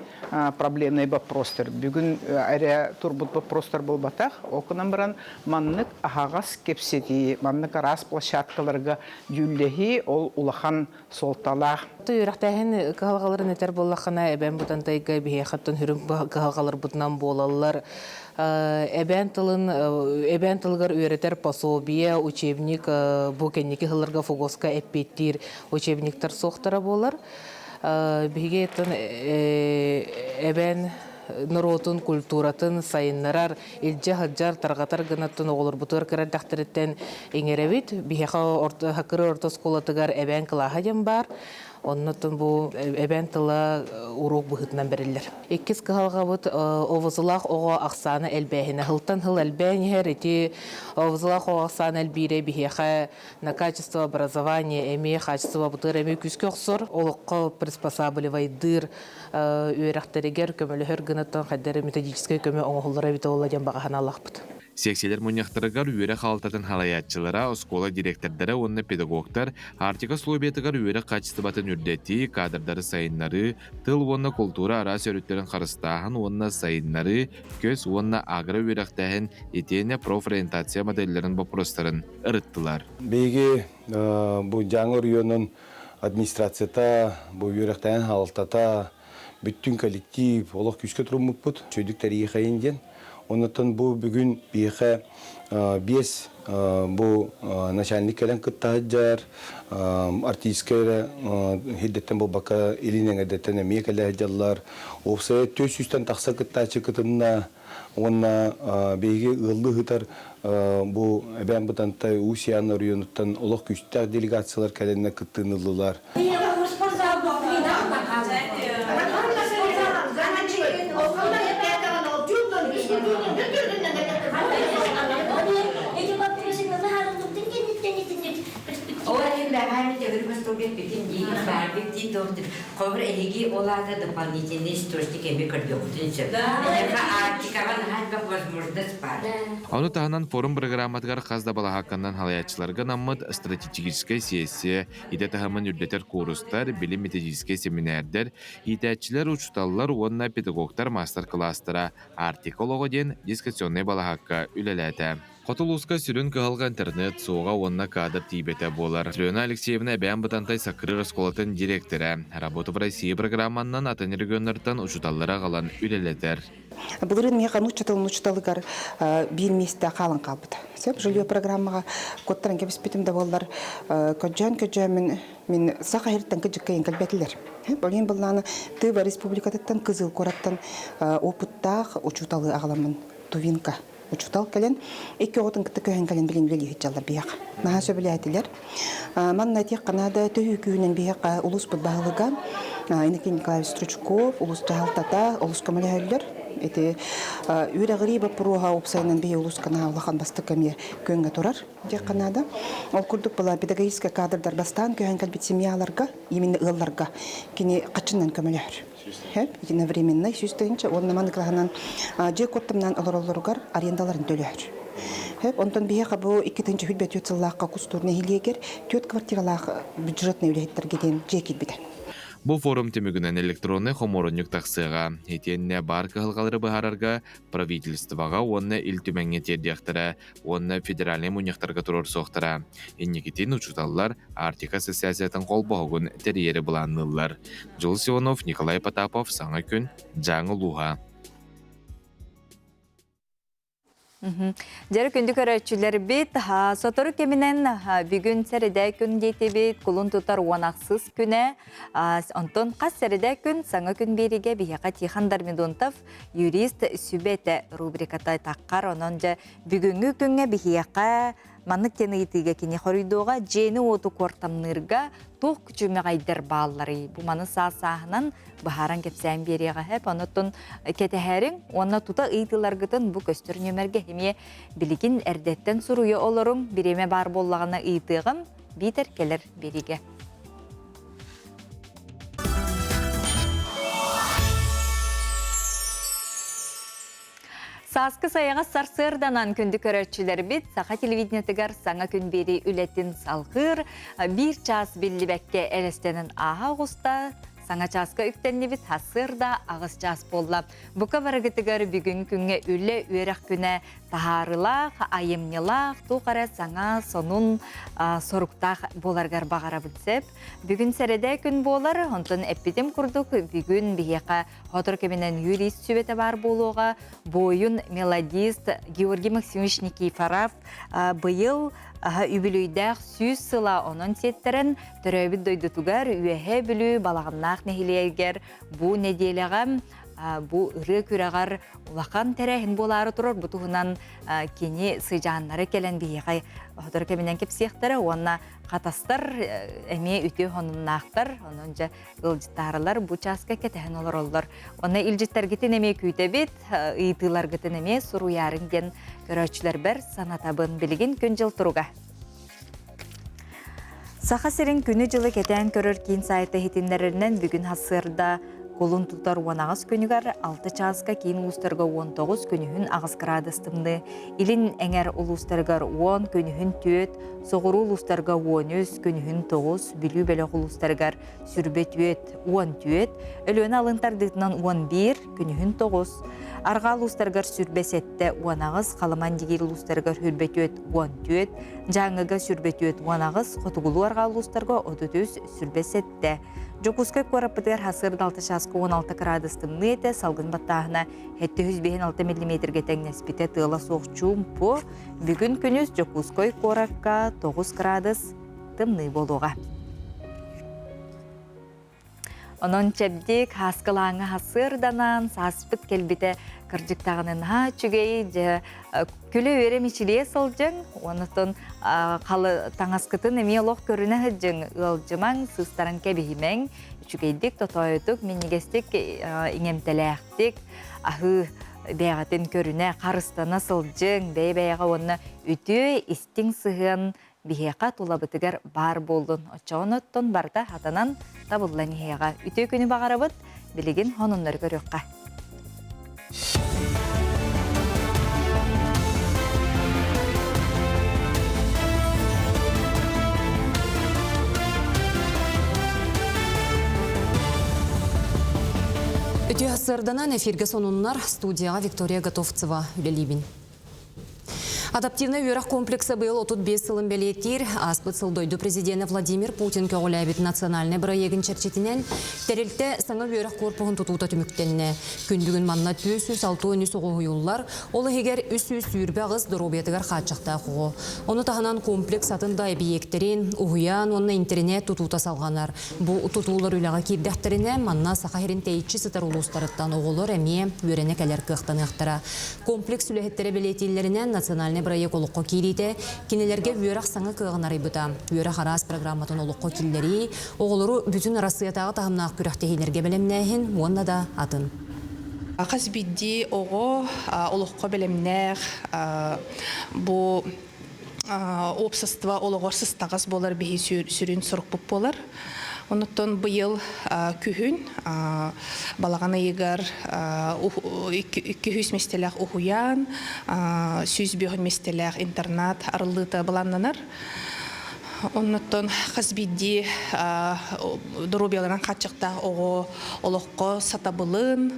проблемный боппуруостар. Бүгүн эрэ турбут боппуруостар буолбатах. Ол гынан баран маннык аһаҕас кэпсэтии, маннык араас площадкаларга дьүүллэһии ол улахан суолталаах. Үөрэхтээһин кыһалҕаларын этэр буоллаххына, эбээн Бытантайга биһиэхэ оттон сүрүн кыһалҕаларбытынан буолаллар. Эбээн тылын эбээн тылыгар үөрэтэр пособие, учебник бу кэнники сылларга ФГОСка эппиэттиир учебниктар суохтара буолар. Биһиги оттон эбээн норуотун культуратын сайыннарар, илдьэ сылдьар, тарҕатар гынаттан оҕолорбутугар кыра эрдэхтэриттэн иҥэрэбит. Биһиэхэ орто, Хакыры орто оскуолатыгар эбээн кылааһа диэн баар. Оннуттан бу эбээн тыла уруок быһыытынан бэриллэр. Иккис кыһалҕабыт овозулаах оҕо ахсаана элбээһинэ. Сылтан сыл элбээн иһэр. Ити овозулаах оҕо ахсаана элбиирэ биһиэхэ на качество образования эмиэ хаачыстыбабытыгар эмиэ күүскэ охсор. Олоххо приспосабливайдыыр үөрэхтэригэр көмөлөһөр гынаттан хайдары методическай көмө оҥоһуллара эбитэ буолла диэн баҕа санаалаахпыт. Сиэксийэлэр мунньахтарыгар үөрэх хаалтатын салайааччылара, оскуола дириэктэрдэрэ уонна педагогтар Арктика условиятыгар үөрэх хаачыстыбатын үрдэтии, кадрдары сайыннарыы, тыл уонна култуура араас өрүттэрин харыстааһын уонна сайыннарыы, көс уонна агро үөрэхтээһин итиэннэ профориентация моделлэрин боппуруостарын ырыттылар. Биһиги бу Дьааҥы оройуонун администрацията, бу үөрэхтээһин хаалтата, бүттүн коллектив олох күүскэ туруммуппут, чөйдүк тэрийиэхэйин диэн. Оннуттан бу бүгүн биһиэхэ биэс бу начальник кэлэн кытта сылдьар, артистка эрэ хирдэттэн буолбакка илин эҥэрдэттэн эмиэ кэлэ сылдьаллар. Уопсайа 400-тэн тахса кыттааччы кытынна. Уонна биһиги ыаллыы ыытар бу Эбээн Бытантай Уус-Ян оройуонуттан олох күүстээх делегациялар кэлэннэр кыттыыны ыллылар. Холобур, эһиги ол аата дополнительный источник эми көрдүөххүтүн сөп. Эһиэхэ Арктикаҕа наһаа элбэх возможность баар. Ону таһынан форум бырагырааматыгар хас да балаһаакканан халайааччыларга анаммыт стратегическай сессия, идэ таһымын үрдэтэр куурустар, билим-методическай сэминээрдэр, иитээччилэр, учууталлар уонна педагогтар маастар-кылаастара «Арктика олоҕо» диэн дискуссионнай балаһаакка үлэлээтэ. Хоту улууска сүрүн кыһалҕа интернет суоҕа уонна кадр тиийбэтэ буолар. Алена Алексеевна Эбээн Бытантай Саккырыыр оскуолатын дириэктэрэ. Работа в России программаннан атын регионнартан учууталлары аҕалан үлэлэтэр. Былырыын миэхэ нуучча тылын учууталыгар биир миэстэ хаалан хаалбыта. Сөп, жилье программаҕа куоттаран кэбиспитим да буоллар, көдьөөн-көдьөөммүн мин саха иһиттэн кыдьыккайын кэлбэтилэр. Олин быллааны Тыва республикатыттан Кызыл куораттан опыттаах учууталы аҕаламмын Тувинка учуутал кэлэн, икки оҕотун кытта көһөн кэлэн билин үлэлии сылдьаллар биһиэхэ. Наһаа сөбүлээтилэр. Манна этиэх Канада төһүү күүһүнэн биһиэхэ улууспут баһылыга Иннокентий Николаевич Стручков, улуус дьаһалтата олус көмөлөһөллөр. Ити үөрэҕирии боппуруоһа уопсайынан биһи улууска наһаа улахан бастакы эмиэ күөҥҥэ турар диэххэ наада. Ол курдук была педагогическай кадрдар бастаан көһөн кэлбит семьяларга, именно ыалларга кини хаччынан көмөлөһөр. Сөп, единовременный 100 тыһыынча уонна маны кылаһынан дьиэ куоттамнаан олороллоругар арендаларын төлөһөр. Сөп, онтон биһиэхэ бу 2024 сыллаахха Кустуур нэһилиэгэр түөрт квартиралаах бюджетный үлэһиттэргэ диэн дьиэ киирбитэ. Бу форум түмүгүнэн электроннай хомуурунньук тахсыаҕа. Итиэннэ баар кыһалҕалары быһаарарга правительствоҕа уонна Ил Түмэҥҥэ тиэрдиэхтэрэ уонна федеральнай мунньахтарга туруорсуохтара. Инникитин учууталлар Арктика ассоциациятын холбоһугун тэрийэри былаанныыллар. Дьулус Иванов, Николай Потапов, Саҥа күн, Дьааҥы улууһа. Дьэрэ күндү көрөөччүлэрбит, сотору кэминэн бүгүн сэрэдэ күн диэтибит, кулун тутар уон ахсыс күнэ. Онтон хас сэрэдэ күн саҥа күн биэригэ биһиэхэ Тихон Дармидонтов юрист сүбэтэ рубриката таххар. Онон дьэ бүгүҥҥү күҥҥэ биһиэхэ маннык диэн ыйытыыга кини хоруйдуоҕа дьиэни-уоту куортамныырга туох күчүмэҕэйдэр баалларый? Бу маны саас-сааһынан быһааран кэпсээн биэриэҕэ сөп. Онон кэтэһээриҥ уонна тута ыйытыыларгытын бу көстөр нүөмэргэ эмиэ билигин эрдэттэн суруйа олоруҥ. Бириэмэ баар буоллаҕына ыйытыаҕым, биитэр кэлэр биэриигэ. Сааскы сайаҕас сарсыарданан күндү көрөөччүлэрбит саха телевидениетыгар саҥа күн биэрии үлэтин салҕыыр биир чаас биллибэккэ элэстэнэн ааһа оҕуста Саҥа чааска үктэннибит сарсыарда аҕыс чаас буолла. Бука барыгытыгар бүгүн күҥҥэ үлэ үөрэх күнэ таһаарылаах, айымньылаах, туох эрэ саҥа, сонун, соруктаах буоларгар баҕарабыт сөп. Бүгүн сэрэдэ күн буолар, онтон эппитим курдук бүгүн биһиэхэ сотору кэминэн юрист сүбэтэ баар буолуоҕа. Буойун мелодист Георгий Максимович Никифоров быйыл үбүлүйдээх 100 сыла онон сиэттэрэн төрөөбүт дойдутугар Үөһээ Бүлүү Балаҕаннаах нэһилиэгэр бу нэдиэлэҕэ бу ырыа күрэҕэр улахан тэрээһин буолаары турар. Бу туһунан кини сыдьааннары кэлэн биһиэхэ сотору кэминэн кэпсиэхтэрэ уонна хатастар эмиэ үтүө сонуннаахтар. Онон дьэ ыалдьыттаарылар бу чааска кэтэһэн олороллор. Онно илдьиттэргитин эмиэ күүтэбит, ыйытыыларгытын эмиэ суруйаарыҥ диэн көрөөччүлэрбэр санатабын. Билигин күн-дьыл туруга. Саха сирин күнү-дьылы кэтээн көрөр киин сайта иһитиннэрэринэн бүгүн сарсыарда кулун тутар 18 күнүгэр 6 чааска киин улуустарга 19 күнүһүн 8 градус тымныы, илин эҥэр улуустарыгар 10 күнүһүн 4, соҕуруу улуустарга 13 күнүһүн 9, Бүлүү бөлөх улуустарыгар сүрбэ 4, 14, Өлүөнэ алын тардыытынан 11, күнүһүн 9, Арҕаа улуустарыгар сүрбэ 7, 18, Халыман Дигиир улуустарыгар сүрбэ 4, 14, Дьааҥыга сүрбэ 48, хотугулуу арҕаа улуустарга 33, сүрбэ 7. Дьокуускай куораппытыгар сарсыарда 6 чааска 16 кыраадыс тымныы этэ, салгын баттааһына 756 миллиметргэ тэҥнэспитэ, тыала суох чуумпу. Бүгүн күнүс Дьокуускай куоракка 9 кыраадыс тымныы буолуоҕа. Онон чэбдик, һааскылааҥҥа сарсыарданан, сааспыт кэлбитэ кырдьык даҕаны наһаа үчүгэй, дьэ күлэ-үөрэ мичилийэ сылдьыҥ, онтон халы таҥаскытын эмиэ олох көрүнэ сылдьыҥ, ыалдьымаҥ, сыыстаран кэбиһимэҥ, үчүгэйдик, тотоойутук, минньигэстик, иҥэмтэлээхтик аһыы бэйэҕитин көрүнэ, харыстана сылдьыҥ, бэйэ-бэйэҕэ уонна үтүө, истиҥ сыһыан биһиэхэ тулабытыгар баар буоллун. Оччоҕуна оттон барыта хатанан табыллан иһиэҕэ. Үтүө күнү баҕарабыт, билигин сонуннары көрүөххэ. Үтүө сарданан эфиргэ сонуннар студияға Виктория Готовцева үлэлиибин. Адаптивнай үөрэх комплекса быйыл 35 сылын бэлиэтиир. Ааспыт сыл дойду президенэ Владимир Путин көҕүлээбит национальнай бырайыагын чэрчитинэн тэрилтэ саҥа үөрэх корпуһун тутуута түмүктэннэ. Күн бүгүн манна 463 оҕо уһуйуллар, ол иһигэр 328 доруобуйатыгар хааччахтаах оҕо. Ону таһынан комплекс атын да эбийиэктэрин, уһуйаан уонна интэринээт тутуута салҕанар. Бу тутуулар үлэҕэ киирдэхтэринэ, манна Саха сирин тэйиччи сытар улуустарыттан оҕолор эмиэ үөрэнэ кэлэр кыахтаныахтара. Комплекс үлэһиттэрэ бэлиэтииллэринэн, национальнай бырайыак олоххо киириитэ кинилэргэ үөрэх саҥа кыаҕын арыйбыта. Үөрэх араас программатын олоххо киллэрии, оҕолору бүтүн Арассыйатааҕы таһымнаах күрэхтэһиилэргэ бэлэмнээһин уонна да атын. Хас биирдии оҕо олоххо бэлэмнээх бу уопсастыба олоҕор сыстаҕас буолар биһи сүрүн сорукпут буолар. Онуттан быйыл күһүн балаҕан ыйыгар 200 миэстэлээх уһуйаан, 105 миэстэлээх интернат арыллыыта былааннанар. Оннуттан хас биирдии доруобуйаларынан хааччахтаах оҕо олоххо сатабылын,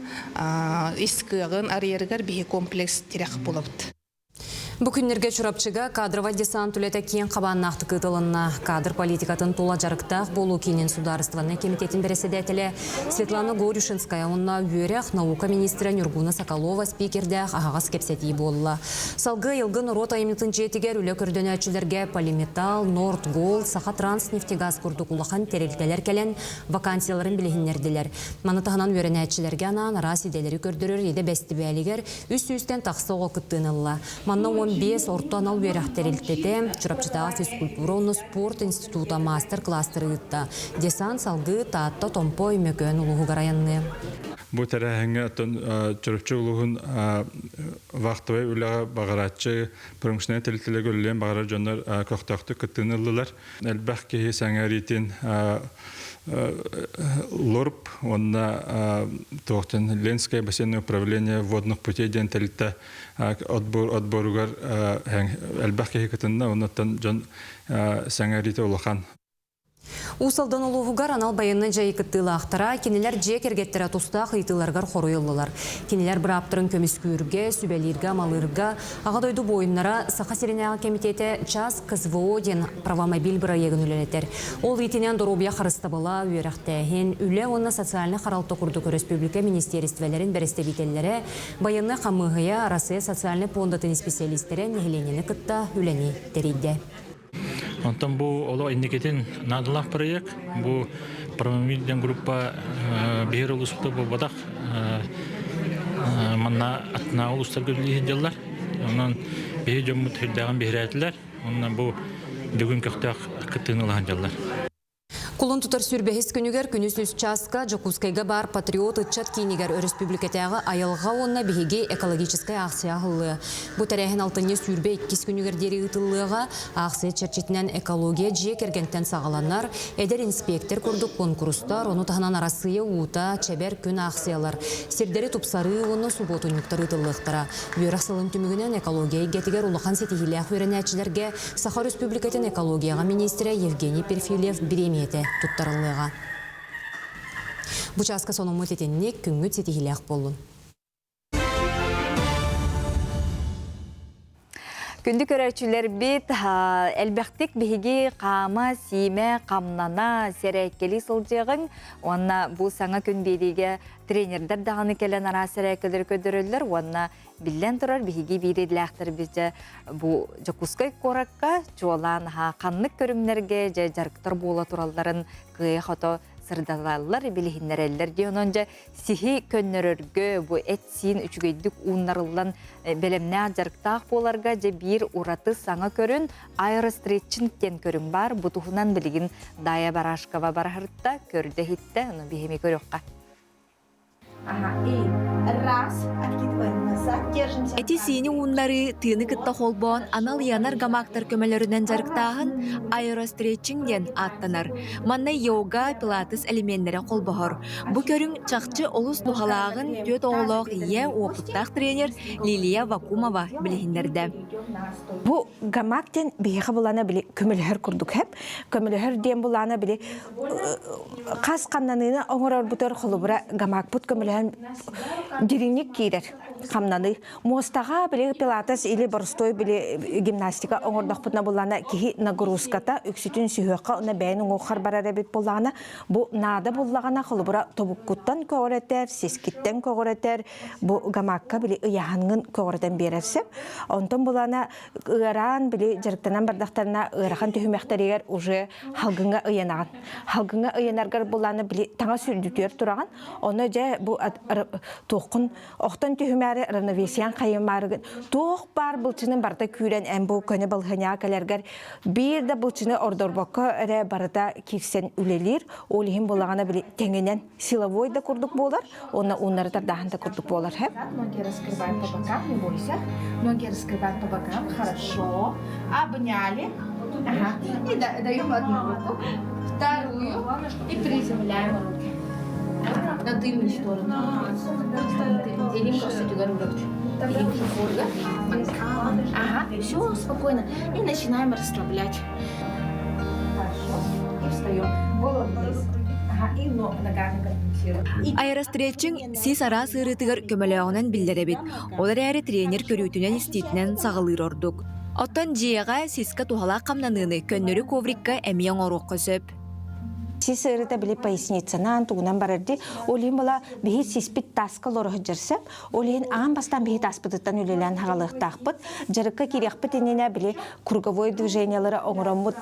ис кыаҕын арыйарыгар биһи комплекс тирэх буолабыт. Бу күннэргэ Чурапчыга кадровай десант үлэтэ киэҥ хабааннаахтык ыытылынна. Кадр политикатын тула дьарыктаах буолуу киинин судаарыстыбаннай кэмитиэтин бэрэссэдээтэлэ Светлана Горюшинская уонна үөрэх, наука министрэ Нюргуна Соколова спикердээх аһаҕас кэпсэтии буолла. Салгыы Айылгы норуот айымньытын дьиэтигэр үлэ көрдөнөөччүлэргэ Полиметалл, Норд Голд, Сахатранснефтегаз курдук улахан тэрилтэлэр кэлэн вакансияларын билиһиннэрдилэр. Маны таһынан үөрэнээччилэргэ анаан араас идэлэри көрдөрөр идэ бэстибээлигэр Үс сүүстэн тахса оҕо кыттыыны ылла. Манна 15 орто анал үөрэх тэрилтэтэ, Чурапчытааҕы физкультура уонна спорт института маастар-кылаастары ыытта. Десант салгыы Таатта, Томпо, Өймөкөөн улууһугар айанныа. Бу тэрээһиҥҥэ оттон Чурапчы улууһун вахтовай үлэҕэ баҕарааччы промышленнай тэрилтэлэргэ үлэлиэн баҕарар дьоннор көхтөөхтүк кыттыыны ыллылар. Элбэх киһи сэҥээриитин ЛОРП уонна туохтан Ленское бассейное управление водных путей диэн тэрилтэ отборугар элбэх киһи кытынна, оннуттан дьон сэҥээриитэ улахан. Уус Алдан улууһугар анал байыаннай дьайыы кыттыылаахтара, кинилэр дьиэ кэргэттэрэ тустаах ыйытыыларыгар хоруй ыллылар. Кинилэр бырааптарын көмүскүүргэ, сүбэлииргэ-амалыырга Аҕа дойду буойуннара Саха сиринээҕи кэмитиэтэ Час КСВО диэн правомобиль бырайыагын үлэлэтэр. Ол иитинэн доруобуйа харыстабыла, үөрэхтээһин, үлэ уонна социальнай харалта курдук өрөспүүбүлүкэ министиэристибэлэрин бэрэстэбиитэллэрэ, байыаннай хамыыһыйа, Арассыыйа социальнай пуондатын исписэлиистэрэ нэһилиэнньэни кытта үлэни тэрийдэ. Онтон бу олох инникитин наадалаах проект. Бу Правомобиль диэн группа биһир улууспута буолбатах. Манна аттынааҕы улуустарга үлэлии сылдьаллар. Онон биһи дьоммут сүрдээҕин биһирээтилэр. Онно бу бүгүн көхтөөх кыттыыны ыла сылдьаллар. Кулун тутар сүүрбэһис күнүгэр күнүс үс чааска Дьокуускайга баар Патриот ыччат киинигэр өрөспүүбүлүкэтээҕи айылҕа уонна биһиги экологическай аахсыйа аһыллыа. Бу тэрээһин алтынньы 22 күнүгэр диэри ыытыллыаҕа. Аахсыйа чэрчитинэн экология дьиэ кэргэнтэн саҕаланар, эдэр инспектор курдук куонкурустар, ону таһынан Арассыыйа уута, чэбэр күн аахсыйалар, сирдэри тупсарыы уонна субуотунньуктар ыытыллыахтара. Үөрэх сылын түмүгүнэн экология эйгэтигэр улахан ситиһиилээх үөрэнээччилэргэ Саха Өрөспүүбүлүкэтин экологияҕа миниистирэ Евгений Перфильев бириэмийэтэ туттарыллыаҕа. Бу чааска сонуммут итинник, күҥҥүт ситиһиилээх буоллун. Күндү көрөөччүлэрбит, элбэхтик биһиги хаама, сиимэ, хамнана, сэрээккэлии сылдьыаҕыҥ уонна бу саҥа күн биэриигэ тренердэр даҕаны кэлэн араас сэрээккэлэри көрдөрөллөр уонна Биллэн турар, биһиги биир идэлээхтэрбит дьэ бу Дьокуускай куоракка чуолаан аһаа ханнык көрүҥнэргэ дьэ дьарыктар буола туралларын кыайа-хото сырдаталлар, билиһиннэрэллэр дии. Онон дьэ сиһи көннөрөргө, бу эт-сиин үчүгэйдик ууннарыллан бэлэмнээх дьарыктаах буоларга дьэ биир ураты саҥа көрүн аэростретчинг диэн көрүҥ баар. Бу туһунан билигин Дая Барашкова бараһырта, көрдө-иһиттэ, ону биһими көрүөххэ. Эти-сиини ууннарыы, тыыны кытта холбоон анал ыйанар гамактар көмөлөрүнэн дьарыктааһын аэростретчинг диэн ааттанар. Манна йога, пилатес элеменнэрэ холбоһор. Бу көрүҥ чахчы олус туһалааҕын түөрт оҕолоох ийэ, уопуттаах тренер Лилия Вакумова билиһиннэрдэ. Бу гамак диэн биһиэхэ булана били көмөлөһөр курдук хэп. Көмөлөһөр диэн булана били хас хамнаныыны оҥорорбутугар холобура гамакпыт көмөлөһөн дириҥник киирэр хамнаныы. Муостаҕа били пилатес или боростой били гимнастика оҥордохпутуна буллаана киһи нагрузката үксүтүн сүһүөххэ уонна бэйэн уҥуоххар барар эбит буоллаҕына бу наада буллаҕына холобура тобуккуттан көҕүрэтэр, сискиттэн көҕүрэтэр бу гамакка били ыйааһыҥҥын көҕүрэтэн биэрэр сөп. Онтон булана ыараан били дьарыктанан бардахтарына ыарахан түһүмэхтэригэр уже халгыҥҥа ыйанаҕын. Халгыҥҥа ыйанаргар булааны били таҥас үрдүтүгэр тураҕын. Ону дьэ бу туоххун охтон түһүмээри равновесиян хайымаарыгын туох баар былчынын барыта күүрэн эн бу көнө балыһаньаҕа кэлэргэр биир да былчыны ордорбокко эрэ барыта киирсэн үлэлиир. Ол иһин булаҕына били тэҥинэн силовой да курдук буолар, уонна ууннары тардаһан да курдук буолар. Ноги раскрываем по бокам, не бойся. Ноги раскрываем по бокам, хорошо. Обняли. Ага. И даем одну руку, вторую и приземляем руки. На тыльную сторону. Ага, все, спокойно. И начинаем расслаблять. Хорошо. И встаем. Голову вниз. Аэростретчинг сис араас ыарыытыгар көмөлөөҕүнэн биллэр эбит. Ол эрээри тренер көрүүтүнэн-истиитинэн саҕалыыр ордук. Оттон дьиэҕэ сиска туһалаах хамнаныыны көннөрү коврикка эмиэ оҥоруохха сөп. Сис ыарыыта били поясницанан тугунан барар дии. Ол иһин була биһи сиспит таска олоро сылдьар сөп. Ол иһин аан бастаан биһи таспытыттан үлэлээн хаалыахтаахпыт. Дьарыкка киириэхпит иннинэ били круговой движениялары оҥороммут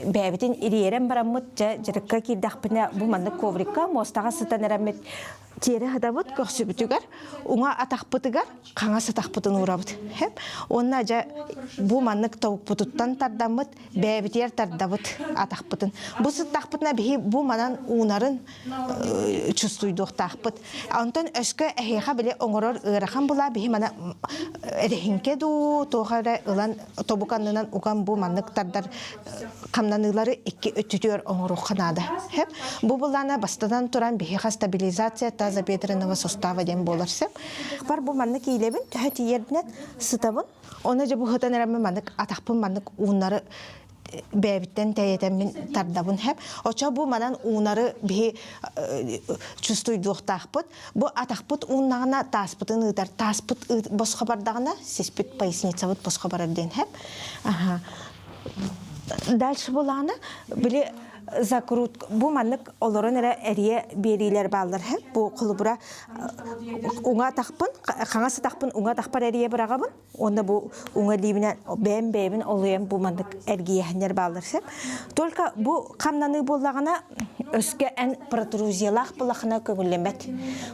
бэйэбитин ириэрэн бараммыт дьэ дьарыкка киирдэхпинэ бу маннык коврикка муостаҕа сытан эрэммит тиэрэ сытабыт көхсүбүтүгэр уҥа атахпытыгар хаҥас атахпытын уурабыт. Уонна дьэ бу маннык тобукпутуттан тардаммыт бэйэбитигэр тардабыт атахпытын. Бу сыттахпытына биһи бу манан уунарын чувствуйдуохтаахпыт. Онтон өскө эһиэхэ били оҥорор ыарахан була биһи мана эрэһиҥкэ дуу туох эрэ ылан тобук аннынан уган бу маннык тардар хамнаныылары икки өттүтүгэр оҥоруохха наада. Бу буллаана бастатан туран биһиэхэ стабилизация тазобедренного сустава диэн буолар сөп. Бар бу маннык иилэбин төһө тиийэрбинэн сытабын. Оны дьэ бу сытан эрэммин маннык атахпын маннык ууннары бэйэбиттэн тэйэтэммин тардабын хэп. Очо бу манан уунары биһи чувствуйдуохтаахпыт. Бу атахпыт ууннаҕына тааспытын ыытар. Тааспыт босхо бардаҕына сиспит поясницабыт босхо барар диэн хэп. Аха. Дальше булааны били закрут бу маннык олорон эрэ эрийэ биэриилэр бааллар хэп. Бу холобура уҥа атахпын хаҥас атахпын уҥа атахпар эрийэ быраҕабын. Уонна бу уҥа илиибинэн бэйэм бэйэбин олуйан бу маннык эргийэһиннэр бааллар сөп. Только бу хамнаныы буоллаҕына өскө эн протрузиялаах булахына көҥүллэммэт.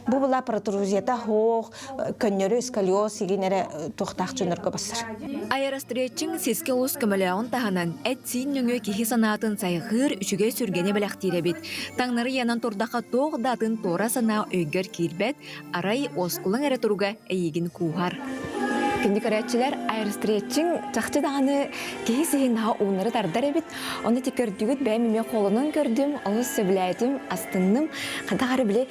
Бу була протрузията хоох, көннөрү сколиоз игин эрэ туохтаах дьоннорго бассар. Аэростретчинг сискэ олус көмөлөөҕүн таһынан, эт-сиин нөҥүө киһи санаатын сайҕыыр, үчүгэй сүргэни бэлэхтиир эбит. Таҥнары ыйанан турдахха туох да атын туора санаа өйгөр киирбэт, Арай уоскулаҥ эрэ туруга эйигин кууһар. Күндү көрөөччүлэр, аэростретчинг чахчы даҕаны киһи сиһин наһаа ууннары тардар эбит. Ону ити көрдүгүт, бэйэм эмиэ холонон көрдүм, олус сөбүлээтим, астынным. Хайдах эрэ били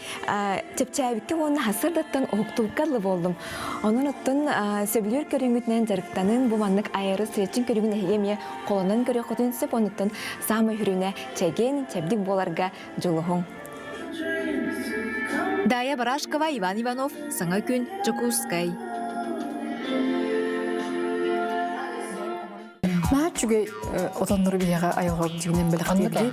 чэпчээбиккэ уонна сарсыардаттан уһуктубукка дылы буоллум. Онон оттон сөбүлүүр көрүҥҥүтүнэн дьарыктанын, бу маннык аэростретчинг көрүҥүн эһиги эмиэ холонон көрүөххүтүн сөп. Онуттан саамай сүрүнэ чэгиэн, чэбдик буоларга дьулуһуҥ. Дая Барашкова, Иван Иванов, Саҥа күн, Дьокуускай. Наһаа үчүгэй отоннору биһиэхэ айылҕа дьиҥинэн бэлэхтиирдии.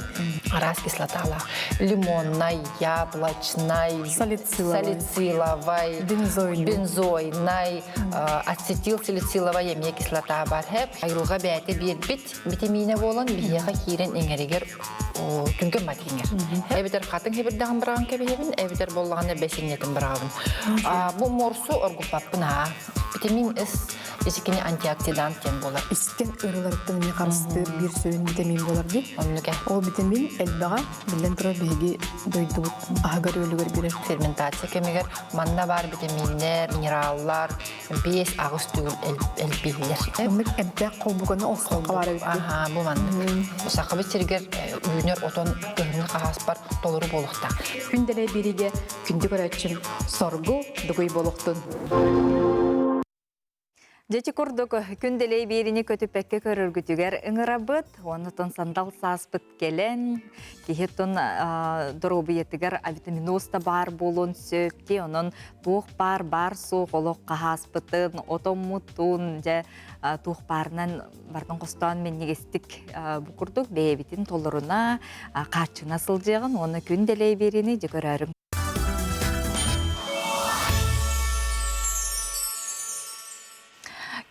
Араас кислоталаах. Лимоннай, яблочнай, салициловай, бензойнай, ацетилсалициловай эмиэ кислота бар. Айылҕа бэйэтэ биэрбит битэмиинэ буолан биһиэхэ киирэн иҥэригэр түргэн матиҥэр. Эбэтэр хатыҥ хибирдэҕин быраҕан кэбиһэбин, эбэтэр буоллаҕына бэсинньэтин быраҕабын. Бу морсу оргуппаппын аа. Витамин С исикини антиоксидант диэн буолар. Искэн ыарыыларыттан эмиэ харыстыыр биир сүрүн витамин буолар дии. Оннук Ол витамин элбэҕэ, биллэн турар, биһиги дойдубут аһыгар-үөлүгэр биэрэр. Ферментация кэмигэр манна баар витаминнэр, минераллар, 5-8 төгүл элбииллэр. Маннык эмтээх холбуканы олоххо баар эбит. Аха, бу маннык. Сахабыт сиригэр үүнэр отон кыһыҥҥы хаһааспар толору буолуохтаах. Күн дэлэй биригэ күндү көрөөччүм соргу дугуй буолуохтун. Дьэти курдук күн дэлэй биэрини көтүппэккэ көрөргүтүгэр ыҥырабыт. Оннутун сандал сааспыт кэлэн, киһи тун доруобуйатыгар авитаминоз да баар буолуон сөп ди. Онон туох баар баар суох олох хаһааспытын, отоммутун, дьэ туох баарынан бартын хостоон минньигэстик бу курдук бэйэбитин толоруна, хааччына сылдьыаҕын уонна күн дэлэй биэрини дьэ көрөөрүҥ.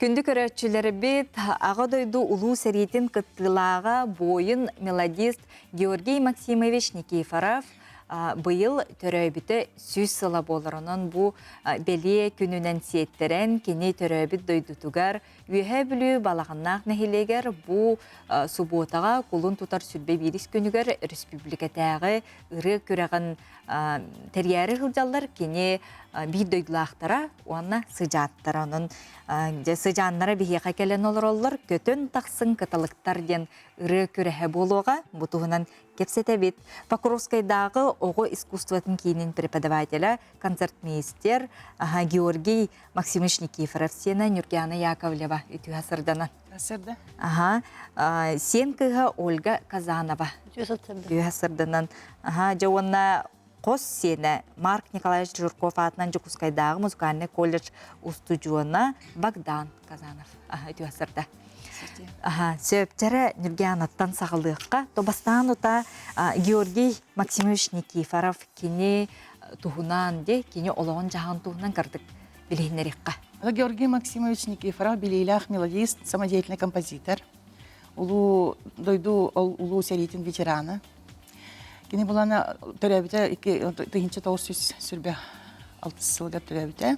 Күндү көрөөччүлэрбит, Аҕа дойду Улуу сэриитин кыттыылааҕа буойун мелодист Георгий Максимович Никифоров быйыл төрөөбүтэ 100 сыла буолар. Онон бу бэлиэ күнүнэн сиэттэрэн кини төрөөбүт дойдутугар Үөһээ Бүлүү Балаҕаннаах нэһилиэгэр бу субуотаҕа кулун тутар сүрбэ биирис күнүгэр республикатааҕы ырыа күрэҕин тэрийээри сылдьаллар кини биир дойдулаахтара уонна сыдьааттара. Онон дьэ сыдьааннара биһиэхэ кэлэн олороллор, көтөн тахсыҥ кыталыктар диэн ырыа күрэһэ буолуоҕа. Бу туһунан кэпсэтэбит. Покровскайдааҕы оҕо искусствотын киинин преподавателэ, концертмейстер Георгий Максимович Никифоров сиэнэ Нюргиана Яковлева үтүө сырданан. Сырда. Аха, сиэн кыыһа Ольга Казанова. Үтүө сырданан. Аха, дьэ уонна хос сиэнэ Марк Николаевич Жирков аатынан Дьокуускайдааҕы музыкальнай колледж устудьуона Богдан Казанов. Аха, үтүө сырда. Аха, сөптөрө Нюргианаттан саҕалыахха. То бастаан ута Георгий Максимович Никифоров кини туһунан де кини олоҕун дьаһан туһунан кырдык билиһиннэриэххэ. Георгий Максимович Никифоров билиилээх мелодист, самодеятельный композитор, улуу дойду улуу сэриитин ветерана. Кини булана төрөөбүтэ 1996 сылыгар төрөөбүтэ.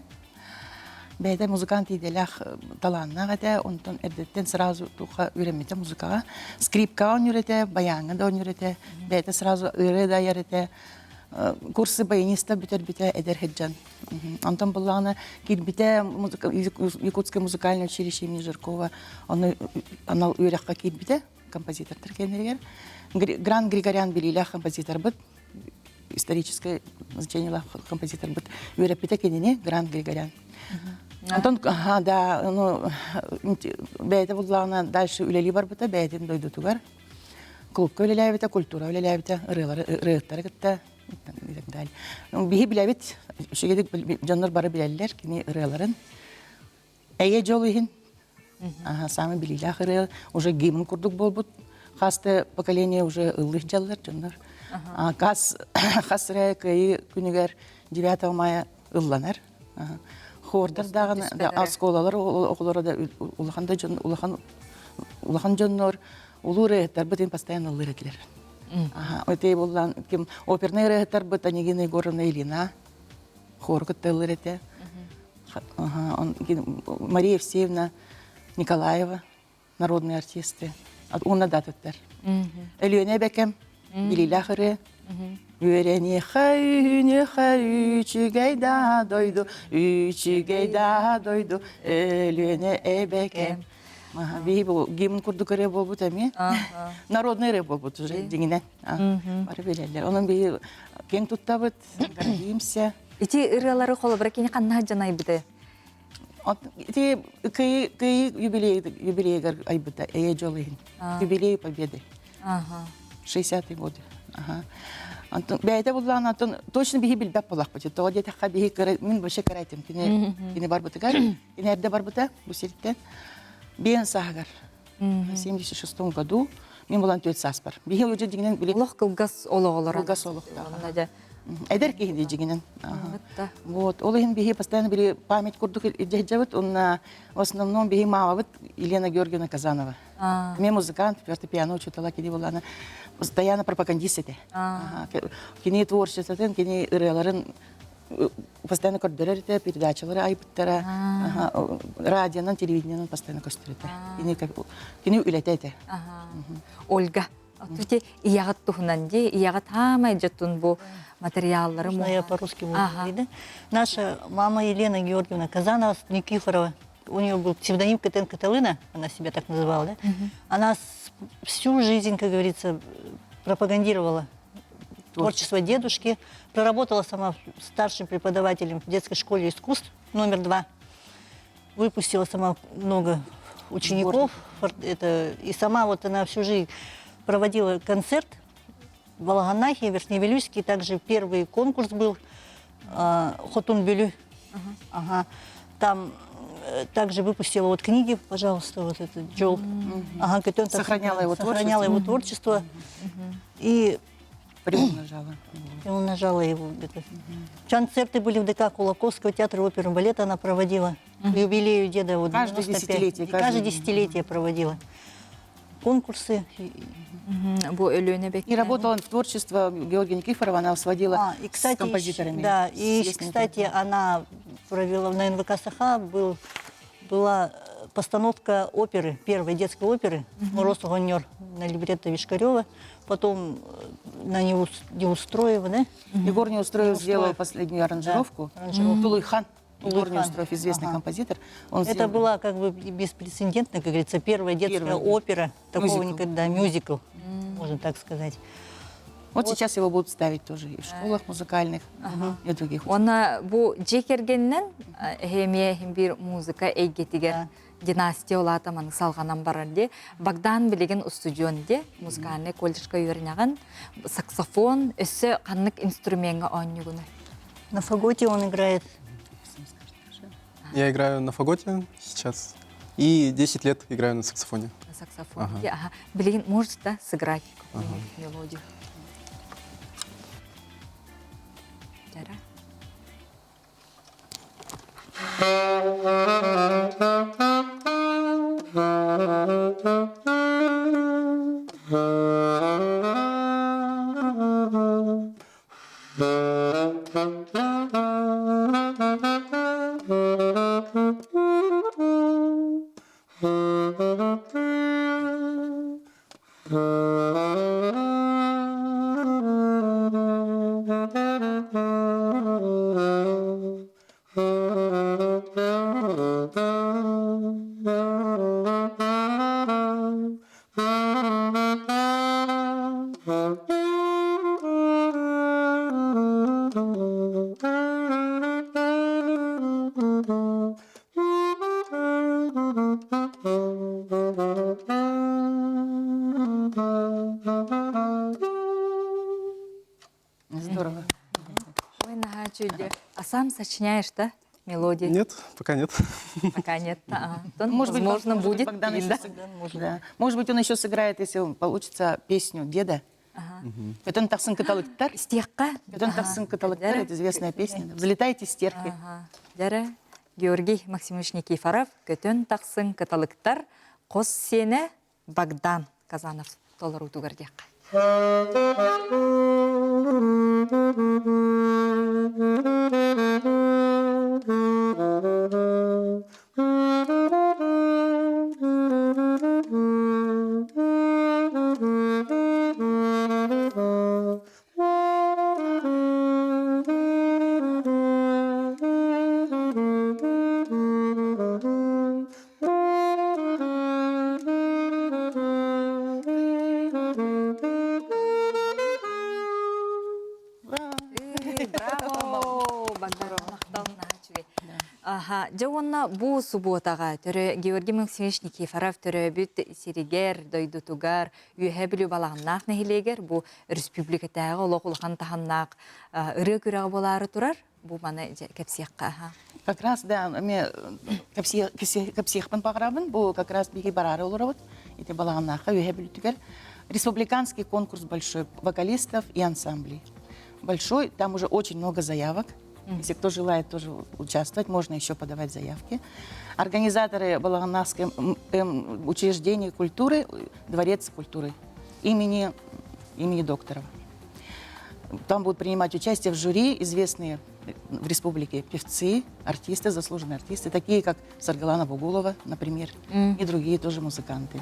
Бэйэтэ музыкант идэлээх талааннаах этэ, онтон эрдэттэн сразу туха үөрэммитэ музыкаҕа. Скрипкаҕа оонньуур этэ, баяҥҥа да оонньуур этэ, бэйэтэ сразу ырыа да айар этэ. Курсы баяниста бүтэрбитэ эдэр сылдьан. Онтон буллаҕына киирбитэ Якутское музыкальное училище имени Жиркова, ону анал үөрэххэ киирбитэ композитордар кэннилэригэр. Гран Григорян билиилээх композиторбыт, историческое значениелаах композиторбыт үөрэппитэ кинини Гран Григорян. Онтон да, ну, бэйэтэ буллаҕына дальше үлэлии барбыта бэйэтин дойдутугар. Клубка үлэлээбитэ, культура үлэлээбитэ, ырыалары, ырыаһыттары кытта и так далее. Биһи билэбит, үчүгэйдик дьоннор бары билэллэр кини ырыаларын. Эйэ дьол иһин самый билиилээх ырыа уже гимн курдук буолбут. Хас да поколение уже ыллых дьаллар дьоннор. Хас хас эрэ кыайыы күнүгэр 9 мая ылланар. Хордар даҕаны оскуолалар оҕолоро да улахан да дьон улахан улахан дьоннор улуу ырыаһыттарбыт постоянно ыллыыр этилэр. Өтей буллан ким оперный ырыаһыттарбыт Анегина Егоровна Ильина хору кытта ыллыр этэ. Мария Евсеевна Николаева народные артисты. Уонна да атыттар. Өлүөнэ эбэкэм билиилээх ырыа. Үөрэниэхэ үүнүөхэ үчүгэй да дойду, үчүгэй да дойду, Өлүөнэ эбэкэм. Биһи бу гимн курдук ырыа буолбут эмиэ. Народный ырыа буолбут уже дьиҥинэн. Бары билэллэр. Онон биһи киэҥ туттабыт, гордимся. Ити ырыалары холобура кини ханна сылдьан айбыты? Ити кыайыы юбилейгар айбыта эйэ дьол иһин. Юбилей Победы. 60-е годы. Антон бэйэтэ буллаан антон точно биһи билбэт буолахпыт. Тоҕо диэтэххэ биһи мин вообще кыра этим. Кини кини барбытыгар, кини эрдэ барбыта бу сиртэн. Биэн сааһыгар. В 76 году мин булан түөрт сааспар. Биһи уже дьиҥинэн били Олох кылгас олоҕолоро. Кылгас олохтоох. Эдэр киһи дии дьиҥинэн. Вот, ол иһин биһи постоянно били память курдук илдьэбит. Онна в основном биһи маамабыт Елена Георгиевна Казанова. Мен музыкант, фортепиано учутала кини булана постоянно пропагандист этэ. Кини творчествотын, кини ырыаларын постоянно көрдөрөр этэ, передачалары айбыттара, радионан, телевидениенан постоянно көстөр этэ. Кини кини үлэтэ этэ. Ольга, Отути ийэҕит туһунан дии, ийэҕит хаамай дьоттун бу материаллары Можно я по-русски буду говорить, да? Наша мама Елена Георгиевна Казанова Никифорова, у нее был псевдоним Катен Каталына, она себя так называла, да? Она всю жизнь, как говорится, пропагандировала творчество дедушки, проработала сама старшим преподавателем в детской школе искусств номер 2. Выпустила сама много учеников. Это, и сама вот она всю жизнь проводила концерт в Балаганахе, Верхневилюйске. Также первый конкурс был Хотун Белю. Ага. Там также выпустила вот книги, пожалуйста, вот этот Джол. Ага, сохраняла его сохраняла его творчество. И приумножала. Приумножала его. Это. Концерты были в ДК Кулаковского театра оперы и балета она проводила. К юбилею деда вот каждое 95, десятилетие. Каждое десятилетие проводила. Конкурсы. И работала в творчество Георгия Никифорова, она сводила и, кстати, с композиторами. Да, и, кстати, она провела на НВК Саха, была постановка оперы, первой детской оперы «Мороз Огонер» на либретто Вишкарева. Потом На Неустроева, да? Егор Неустроев сделал последнюю аранжировку. Тулуйхан. Егор Неустроев, известный композитор. Он Это сделал... была как бы беспрецедентно, как говорится, первая детская Первая. опера. Такого Мюзикл. никогда, мюзикл, можно так сказать. Вот сейчас его будут ставить тоже и в школах музыкальных, и в других. Она бу жекергеннен хемие бир музыка эйгетигер династия олата маны салганан барар де. Богдан билеген устудион де, музыкальный колледжка үйренеген, саксофон, өссө каннык инструментга оонньугуна. На фаготе он играет. Я играю на фаготе сейчас и 10 лет играю на саксофоне. На саксофоне. Ага. Билеген может да, сыграть какую-нибудь мелодию. Жара. Здорово. Ой, наһаа чуйде. А сам сочиняешь, да, мелодии? Нет, пока нет. Пока нет. А, то, Может быть, возможно, может быть, будет. Богдан и еще да. сыграет. Да. Может быть, он еще сыграет, если он получится, песню деда. Көтөн тахсын кыталыктар. Стерка. Көтөн тахсын кыталыктар, это известная песня. Взлетайте, стерхи. Дәрі Георгий Максимович Никифоров, көтөн тақсын кыталыктар, қос сені Богдан Казанов толыру тугардек. Браво! Богдан мақтал Аха, жа онна бу субботаға төрө Георгий Максимович Никифоров төрөбүт сиригер, дойдутугар, үйе билүү балағыннаах нехилегер, бу республикатағы олох улахан таханнаах ырыы күрәҕэ болаары турар, бу маны кэпсиэххэ, аха. Как раз, да, ме кэпсиэхпин баҕарабын, бу как раз биһи бараары олоробут, ити балаҕаннаахха үөһэ бүлүтүгэр. Республиканский конкурс большой вокалистов и ансамблей. Большой, там уже очень много заявок. Если кто желает тоже участвовать, можно еще подавать заявки. Организаторы Балаганахского учреждения культуры, Дворец культуры имени, имени Докторова. Там будут принимать участие в жюри известные в республике певцы, артисты, заслуженные артисты, такие как Саргалана Бугулова, например, и другие тоже музыканты.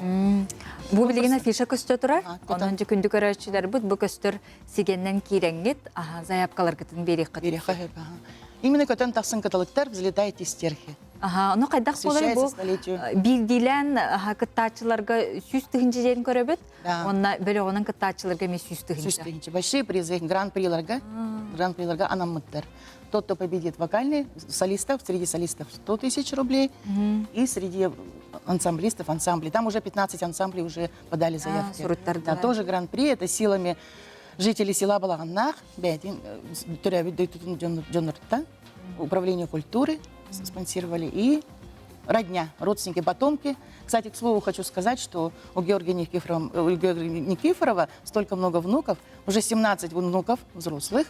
Бу билигин афиша көстө турар. Онон күндү көрөөчүлөр бут бу көстөр сигеннен кииреҥҥит, аха, заявкаларгытын биэриэххит. Биэриэххэ Именно көтөн тахсын кыталыктар взлетайте стерхи. Аха, ону хайдах буолар бу Посвящается столетию. биирдиилээн аха кыттааччыларга сүүс тыһынча диэн көрөбүт. Онна бөлөҕүнэн кыттааччыларга эмиэ сүүс тыһынча. Сүүс тыһынча. Большие призы, гран-приларга, гран-приларга анаммыттар. Тот, кто победит вокальный, солистов, среди солистов 100 тысяч рублей, и среди ансамблистов, ансамблей. Там уже 15 ансамблей уже подали заявки. суруттардылар. Да, тоже гран-при, это силами жителей села Балаганнах, бәйтин, төрәбит дөйтүтүн дьоннортан, управление культуры спонсировали, и родня, родственники, потомки. Кстати, к слову, хочу сказать, что у Георгия Никифорова, у Георгия Никифорова столько много внуков, уже 17 внуков взрослых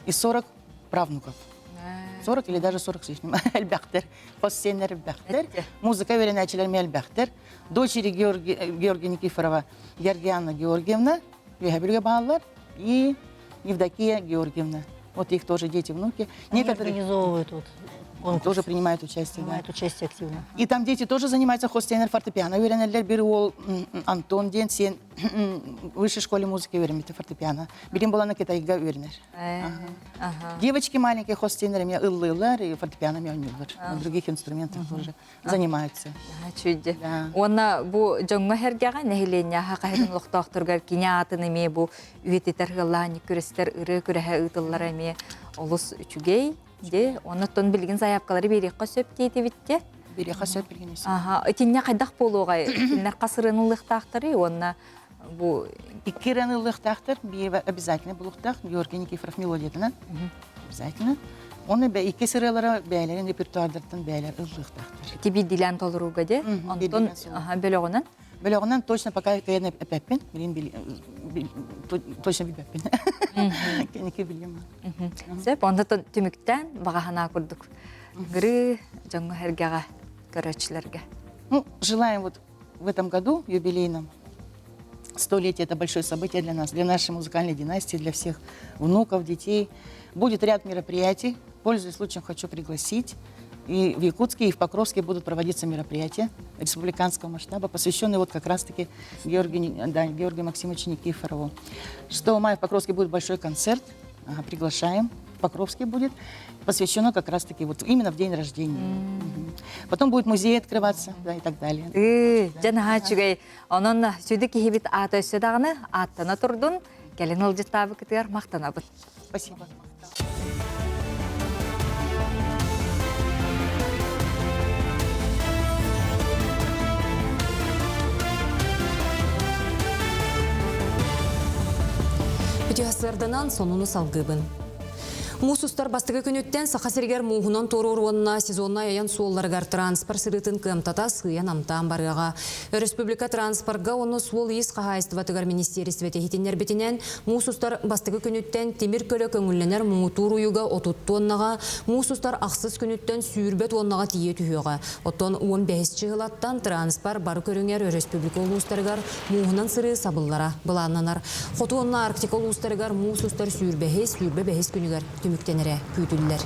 и 40 правнуков. 40 или даже 40 с лишним. Элбэхтэр, хос сиэннэр элбэхтэр, музыка үөрэнээччилэр элбэхтэр, дочери Георгия, Георгия Никифорова, Георгиана Георгиевна, Вегабельга Баллар и Евдокия Георгиевна. Вот их тоже дети, внуки. Они Некоторые организовывают вот. Тоже принимает участие. Принимает участие активно. И там дети тоже занимаются хостенер фортепиано. Үйренелер бир ол Антон ден сен высшей школе музыки үйренмейді фортепиано. Билим боланы Китайга үйренер. Девочки маленькие хостенерами ыллылар и фортепиано ойнуулар. На других инструментах тоже занимаются. Чүйді. Онна бу жоңго хергега нехиленя хакайрын лохтоохторгар кине атын эме бу үйететер гыллаани күрестер ыры күрэхэ ыытыллар эме олус үчүгей де оннотон билгин заявкалары бериэххэ сөп диэтибитте. Бериэххэ сөп билгин. Аха, итинне хайдах буолуоҕай кинилэр хас ырыаны ылыахтаахтары уонна бу Икки ырыаны ылыахтаахтар, биир обязательно булуохтаах, Георгий Никифоров мелодиятынан. Обязательно. Оны икки сыралара бээлерин репертуардардан бээлер ылыахтаахтар. Тиби дилен толоруга де. Онтон бөлөҕүнэн. Бөлөҕүнэн точно пока кыйан эппин, билин точно билбеппин. Кеники билим. Сөп, онда түмүктэн бағахана курдук. Гыры жоңго хергега көрөчүлөргө. Ну, желаем вот в этом году юбилейном столетие – это большое событие для нас, для нашей музыкальной династии, для всех внуков, детей. Будет ряд мероприятий. Пользуясь случаем, хочу пригласить. И в Якутске, и в Покровске будут проводиться мероприятия республиканского масштаба, посвященные вот как раз-таки Георгию, да, Георгию Максимовичу Никифорову. 6 мая в Покровске будет большой концерт. Ага, приглашаем. В Покровске будет посвящено как раз-таки вот именно в день рождения. Потом будет музей открываться, да, и так далее. Жана чүгэй. Онон сүдү киһибит аата өссө даҕаны ааттана турдун, кэлин ылдьыттаабыкытыгар махтанабыт. Спасибо. Бүтүһасырданан сонуну салгыбын. Муус устар бастыгы күнүттен Саха сиригэр мууһунан туоруур уонна сезоннай айан суолларыгар транспорт сырыытын кыамтата сыыйа намтаан барыаҕа. Республика транспорга уонна суол-иис хаһаайыстыбатыгар министиэристибэтэ иһитиннэрбитинэн, муус устар бастыгы күнүттэн тимир көлө көҥүллэнэр муҥутуур уйуга 30 туоннаҕа, муус устар ахсыс күнүттэн 20 туоннаҕа тиийэ түһүөҕэ. Оттон 15 чыһылаттан транспорт бары көрүҥэр республика улуустарыгар мууһунан сырыы сабыллара былааннанар. Хоту уонна Арктика улуустарыгар муус устар сүүрбэһис, 25 күнүгэр түмүктэнэрэ күүтүллэр.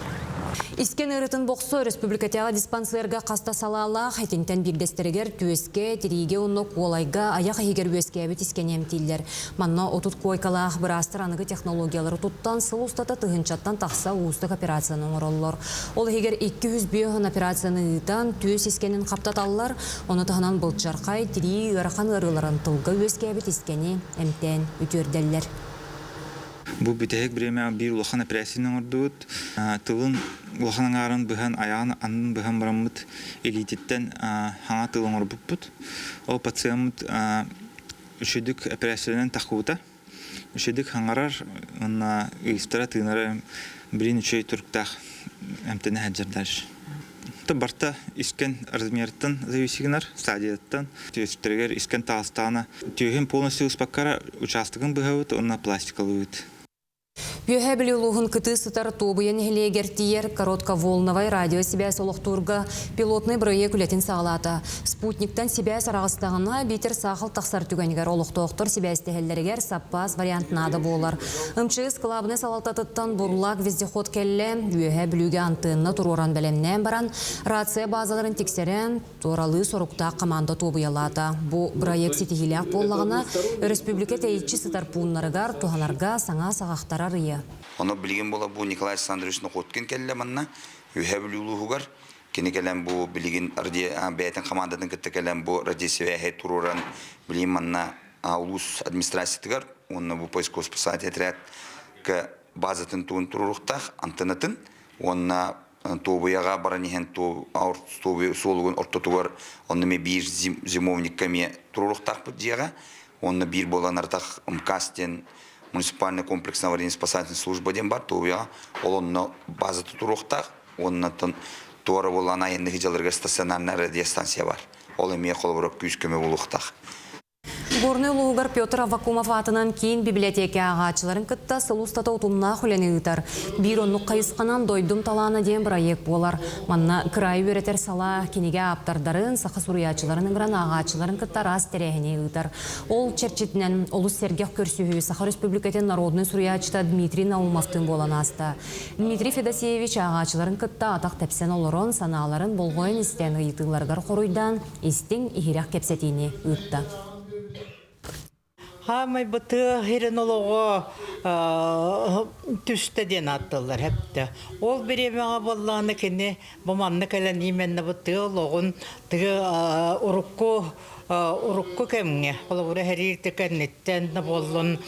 Искен ыарыытын бохсор республикатааҕы диспансерга хас да салаалаах итинтэн биирдэстэригэр түөскэ, тириигэ уонна куолайга айах иһигэр үөскээбит искени эмтииллэр. Манна 30 куойкалаах быраастар аныгы технологиялары туттан сыл устата тыһыынчаттан тахса уустук операцияны оҥороллор. Ол иһигэр 205 операцияны ыытан түөс искенин хаптаталлар, ону таһынан былчархай, тирии ыарахан ыарыыларын тылга үөскээбит искени эмтээн үтүөрдэллэр. Бу бүтэһик бириэмэ биир улахан операцияны оҥордубут. Тылын улахан аҥаарын быһан, айаҕын аннын быһан бараммыт илиититтэн хаҥа тыл оҥорбуппут. Ол пациеммыт үчүгдүк операциянан таххыбыта. Үчүгдүк хаҥарар уонна ыйыстара тыынара билин үчүгэй туруктаах эмтэнэ сылдьар дальше. Барта искен размертан зависит гынар, стадияттан. Түөстэригэр искен таҕыстаҕына түөһүн полностью ыспаккара участогын быһабыт уонна пластикалыыбыт. Үөһээ Бүлүү улууһун кытыы сытар Туобуйа нэһилиэгэр тиийэр коротковолновай радио сибээс олохтуурга пилотнай бырайыак үлэтин саҕалаата. Спутниктан сибээс араҕыстаҕына биитэр саахал тахсар түгэнигэр олохтоохтор сибээстэһэллэригэр саппаас вариант наада буолар. МЧС кылаабынай салалтатыттан Бурлак вездеход кэллэ. Үөһээ Бүлүүгэ антенна туруоран бэлэмнээн баран, рация базаларын тиксэрэн, туоралыы соруктаах команда туобуйалаата. Бу бырайыак ситиһиилээх буоллаҕына, өрөспүүбүлүкэ тэйиччи сытар пууннарыгар туһанарга саҥа саҕахтар арыйа. Ону билигин буола бу Николай Александрович Находкин кэллэ манна Үһэ Бүлүү улууһугар. Кини кэлэн бу билигин бэйэтин командатын кытта кэлэн бу радиосвяһи туруоран билигин манна улуус администрациятыгар уонна бу поисковый спасательный отрядка базатын тугун туруоруохтаах антеннатын уонна Туобуйаҕа баран иһэн суолугун ортотугар онно эмиэ биир зимовникка эмиэ туруоруохтаахпыт дьиэҕэ уонна биир буолан артах МКАС диэн муниципальный комплекс аварийно спасательная служба диэн бар Туобуйаҕа ол онно базата туруохтаах уонна туора буолан айанныһы дьаларыгар стационарная радиостанция бар ол эмиэ холобура күүс көмө буолуохтаах. Горный улууһугар Петр Аввакумов аатынан киин библиотека ааҕааччыларын кытта сыл устата утумнаах үлэни ыытар. Биир оннук хайысханан «Дойдум талаана» диэн бырайыак буолар. Манна кыраайы үөрэтэр салаа кинигэ ааптардарын, саха суруйааччыларын ыҥыран ааҕааччыларын кытта араас тэрээһини ыытар. Ол чэрчитинэн олус сэргэх көрсүһүү Саха Республикатын народнай суруйааччыта Дмитрий Наумовтыын буолан ааста. Дмитрий Федосеевич ааҕааччыларын кытта атах тэпсэн олорон, санааларын болҕойон истэн ыйытыыларыгар хоруйдаан, истиҥ, иһирэх кэпсэтиини ыытта. Хаамай бытыа хирин олоҕо түстэ диэн ааттыллар хэптэ. Ол бириэмэҕэ буоллаҕына кини бу манна кэлэн именно бу тыа олоҕун тыа урукку урукку кэмҥэ холобура хэриир да кэнниттэн да буоллун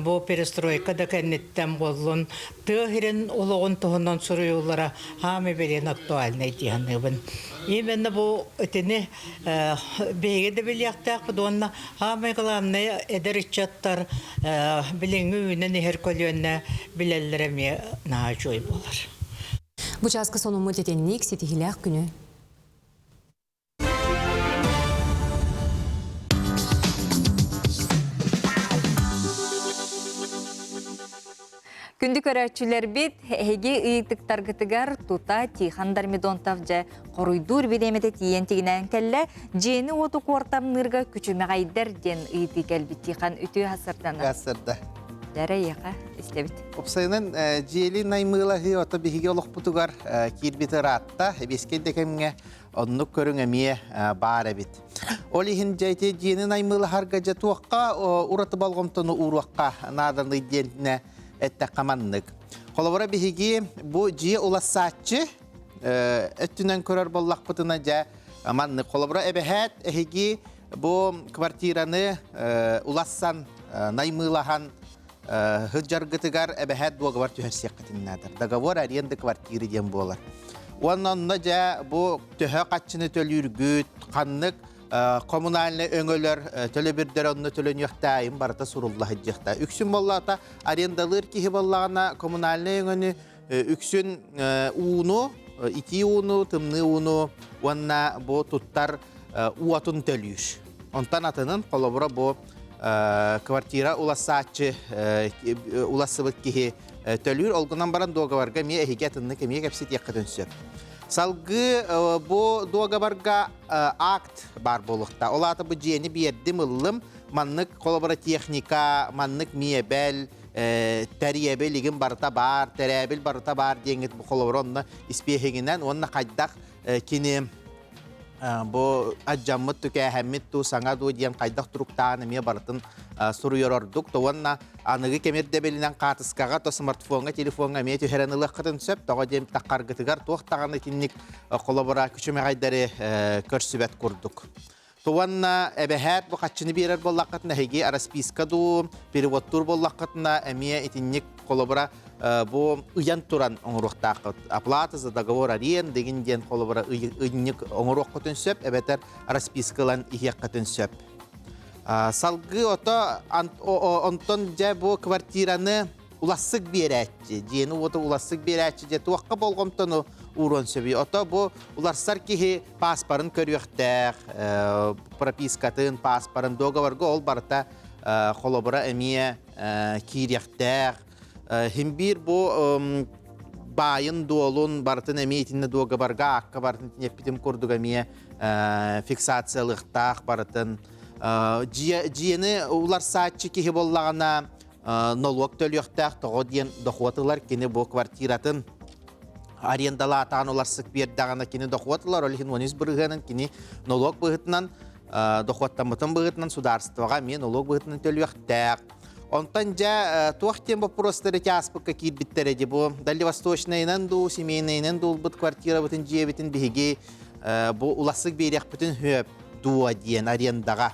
бу перестройка да кэнниттэн буоллун тыа сирин олоҕун туһунан суруйуулара хаамай билигин актуальнай дии саныыбын. Именно бу итини биһиги да билиэхтээхпит уонна хаамай главное эдэр ыччаттар билиҥҥи үүнэн иһэр көлүөнэ билэллэрэ эмиэ наһаа үчүгэй буолар. Бу чааска сонуммут итинник ситиһилээх күнү. Күндү көрөөччүлэрбит, эһиги ыйытыктаргытыгар тута Тихон Дормидонтов дьэ хоруйдуур бириэмэтэ тиийэн тигинээн кэллэ. Дьиэни-уоту куортамныырга күчүмэҕэйдэр диэн ыйытыы кэлбит Тихон үтүө хасырдана. Хасырда. Дәрэ эйиэхэ истэбит. Опсайынан дьиэли наймыылаһыы ото биһиги олохпутугар киирбит ыраатта, эбиэскэй да кэмҥэ оннук көрүҥ эмиэ баар эбит. Ол иһин дьэ ити дьиэни наймыылаһарга дьэ туохха ураты болҕомтону ууруохха нааданый диэннэ эттэххэ маннык. Холобура биһиги бу дьиэ улассааччы өттүнэн көрөр буоллахпытына дьэ маннык. Холобура эбэһээт эһиги бу квартираны улассан наймыылаһан сылдьаргытыгар эбэһээт дуогабар түһэрсиэххитин наада. Договор аренды квартиры диэн буолар. Уонна онно дьэ бу төһө хаччыны төлүүргүт, ханнык коммунальнай өҥөлөр төлөбүрдэр онно төлөнүөхтээйин барыта сурулла сылдьыахта. Үксүн буоллаата арендалыыр киһи буоллаҕына коммунальнай өҥөнү үксүн ууну, итии ууну, тымныы ууну уонна бу туттар уотун төлүүр. Онтон атынын холобура бу квартира улассааччы улассыбыт киһи төлүүр. Ол гынан баран дуогабарга эмиэ эһиги атыннык эмиэ кэпсэтиэххитин сөп. Салгыы бу дуогабарга акт баар буолуохта. Ол аата бу дьиэни биэрдим, ыллым. Маннык холобура техника, маннык миэбэл, тэрийэбил игин барыта баар, тэрээбил барыта баар диэҥҥит бу холобура онно испиэһигинэн уонна хайдах кини бу адьаммыт түкээһэммит дуу саҥа дуу диэн хайдах туруктаан эмиэ барытын суруйар ордук то уонна аныгы кэм ирдэбилинэн хаатыскаҕа то смартфоҥҥа телефоҥҥа эмиэ түһэрэн ылыаххытын сөп тоҕо диэн таххаргытыгар туох даҕаны итинник холобура күчүмэҕэйдэри көрсүбэт курдук Туонна эбэһээт бу хаччыны биэрэр буоллаххытына эһиги расписка дуу, переводтуур буоллаххытына эмиэ итинник холобура бу ыйан туран оҥоруохтааххыт. Оплата за договор аренды дигин диэн холобура ыйынньык оҥоруоххутун сөп, эбэтэр расписка ылан иһиэххитин сөп. Салгыы ото онтон дьэ бу квартираны улассык биэрээччи, дьиэни уоту улассык биэрээччи дьэ туохха болҕомтону ууруон сөбүй? Ото бу уларсар киһи пааспарын көрүөхтээх, пропискатын, пааспарын, договорга ол барыта холобура эмиэ киириэхтээх. Химбиир бу баайын-дуолун барытын эмиэ итиннэ дуогабарга аакка барытын тинэппитим курдук эмиэ фиксациялыахтаах барытын. Дьиэни уларсааччы киһи буоллаҕына нолуок төлүөхтээх тоҕо диэн дохуот ылар кини бу квартиратын арендалаатаан уларсык биэрдэҕинэ кини дохуот ылар ол иһин 13 бырыһыанын кини нолуок быһыытынан дохуоттаммытын быһыытынан судаарыстыбаҕа эмиэ нолуок быһыытынан төлүөхтээх. Онтон дьэ туох диэн боппуруостары ааспыкка киирбиттэрэ дии бу Дальневосточнайынан дуу, семейнайынан дуу ылбыт квартирабытын дьиэбитин биһиги бу улассык биэриэхпитин сөп дуо диэн арендаҕа.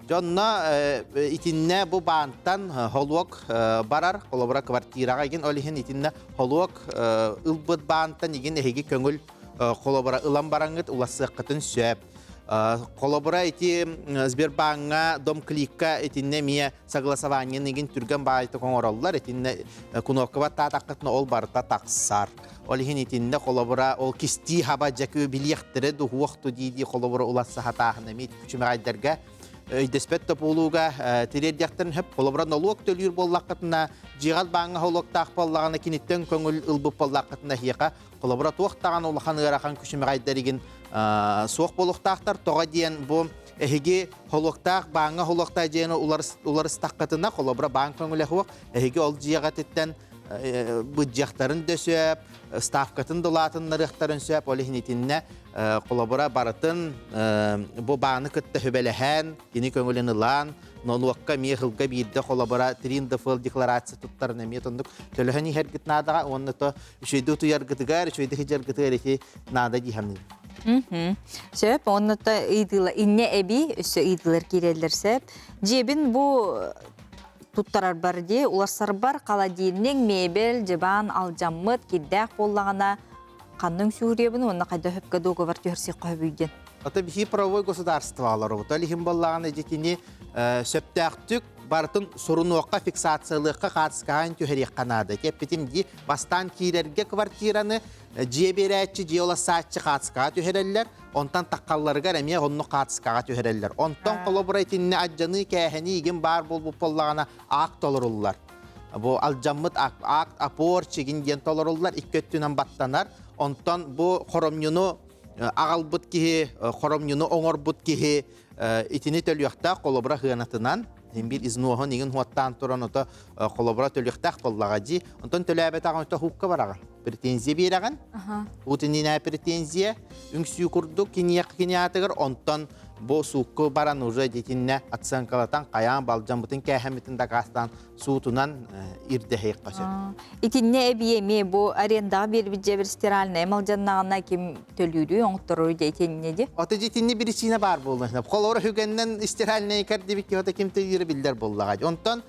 Дьонно итиннэ бу баантан холуок барар, холобура квартираҕа игин, ол иһин итиннэ холуок ылбыт баантан игин эһиги көҥүл холобура ылан бараҥҥыт улассыаххытын сөп. Холобура ити Сбербааҥҥа, Домкликка итиннэ эмиэ согласованиены игин түргэн баайтык оҥороллор, итиннэ кнопкаба таатаххытына ол барыта тахсар. Ол иһин итиннэ холобура ол кистии хаба дьэкү билиэхтэрэ дуһуохту дии-дии холобура улассаһатааһын эмиэ күчүмэҕэйдэргэ. өйдөспөт да буолууга тириэрдиэхтэрин сөп. Холобура, нолуок төлүүр буоллаххытына, дьиэҕэр бааҥҥа холуоктаах буоллаҕына, киниттэн көҥүл ылбыт буоллаххытына, эһиэхэ холобура туох даҕаны улахан ыарахан күчүмэҕэйдэригин суох буолуохтаахтар. Тоҕо диэн бу эһиги холуоктаах бааҥҥа холуоктаах дьиэни уларыстаххытына, холобура баан көҥүлэ суох, эһиги ол дьиэҕититтэн быдьыахтарын да сөп, ставкатын да улаатыннарыахтарын сөп, ол иһин итиннэ холобура барытын бу бааны кытта хүбэлэһэн, кини көҥүлүн ылан, нолуокка эмиэ сылга биирдэ холобура 3 декларация туттарын эмиэ тоннук төлөһөн иһэргит наадаҕа уонна то үчүгэйдик утуйаргытыгар, үчүгэйдик сылдьаргытыгар ити наада дии саныыбын. Сөп, онно то ыйытыылар инньэ эбии өссө ыйытыылар киирэллэр сөп. Дьиэбин бу туттарарбар дии уларсарбар холодильник, мебель, дьыбаан алдьаммыт, кирдээх буоллаҕына ханна үҥсүүрүөбүн уонна хайда сөпкө договор түһэрсиэххэ сөбүй диэн. Ата биһи правовой государство олоробут. Ол иһин буоллаҕына дьитини сөптөөхтүк барытын сурунуохха, фиксациялыахха, хаартыскаҕа түһэриэххэ наада. Эппитим дии, бастаан киирэргэ квартираны дьиэ биэрээччи, дьиэ улассааччы хаартыскаҕа түһэрэллэр, онтон таххалларыгар эмиэ оннук хаартыскаҕа түһэрэллэр. Онтон холобура итиннэ алдьаныы, кээһэнии игин баар буолбут буоллаҕына акт толоруллар. Бу алдьаммыт акт опор чигин диэн толоруллар, икки өттүнэн баттанар. Онтон бу хоромньуну аҕалбыт киһи, хоромньуну оҥорбут киһи итини төлүөхтээх холобура сыанатынан биир изноһун игин хуоттаан туран ото холобура төлүөхтээх буоллаҕа дии. Онтон төлөөбөтөҕүн ото хукка бараҕын. Претензия биэрэҕин. Утининэ претензия үҥсүү курдук киниэх киниатыгар онтон бу суукку баран уже дитиннэ оценкалатан хайаан балдьаммытын кээһэммитин дакаастаан суутунан ирдэһиэххэ сөп. Итиннэ эбии эмиэ бу арендаҕа биэрбит дьиэбэр стиральная малдьаннаҕына ким төлүүрүй, оҥотторуй дии итиннэ дии. Ото дьитинни биричиинэ баар буолла. Холобура хүгэннэн стиральная кэрдибит киһи ким төлүүрэ биллэр буоллаҕа. Онтон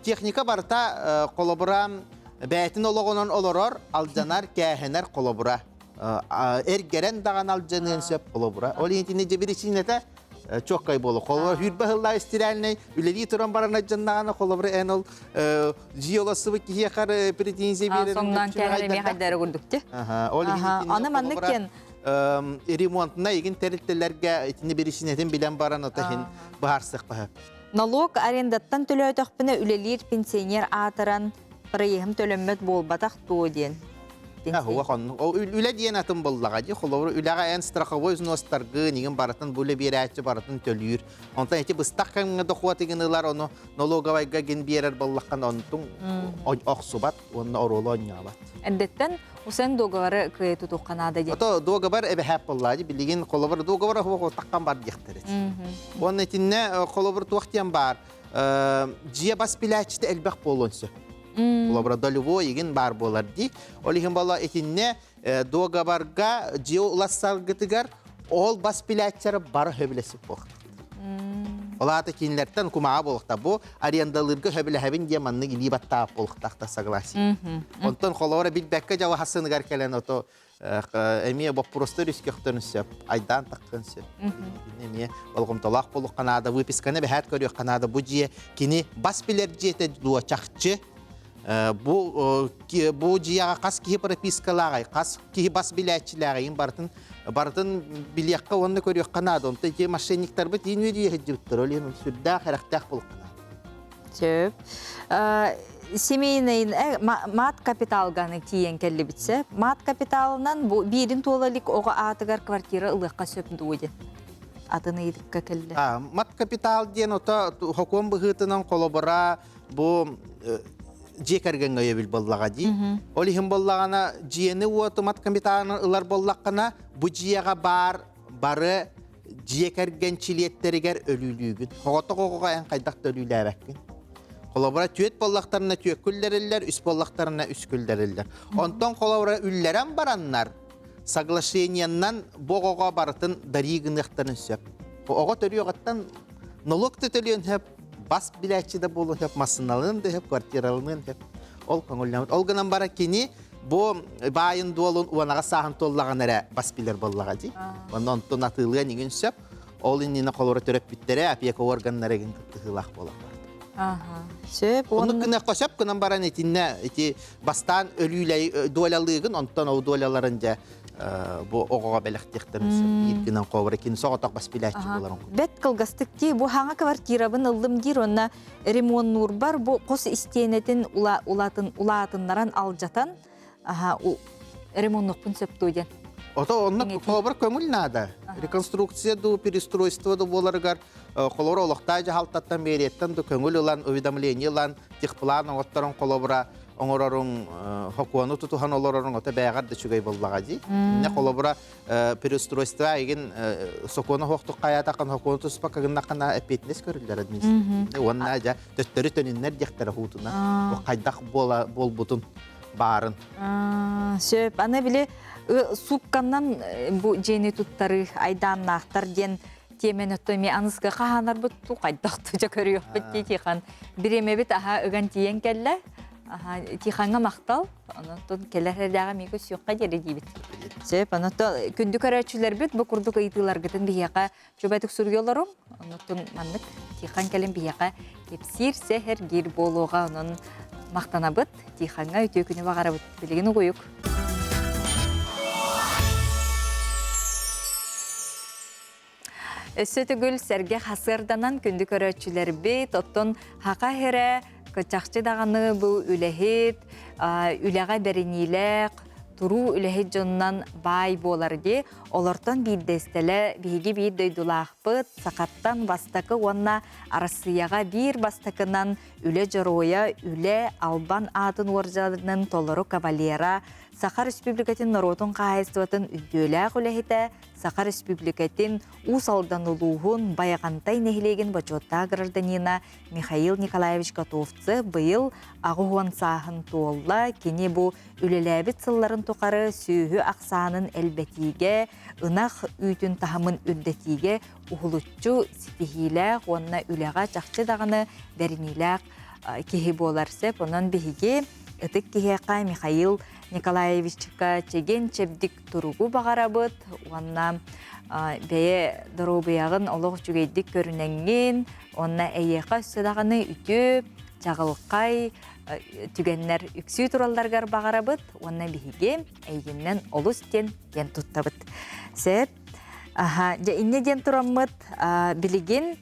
техника барыта холобура бэйэтин олоҕунан олорор, алдьанар, кээһэнэр холобура. Эргэрэн даҕаны алдьаныан сөп холобура. Ол итинни дьэ биричиинэтэ чуоккай буолу. Холобура хүрбэ сыллаа истирээлнэй үлэлии туран баран алдьаннаҕына холобура эн ол дьиэ олоссубут киһиэхэр претензия биэрэр. Соҥноон кээһэр эмиэ хайдары курдук ти. Ол иһин Аны маннык кен ремонтна игин тэрилтэлэргэ итини биричиинэтин билэн баран ото иһин быһаарсыахха Налог арендаттан төлөөтөхпүнэ үлэлиир пенсионер аатыран проеһым төлөммөт буолбатах дуо диэн. Үлэ диэн атын буоллаҕа дии. Холобур, үлэҕэ эн страховой взностаргын, игин барытын бу үлэ биэрээччи барытын төлүүр. Онтон ити быстах кэмҥэ дохуот игин ылар, ону налоговайга гин биэрэр буоллаххына, онтуҥ охсубат уонна оруолу оонньообот. Эрдэттэн усен договоры кыайа тутуохха наада диэн. Ото договор эбэһээп буоллаа дии. Билигин холобур договор оһуох таххан бар диэхтэр эти. Уонна итиннэ холобур туох диэн баар дьиэ бас билээччитэ элбэх буолуон сөп. Холобура долевой игин баар буолар дии. Ол иһин буолла итиннэ договорга дьиэ улассаргытыгар ол бас билээччилэр бары сөбүлэсип буолуохтаах. Ол аата кинилэртэн кумааҕы буолуохтаах. Бу арендалыырга сөбүлэһэбин диэн маннык илии баттаах буолуохтаах да согласие. Онтон холобура билбэккэ дьалахасыныгар кэлэн ото эмиэ боппуруостар үскөхтөрүн сөп, айдаан таххын сөп. Эмиэ болҕомтолоох буолуохха наада, выписканы бэһээт көрүөххэ наада. Бу дьиэ кини бас билэр дьиэтэ дуо чахчы бу бу дьиэҕэ хас киһи пропискалааҕай, хас киһи бас билээччилээҕийин барытын барытын билиэххэ уонна көрүөххэ наада. Онтон ити мошенниктарбыт иин үөрүйэ сылдьыбыттар. Ол иһин сүрдээх эрэхтээх буолуохха наада. Сөп. Семейный мат капиталганы тиийэн кэллибитсэ. Мат капиталынан бу биирин туола илик оҕо аатыгар квартира ылыахха сөп дуу диэн атын ыйытыкка кэллэ. Мат капитал диэн ото хокуон быһыытынан холобура бу дьиэ кэргэҥҥэ өйөбүл буоллаҕа дии. Ол иһин буоллаҕына дьиэни уоту мат капиталынан ылар буоллаххына бу дьиэҕэ баар бары дьиэ кэргэн чилиэттэригэр өлүүлүүгүн. Соҕотох оҕоҕо эн хайдах да өлүүлээбэккин. Холобура, түөт буоллахтарына түөккэ үллэриллэр, үс буоллахтарына үскэ үллэриллэр. Онтон холобура үллэрэн бараннар, соглашениеннан бу оҕоҕо барытын дарии гыныахтарын сөп. Оҕо төрүөҕүттэн налог да төлүөн сөп, бас билээччи да буолуон сөп, массыыналыан да сөп, квартираланыан сөп. Ол көҥүллэммит. Ол гынан баран кини бу баайын дуолун уонаҕа сааһын туоллаҕына эрэ бас билэр буоллаҕа дии. Онно онтун атыылыан иҥин сөп. Ол иннинэ холоро төрөппүттэрэ опека органнара игин кыттыһыылаах буолар. Сөп. Оннук гыныахха сөп гынан баран итиннэ ити бастаан өлүүлэй дуолялыыгын, онтон ол дуоляларын дьэ бу оҕоҕо бэлэхтиэхтэрин сөп. Биир гынан хообура кини соҕотох бас билээччи буоларын. Бэт кылгастык дии бу хаҥа квартирабын ыллым диир уонна ремоннуурбар бу хос истиэнэтин улаатын улаатыннаран алдьатан аха ремоннуохпун сөп дуу диэн. Ото онно холобур көҥүл наада. Реконструкция дуу, перестройство дуу буоларыгар холобура олохтоох дьаһалтаттан мэрияттан да көҥүл ылан, уведомление ылан, техплан оҥотторон холобура оҥороруҥ, хокуону тутуһан олороруҥ ото бэйэҕэр да үчүгэй буоллаҕа дии. Иннэ холобура переустройство игин сокуону хоохтук хайаатаххын хокуону туспакка гыннаххына эппиэтинэс көрүллэр административный уонна дьэ төттөрү төнүннэр диэхтэрэ хуутуна хайдах буола буолбутун баарын. Сөп. Аны били суукканнан бу дьиэни туттарыы айдааннаахтар диэн тиэмэн өттө эмиэ аныска хаһаанарбыт ту хайдах тужа көрүөхпүт дии Тихан. Бириэмэбит аха ыган тиийэн кэллэ. Аха Тихаҥҥа махтал. Онон кэлэр эрдээҕи эмиэ көрсүөххэ диэри диибит. Сөп. Онон күндү көрөөччүлэрбит бу курдук ыйытыыларгытын биһиэхэ чубэтик суруйалларым. Онон маннык Тихан кэлин биһиэхэ кэпсиир сэһэргиир буолуоҕа. Онон махтанабыт. Тихаҥҥа үтүө күнү баҕарабыт. Билигин угуйук. Өссө төгүл сэргэ хасыарданан күндү көрөөччүлэрбит, оттон хака херэ кычахчы даҕаны бу үлэһит, үлэҕэ бэриниилээх, туруу үлэһит дьонунан баай буолар дии. Олортон биирдэстэлэ биһиги биир дойдулаахпыт, сахаттан бастакы уонна Арассыыйаҕа биир бастакынан үлэ дьоруойа, үлэ албан аатын уордьанын толору кавалера, Саха Республикатын норуотун хаһаайыстыбатын үтүөлээх үлэһитэ, Саха Республикатын Уус Алдан улууһун Байаҕантай нэһилиэгин бочуоттаах гражданина Михаил Николаевич Готовцев быйыл 80 сааһын туолла. Кини бу үлэлээбит сылларын тухары сүөһү ахсаанын элбэтиигэ, ынах үүтүн таһымын үрдэтиигэ уһулуччу ситиһиилээх уонна үлэҕэ чахчы даҕаны бэриниилээх киһи буолар сөп. Онон биһиги ытык киһиэхэ Михаил Николаевичка чэгиэн-чэбдик туругу баҕарабыт уонна бэйэ доруобуйаҕын олох үчүгэйдик көрүнэҥҥин уонна эйиэхэ өссө даҕаны үтүө, чаҕылхай түгэннэр үксүү туралларыгар баҕарабыт уонна биһиги эйигиннэн олус диэн киэн туттабыт. Сөп. Аха, дьэ инньэ диэн тураммыт билигин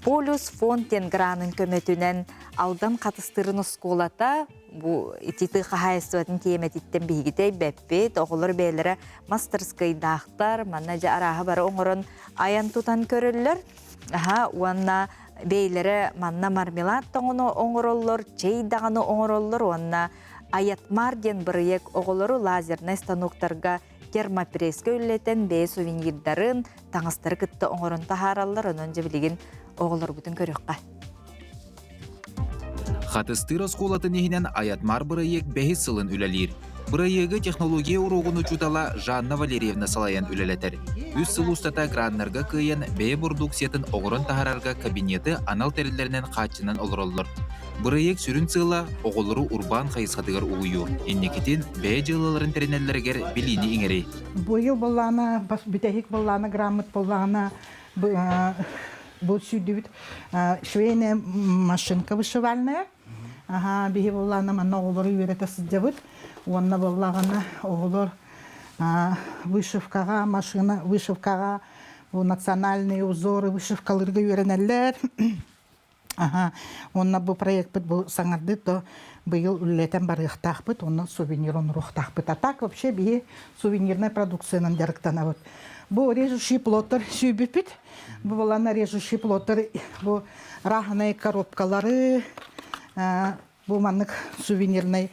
Полюс фонд диэн гранын көмөтүнэн Алдан Хатыстырын оскуолата бу ити тыа хаһаайыстыбатын тиэмэтиттэн биһиги тэйбэппит. Оҕолор бэйэлэрэ мастарыскыайдаахтар, манна дьэ арааһы бары оҥорон айан тутан көрөллөр. Аха, уонна бэйэлэрэ манна мармелад тоҥону оҥороллор, чэй даҕаны оҥороллор уонна Аятмар диэн бырайыак оҕолору лазернай станоктарга термопресскэ үллэтэн бэйэ сувенирдарын, таҥастары кытта оҥорон таһаараллар. Онон дьэ билигин оҕолорбутун көрүөххэ. Хатыстыыр оскуолатын иһинэн Аятмар бырайыак бэһис сылын үлэлиир. Бырайыагы технология уруогун учуутала Жанна Валерьевна салайан үлэлэтэр. Үс сыл устата граннарга кыайан бэйэ бородууксуйатын оҥорон таһаарарга кабинеты анал тэриллэринэн хааччынан олороллор. Бырайыак сүрүн сыала оҕолору урбаан хайысхатыгар угуйуу, инникитин бэйэ дьыалаларын тэринэллэригэр билиини иҥэрии. Быйыл былаана, бүтэһик былаана граммыт былаана бу сүүрдүбүт швейная машинка вышивальная. Аха, биһи былаана манна оҕолору үөрэтэ сылдьабыт. Уонна буоллаҕына оҕолор вышивкаҕа, машина вышивкаҕа бу национальные узоры вышивкалыырга үөрэнэллэр. Аха, уонна бу проекпыт бу саҥардыы то быйыл үлэлэтэн барыахтаахпыт уонна сувенир оҥоруохтаахпыт. А так вообще биһи сувенирнай продукциянан дьарыктанабыт. Бу режущий плоттар сүүбүппүт. Бу балана режущий плоттар бу разные коробкалары бу маннык сувенирнай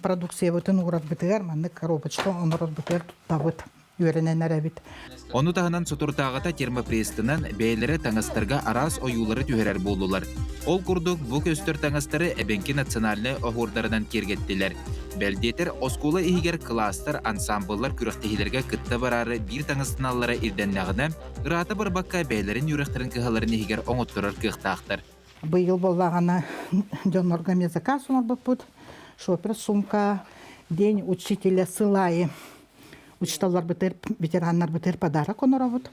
продукциябытын уурарбытыгар маннык коробочка оҥорорбутугар туттабыт. үөрэнэн эрэбит. Ону таһынан соторутааҕыта термопресстынан бэйэлэрэ таҥастарга араас ойуулары түһэрэр буоллулар. Ол курдук бу көстөр таҥастары эбэҥки национальнай оһуордарынан киэргэттилэр. Бэл диэтэр, оскуола иһигэр кылаастар, ансаамбыллар күрэхтэһиилэргэ кытта бараары биир таҥастаналлара ирдэннэҕинэ, ыраата барбакка бэйэлэрин үөрэхтэрин кыһаларын иһигэр оҥотторор кыахтаахтар. Быйыл буоллаҕына дьоннорго эмиэ заказ оҥорбуппут. Шопер сумка, День учителя сыл аайы учителларбытыгар, ветераннарбытыгар подарок оноробут.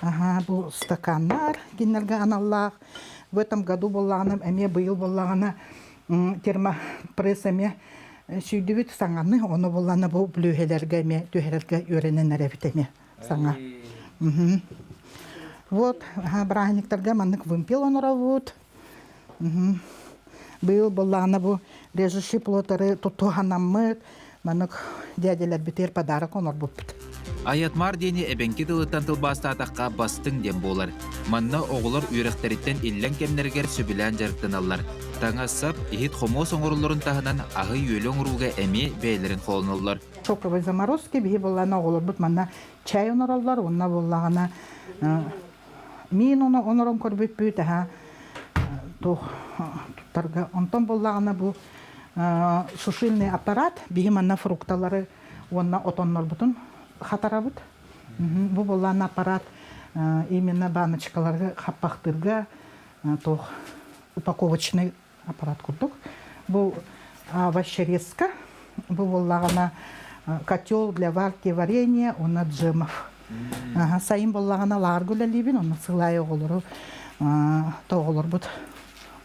Аха, бу стаканнар кинилэргэ аналлаах. В этом году буоллаҕына, эмиэ быйыл буоллаҕына термопресс эмиэ сүйдүбүт саҥаны, ону буоллаҕына бу бүлүүһэлэргэ эмиэ түһэрэргэ үөрэнэн эрэбит эмиэ саҥа. Вот, бырааһынньыктарга маннык вымпел оноробут. Быйыл буоллаҕына бу режущий плотары тутуһанаммыт, маннык дядяларбытыгар подарок оҥорбуппут. Аятмар диэни эбэҥки тылыттан тылбаастаатахха бастыҥ диэн буолар. Манна оҕолор үөрэхтэриттэн иллэҥ кэмнэригэр сөбүлээн дьарыктаналлар. Таҥас-сап, иһит-хомуос оҥороллорун таһынан аһы-үөлү оҥорууга эмиэ бэйэлэрин холоноллор. Шоковой заморозки биһи буоллаҕына оҕолорбут манна чай оҥороллор, уонна буоллаҕына Мин ону онорон көрбүппүт аһа туох туттарга. Онтон буоллаҕына бу сушильный аппарат биһи манна фрукталары уонна отоннорбутун хатарабыт. Бу буоллаҕына аппарат именно баночкаларга хаппахтыырга туох упаковочный аппарат курдук. Бу овощерезка, бу буоллаҕына котел для варки варенья уонна джемов. Сайын буоллаҕына лаарга үлэлиибин, онно сылаай оҕолору тоҕолорбут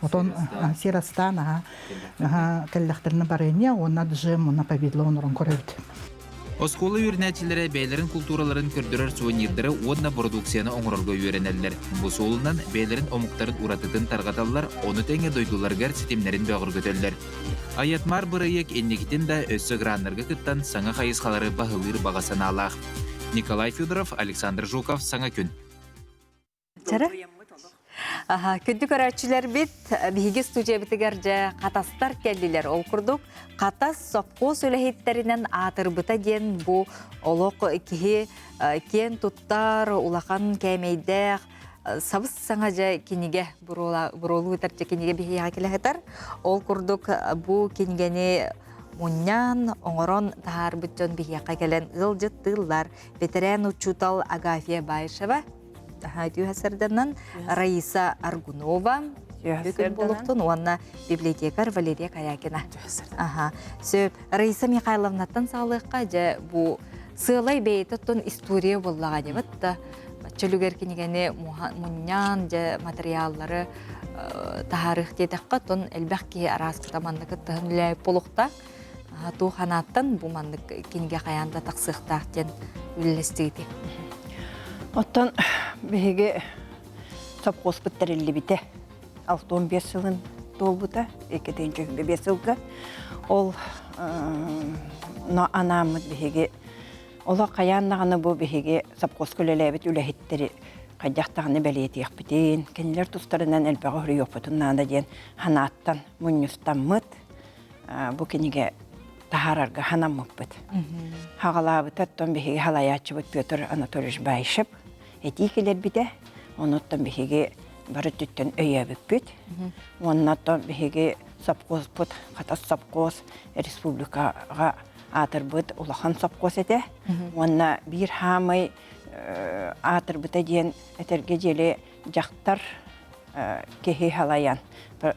отон сир астаан аха кэллэхтэринэ варенье уонна джем уонна повидло онорон көрөбүт. Оскуола үөрэнээччилэрэ бэйэлэрин култуураларын көрдөрөр сувенирдары уонна бородууксуйаны оҥорорго үөрэнэллэр. Бу суолунан бэйэлэрин омуктарын уратытын тарҕаталлар, ону тэҥэ дойдуларыгар ситимнэрин бөҕөргөтөллөр. Аятмар бырайыак инникитин да өссө граннарга кыттан саҥа хайысхалары баһылыыр баҕа санаалаах. Николай Федоров, Александр Жуков, Саҥа күн. Чара? Аха, күндү көрөөччүлэрбит, биһиги студиябытыгар дьэ хатастар кэллилэр. Ол курдук, Хатас сопхуос үлэһиттэринэн аатырбыта диэн бу олох киһи киэн туттар, улахан кээмэйдээх, сабыс саҥа дьэ кинигэ буруолуу ытар дьэ кинигэ биһиэхэ кэлэ сытар. Ол курдук бу кинигэни мунньан, оҥорон таһаарбыт дьон биһиэхэ кэлэн ыалдьыттыыллар. Бэтэрээн учуутал Агафья Баишева Түһэ Раиса Аргунова, Бүгүн буолуохтун уонна библиотекарь Валерия Корякина. Аха. Сөп. Раиса Михайловнаттан саалыахха дьэ бу сыалай бэйэтэ оттон история буоллаҕа дебат да чөлүгэр кинигэни мунньаан дьэ материаллары таһаарыах диэтэххэ оттон элбэх киһи араас кыта маннык кыттыһан үлээбит буолуохта. Туох ханааттан бу маннык кинигэ хайаан да тахсыахтаах диэн үллэстигити. Оттон биһиги сопхуоспут тэриллибитэ 65 сылын туолбута, 2005 сылга. Ол но анааммыт биһиги олох хайаан даҕаны бу биһиги сопхуоска үлэлээбит үлэһиттэри хайдах даҕаны бэлиэтиэхпитин, кинилэр тустарынан элбэҕи суруйуохпутун наада диэн ханааттан мунньустаммыт бу кинигэ таһаарарга ханаммыппыт. Хаҕалаабыта оттон биһиги халайааччыбыт Петр Анатольевич Баишев этии килэрбитэ. Онуттан биһиги бары өттүттэн өйөөбүппүт. Уонна оттон биһиги сопхуоспут, Хатас сопхуос республикаҕа аатырбыт улахан сопхуос этэ. Уонна биир хаамай аатырбыта диэн этэргэ диэри дьахтар киһи салайан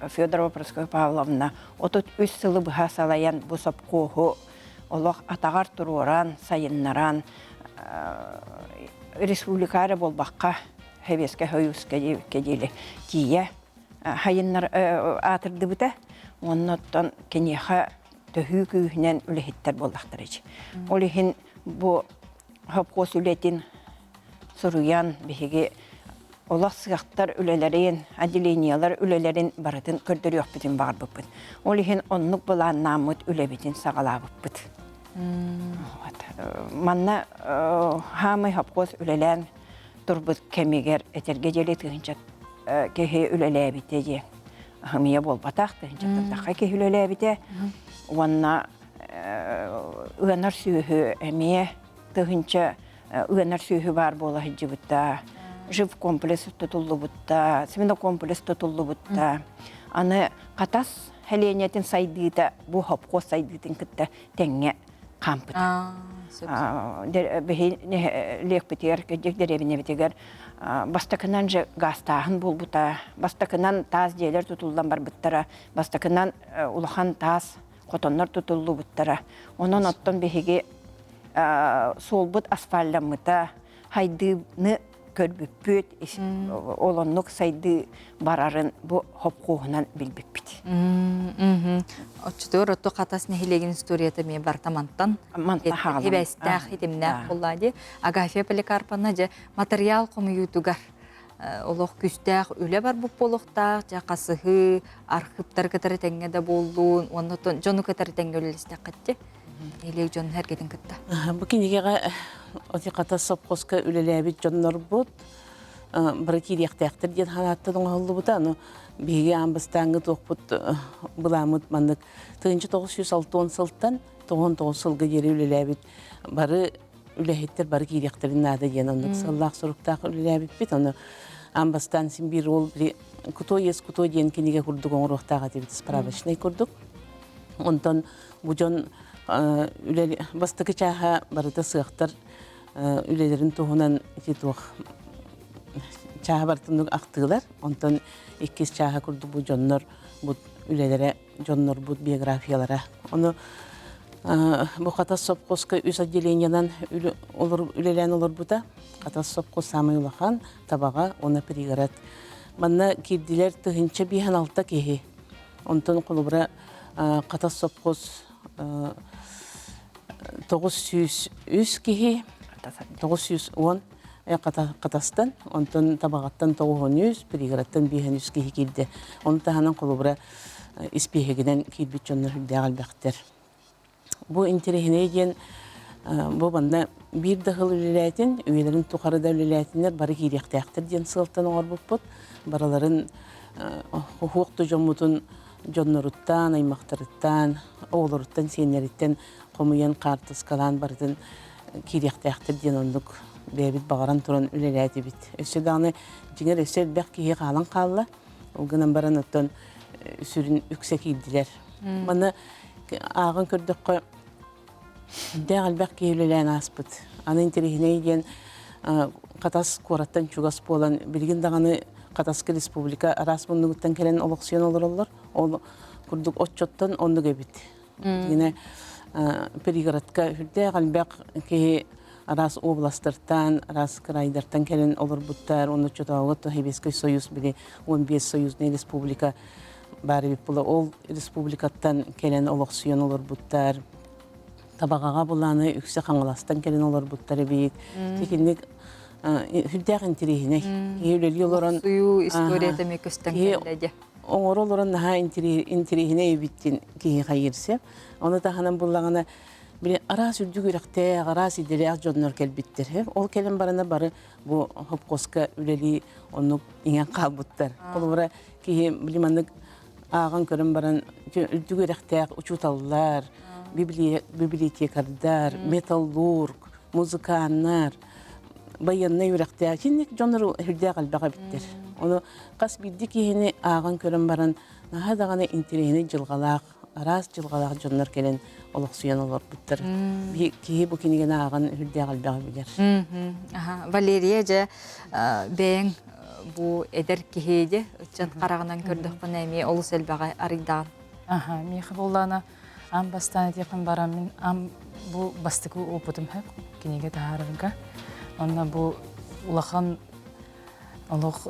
Федорова Прасковья Павловна 33 сылы быһа салайан бу сопхуоһу олох атаҕар туруоран, сайыннаран республика эрэ буолбакка Сэбиэскэй Союзка диэбиккэ диэри тиийэ хайыннар аатырдыбыта. Уонна оттон киниэхэ төһүү күүһүнэн үлэһиттэр буоллахтара. Ол иһин бу сопхуос үлэтин суруйан биһиги олох сыахтар үлэлэрин, отделениелар үлэлэрин барытын көрдөрүөхпүтүн баҕарбыппыт. Ол иһин оннук былааннааммыт үлэбитин саҕалаабыппыт. Манна хаамай хопхуос үлэлээн турбут кэмигэр этэргэ диэри тыһыынча киһи үлэлээбитэ диэн хымыйа буолбатах тыһыынчаттан тахха киһи үлэлээбитэ уонна ыанар сүөһү эмиэ тыһыынча ыанар сүөһү баар буола сылдьыбыта, живкомплекс тутуллубута, свинокомплекс тутуллубута. Аны Хатас сэлиэнньэтин сайдыыта бу хопхуос сайдыытын кытта тэҥҥэ хаампыта. Биһи лиэкпитигэр, кырдьык дэриэбинэбитигэр бастакынан же гаастааһын буолбута, бастакынан таас дьиэлэр тутуллан барбыттара, бастакынан улахан таас хотоннор тутуллубуттара. Онон оттон биһиги суолбут асфальтламмыта, хайдыыны Көрбүппүт, ол оннук сайдыы барарын бу хопхуоһунан билбиппит. Оччотугар отто Хатас нэһилиэгин историята эмиэ барта мантан хибэстээх хитимнээх буолла дии. Агафья Поликарповна дьэ материал хомуйуутугар олох күстээх үлэ барбыт буолуохтаах, дьэ хасыһыы, архыыптары кытары тэҥҥэ да буоллун, уонна дьону кытары тэҥҥэ үлэлэстэххитти. Нэһилиэк дьонун эргэтин кытта. Бу кинигэҕэ оти Хатас сопхуоска үлэлээбит дьоннорбут бары киириэхтээхтэр диэн санааттан оҥоһуллубута. Аны биһиги аан бастааҥҥы туохпут былааммыт маннык 1960 сылтан 99 сылга диэри үлэлээбит бары үлэһиттэр бары киириэхтэрин наада диэн оннук сыаллаах соруктаах үлэлээбиппит. Ону аан бастаан син биир ол «Кутой есть кутой» диэн кинигэ курдук оҥоруохтаах этибит справочный курдук. Онтон бу дьон үлэ бастакы чааһа барыта сыахтар үлэлэрин туһунан ити туох чааһа барытын ахтыылар. Онтон иккис чааһа курдук бу дьоннор бу үлэлэрэ дьоннорбут биографиялара. Ону бу Хатас сопхуоска үс отделениенан үлэлээн олорбута. Хатас сопхуос саамай улахан, Табаҕа уонна Пригород. Манна киирдилэр 1056 киһи. Онтон холобура Хатас сопхуос 903 киһи, 910 Хатастан, онтон Табаҕаттан 903, Пригородтан 503 киһи киирдэ. Ону таһынан холобура испииһэгинэн киирбит дьоннор үрдээх элбэхтэр. Бу интэриэһинэй диэн бу манна биир да сыл үлэлээтин, үйэлэрин тухары да үлэлээтиннэр бары киириэхтээхтэр диэн сыалтан оҥорбуппут. Барыларын хуһуох да дьоммутун дьонноруттан, аймахтарыттан, оҕолоруттан, сиэннэриттэн хомуйан хаартыскалаан барытын киириэхтээхтэр диэн оннук бэйэбит баҕаран туран үлэлээтибит. Өссө даҕаны дьиҥэр өссө элбэх киһи хаалан хаалла. Ол гынан баран оттон сүрүн үксэ киирдилэр. Манна ааҕан көрдөххө дээх элбэх киһи үлэлээн ааспыт. Аны интэриэһинэй диэн Хатас куораттан чугас буолан билигин даҕаны Хатаска республика араас муннугуттан кэлэн олохсуйан олороллор. Ол курдук отчоттон оннук эбит. Гинэ пригородка үрдээх элбэх киһи араас областартан, араас крайдартан кэлэн олорбуттар. Онно оччотооҕу Советский Союз били 15 союзный республика баар эбит була. Ол республикаттан кэлэн олохсуйан олорбуттар. Табаҕаҕа булааны үксэ Хаҥаластан кэлэн олорбуттар эбит. Итинник үрдээх интириэһинэй. Киһи үлэлии олорон Суйуу историята эмиэ көстөн кэллэ дьэ. Оҥоро олорон наһаа интириэһинэй эбиттин киһи хайырса. Ону таһынан буллаҕына били араас үрдүк үрэхтээх, араас идэлээх дьоннор кэлбиттэр. Ол кэлэн барана бары бу хопкоска үлэлии оннук иҥэн хаалбыттар. Холобура киһи били маннык ааҕан көрөн баран үрдүк үрэхтээх учууталлар, библиотекардар, металлург, музыканнар, байыаннай үрэхтээх киник дьоннор үрдээх элбэх эбиттэр. Ону хас биирдии киһини ааҕан көрөн баран наһаа даҕаны интэриэһинэй дьылҕалаах, араас дьылҕалаах дьоннор кэлэн олохсуйан олорбуттар. Киһи бу кинигэни ааҕан үрдээх элбэҕи билэр. Валерия дьэ бэйэҥ бу эдэр киһи дьэ ыччат хараҕынан көрдөххүнэ эмиэ олус элбэҕи арыйдаан. Аха, миэхэ буоллаана аан бастаан этиэхпин баран мин аан бу бастакы опытым хэп кинигэ таһаарарга. Онно бу улахан олох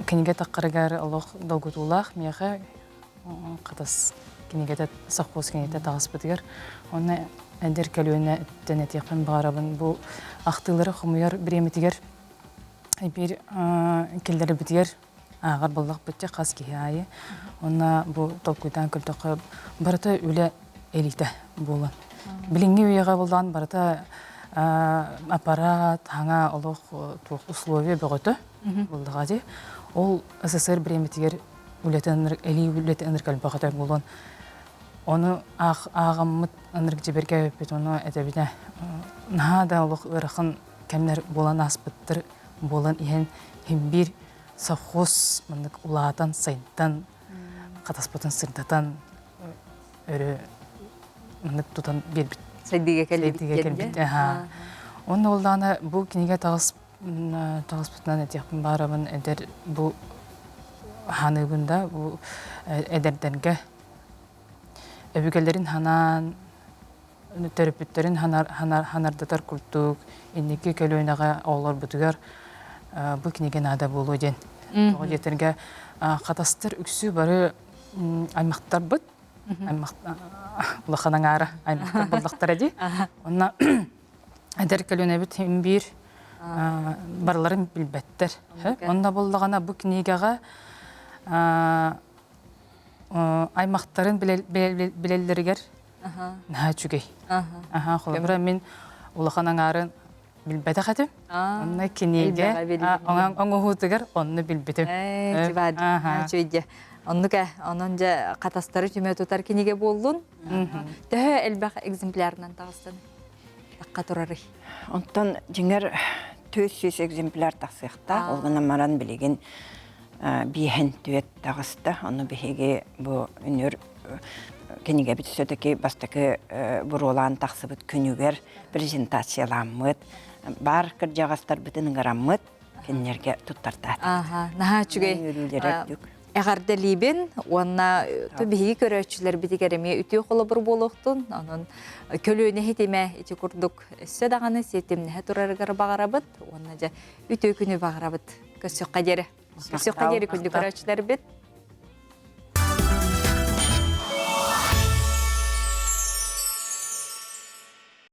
кинигэ таххарыгар олох долгутуулаах миэхэ Хатас кинигэтэ совхоз кинигэтэ таҕыспытыгар онно эдэр көлүөнэттэн этиэхпин баҕарабын бу ахтыылары хомуйар бириэмэтигэр биир киллэрбитигэр ааҕар буоллахпыт хас киһи аайы уонна бу толкуйдаан көрдөххө барыта үлэ элита буолан билиҥҥи үйэҕэ буоллаан барыта аппарат хаҥа олох туох условия бөҕөтө буоллаҕа дии ол СССР бириэмэтигэр үлэтин элии үлэтин ынырык элбэх этэ буолуон ону ааҕаммыт ынырык дьибиргээбиппит ону этэбинэ наһаа да олох ыарахан кэмнэр буолан ааспыттар буолан иһэн син совхоз маннык улаатан сайдан хатаспытын сырдатан өрө маннык тутан биэрбит сайдыыга кэлбит Онно буоллаҕына бу кинигэ таҕыс таҕыспытынан этиэхпин баарабын эдэр бу ханыыбын да бу эдэрдэргэ өбүгэлэрин ханаан төрөппүттэрин ханардатар курдук инники көлүөнэҕэ оҕолорбутугар. бу кинигэ наада буолуо диэн. Тоҕо диэтэргэ хатастар үксү бары аймахтарбыт, улахан аҥаара аймахтар буоллахтара дии. Онно эдэр көлүөнэбит биир барыларын билбэттэр. Онно буоллаҕына бу кинигэҕэ аймахтарын билэллэригэр наһаа үчүгэй. Холобура мин улахан аҥаарын билбэтэх этим. Онно кинигэ оҥоһуутугар онно билбитим. Үчүгэй. Оннук ээ, онон дьэ хатастары түмэ тутар кинигэ буоллун. Төһө элбэх экземплярынан таҕыстын? Тахха турарый? Онтон дьиҥэр 400 экземпляр тахсыахтаах. Ол гынан баран билигин биэһэн түөт таҕыста. Ону биһиги бу үнүр кинигэбит все-таки бастакы буруолаан тахсыбыт күнүгэр презентацияламмыт, баар кырдьаҕастарбытын ыҥыраммыт, кинилэргэ туттартаатыбыт. Аха, наһаа үчүгэй. Эҕэрдэлиибин уонна биһиги көрөөччүлэрбитигэр эмиэ үтүө холобур буолуохтун. Онон көлүөнэ хитимэ ити курдук өссө даҕаны ситимнэһэ турарыгар баҕарабыт уонна дьэ үтүө күнү баҕарабыт. Көрсүөххэ диэри. Көрсүөххэ диэри күндү көрөөччүлэрбит.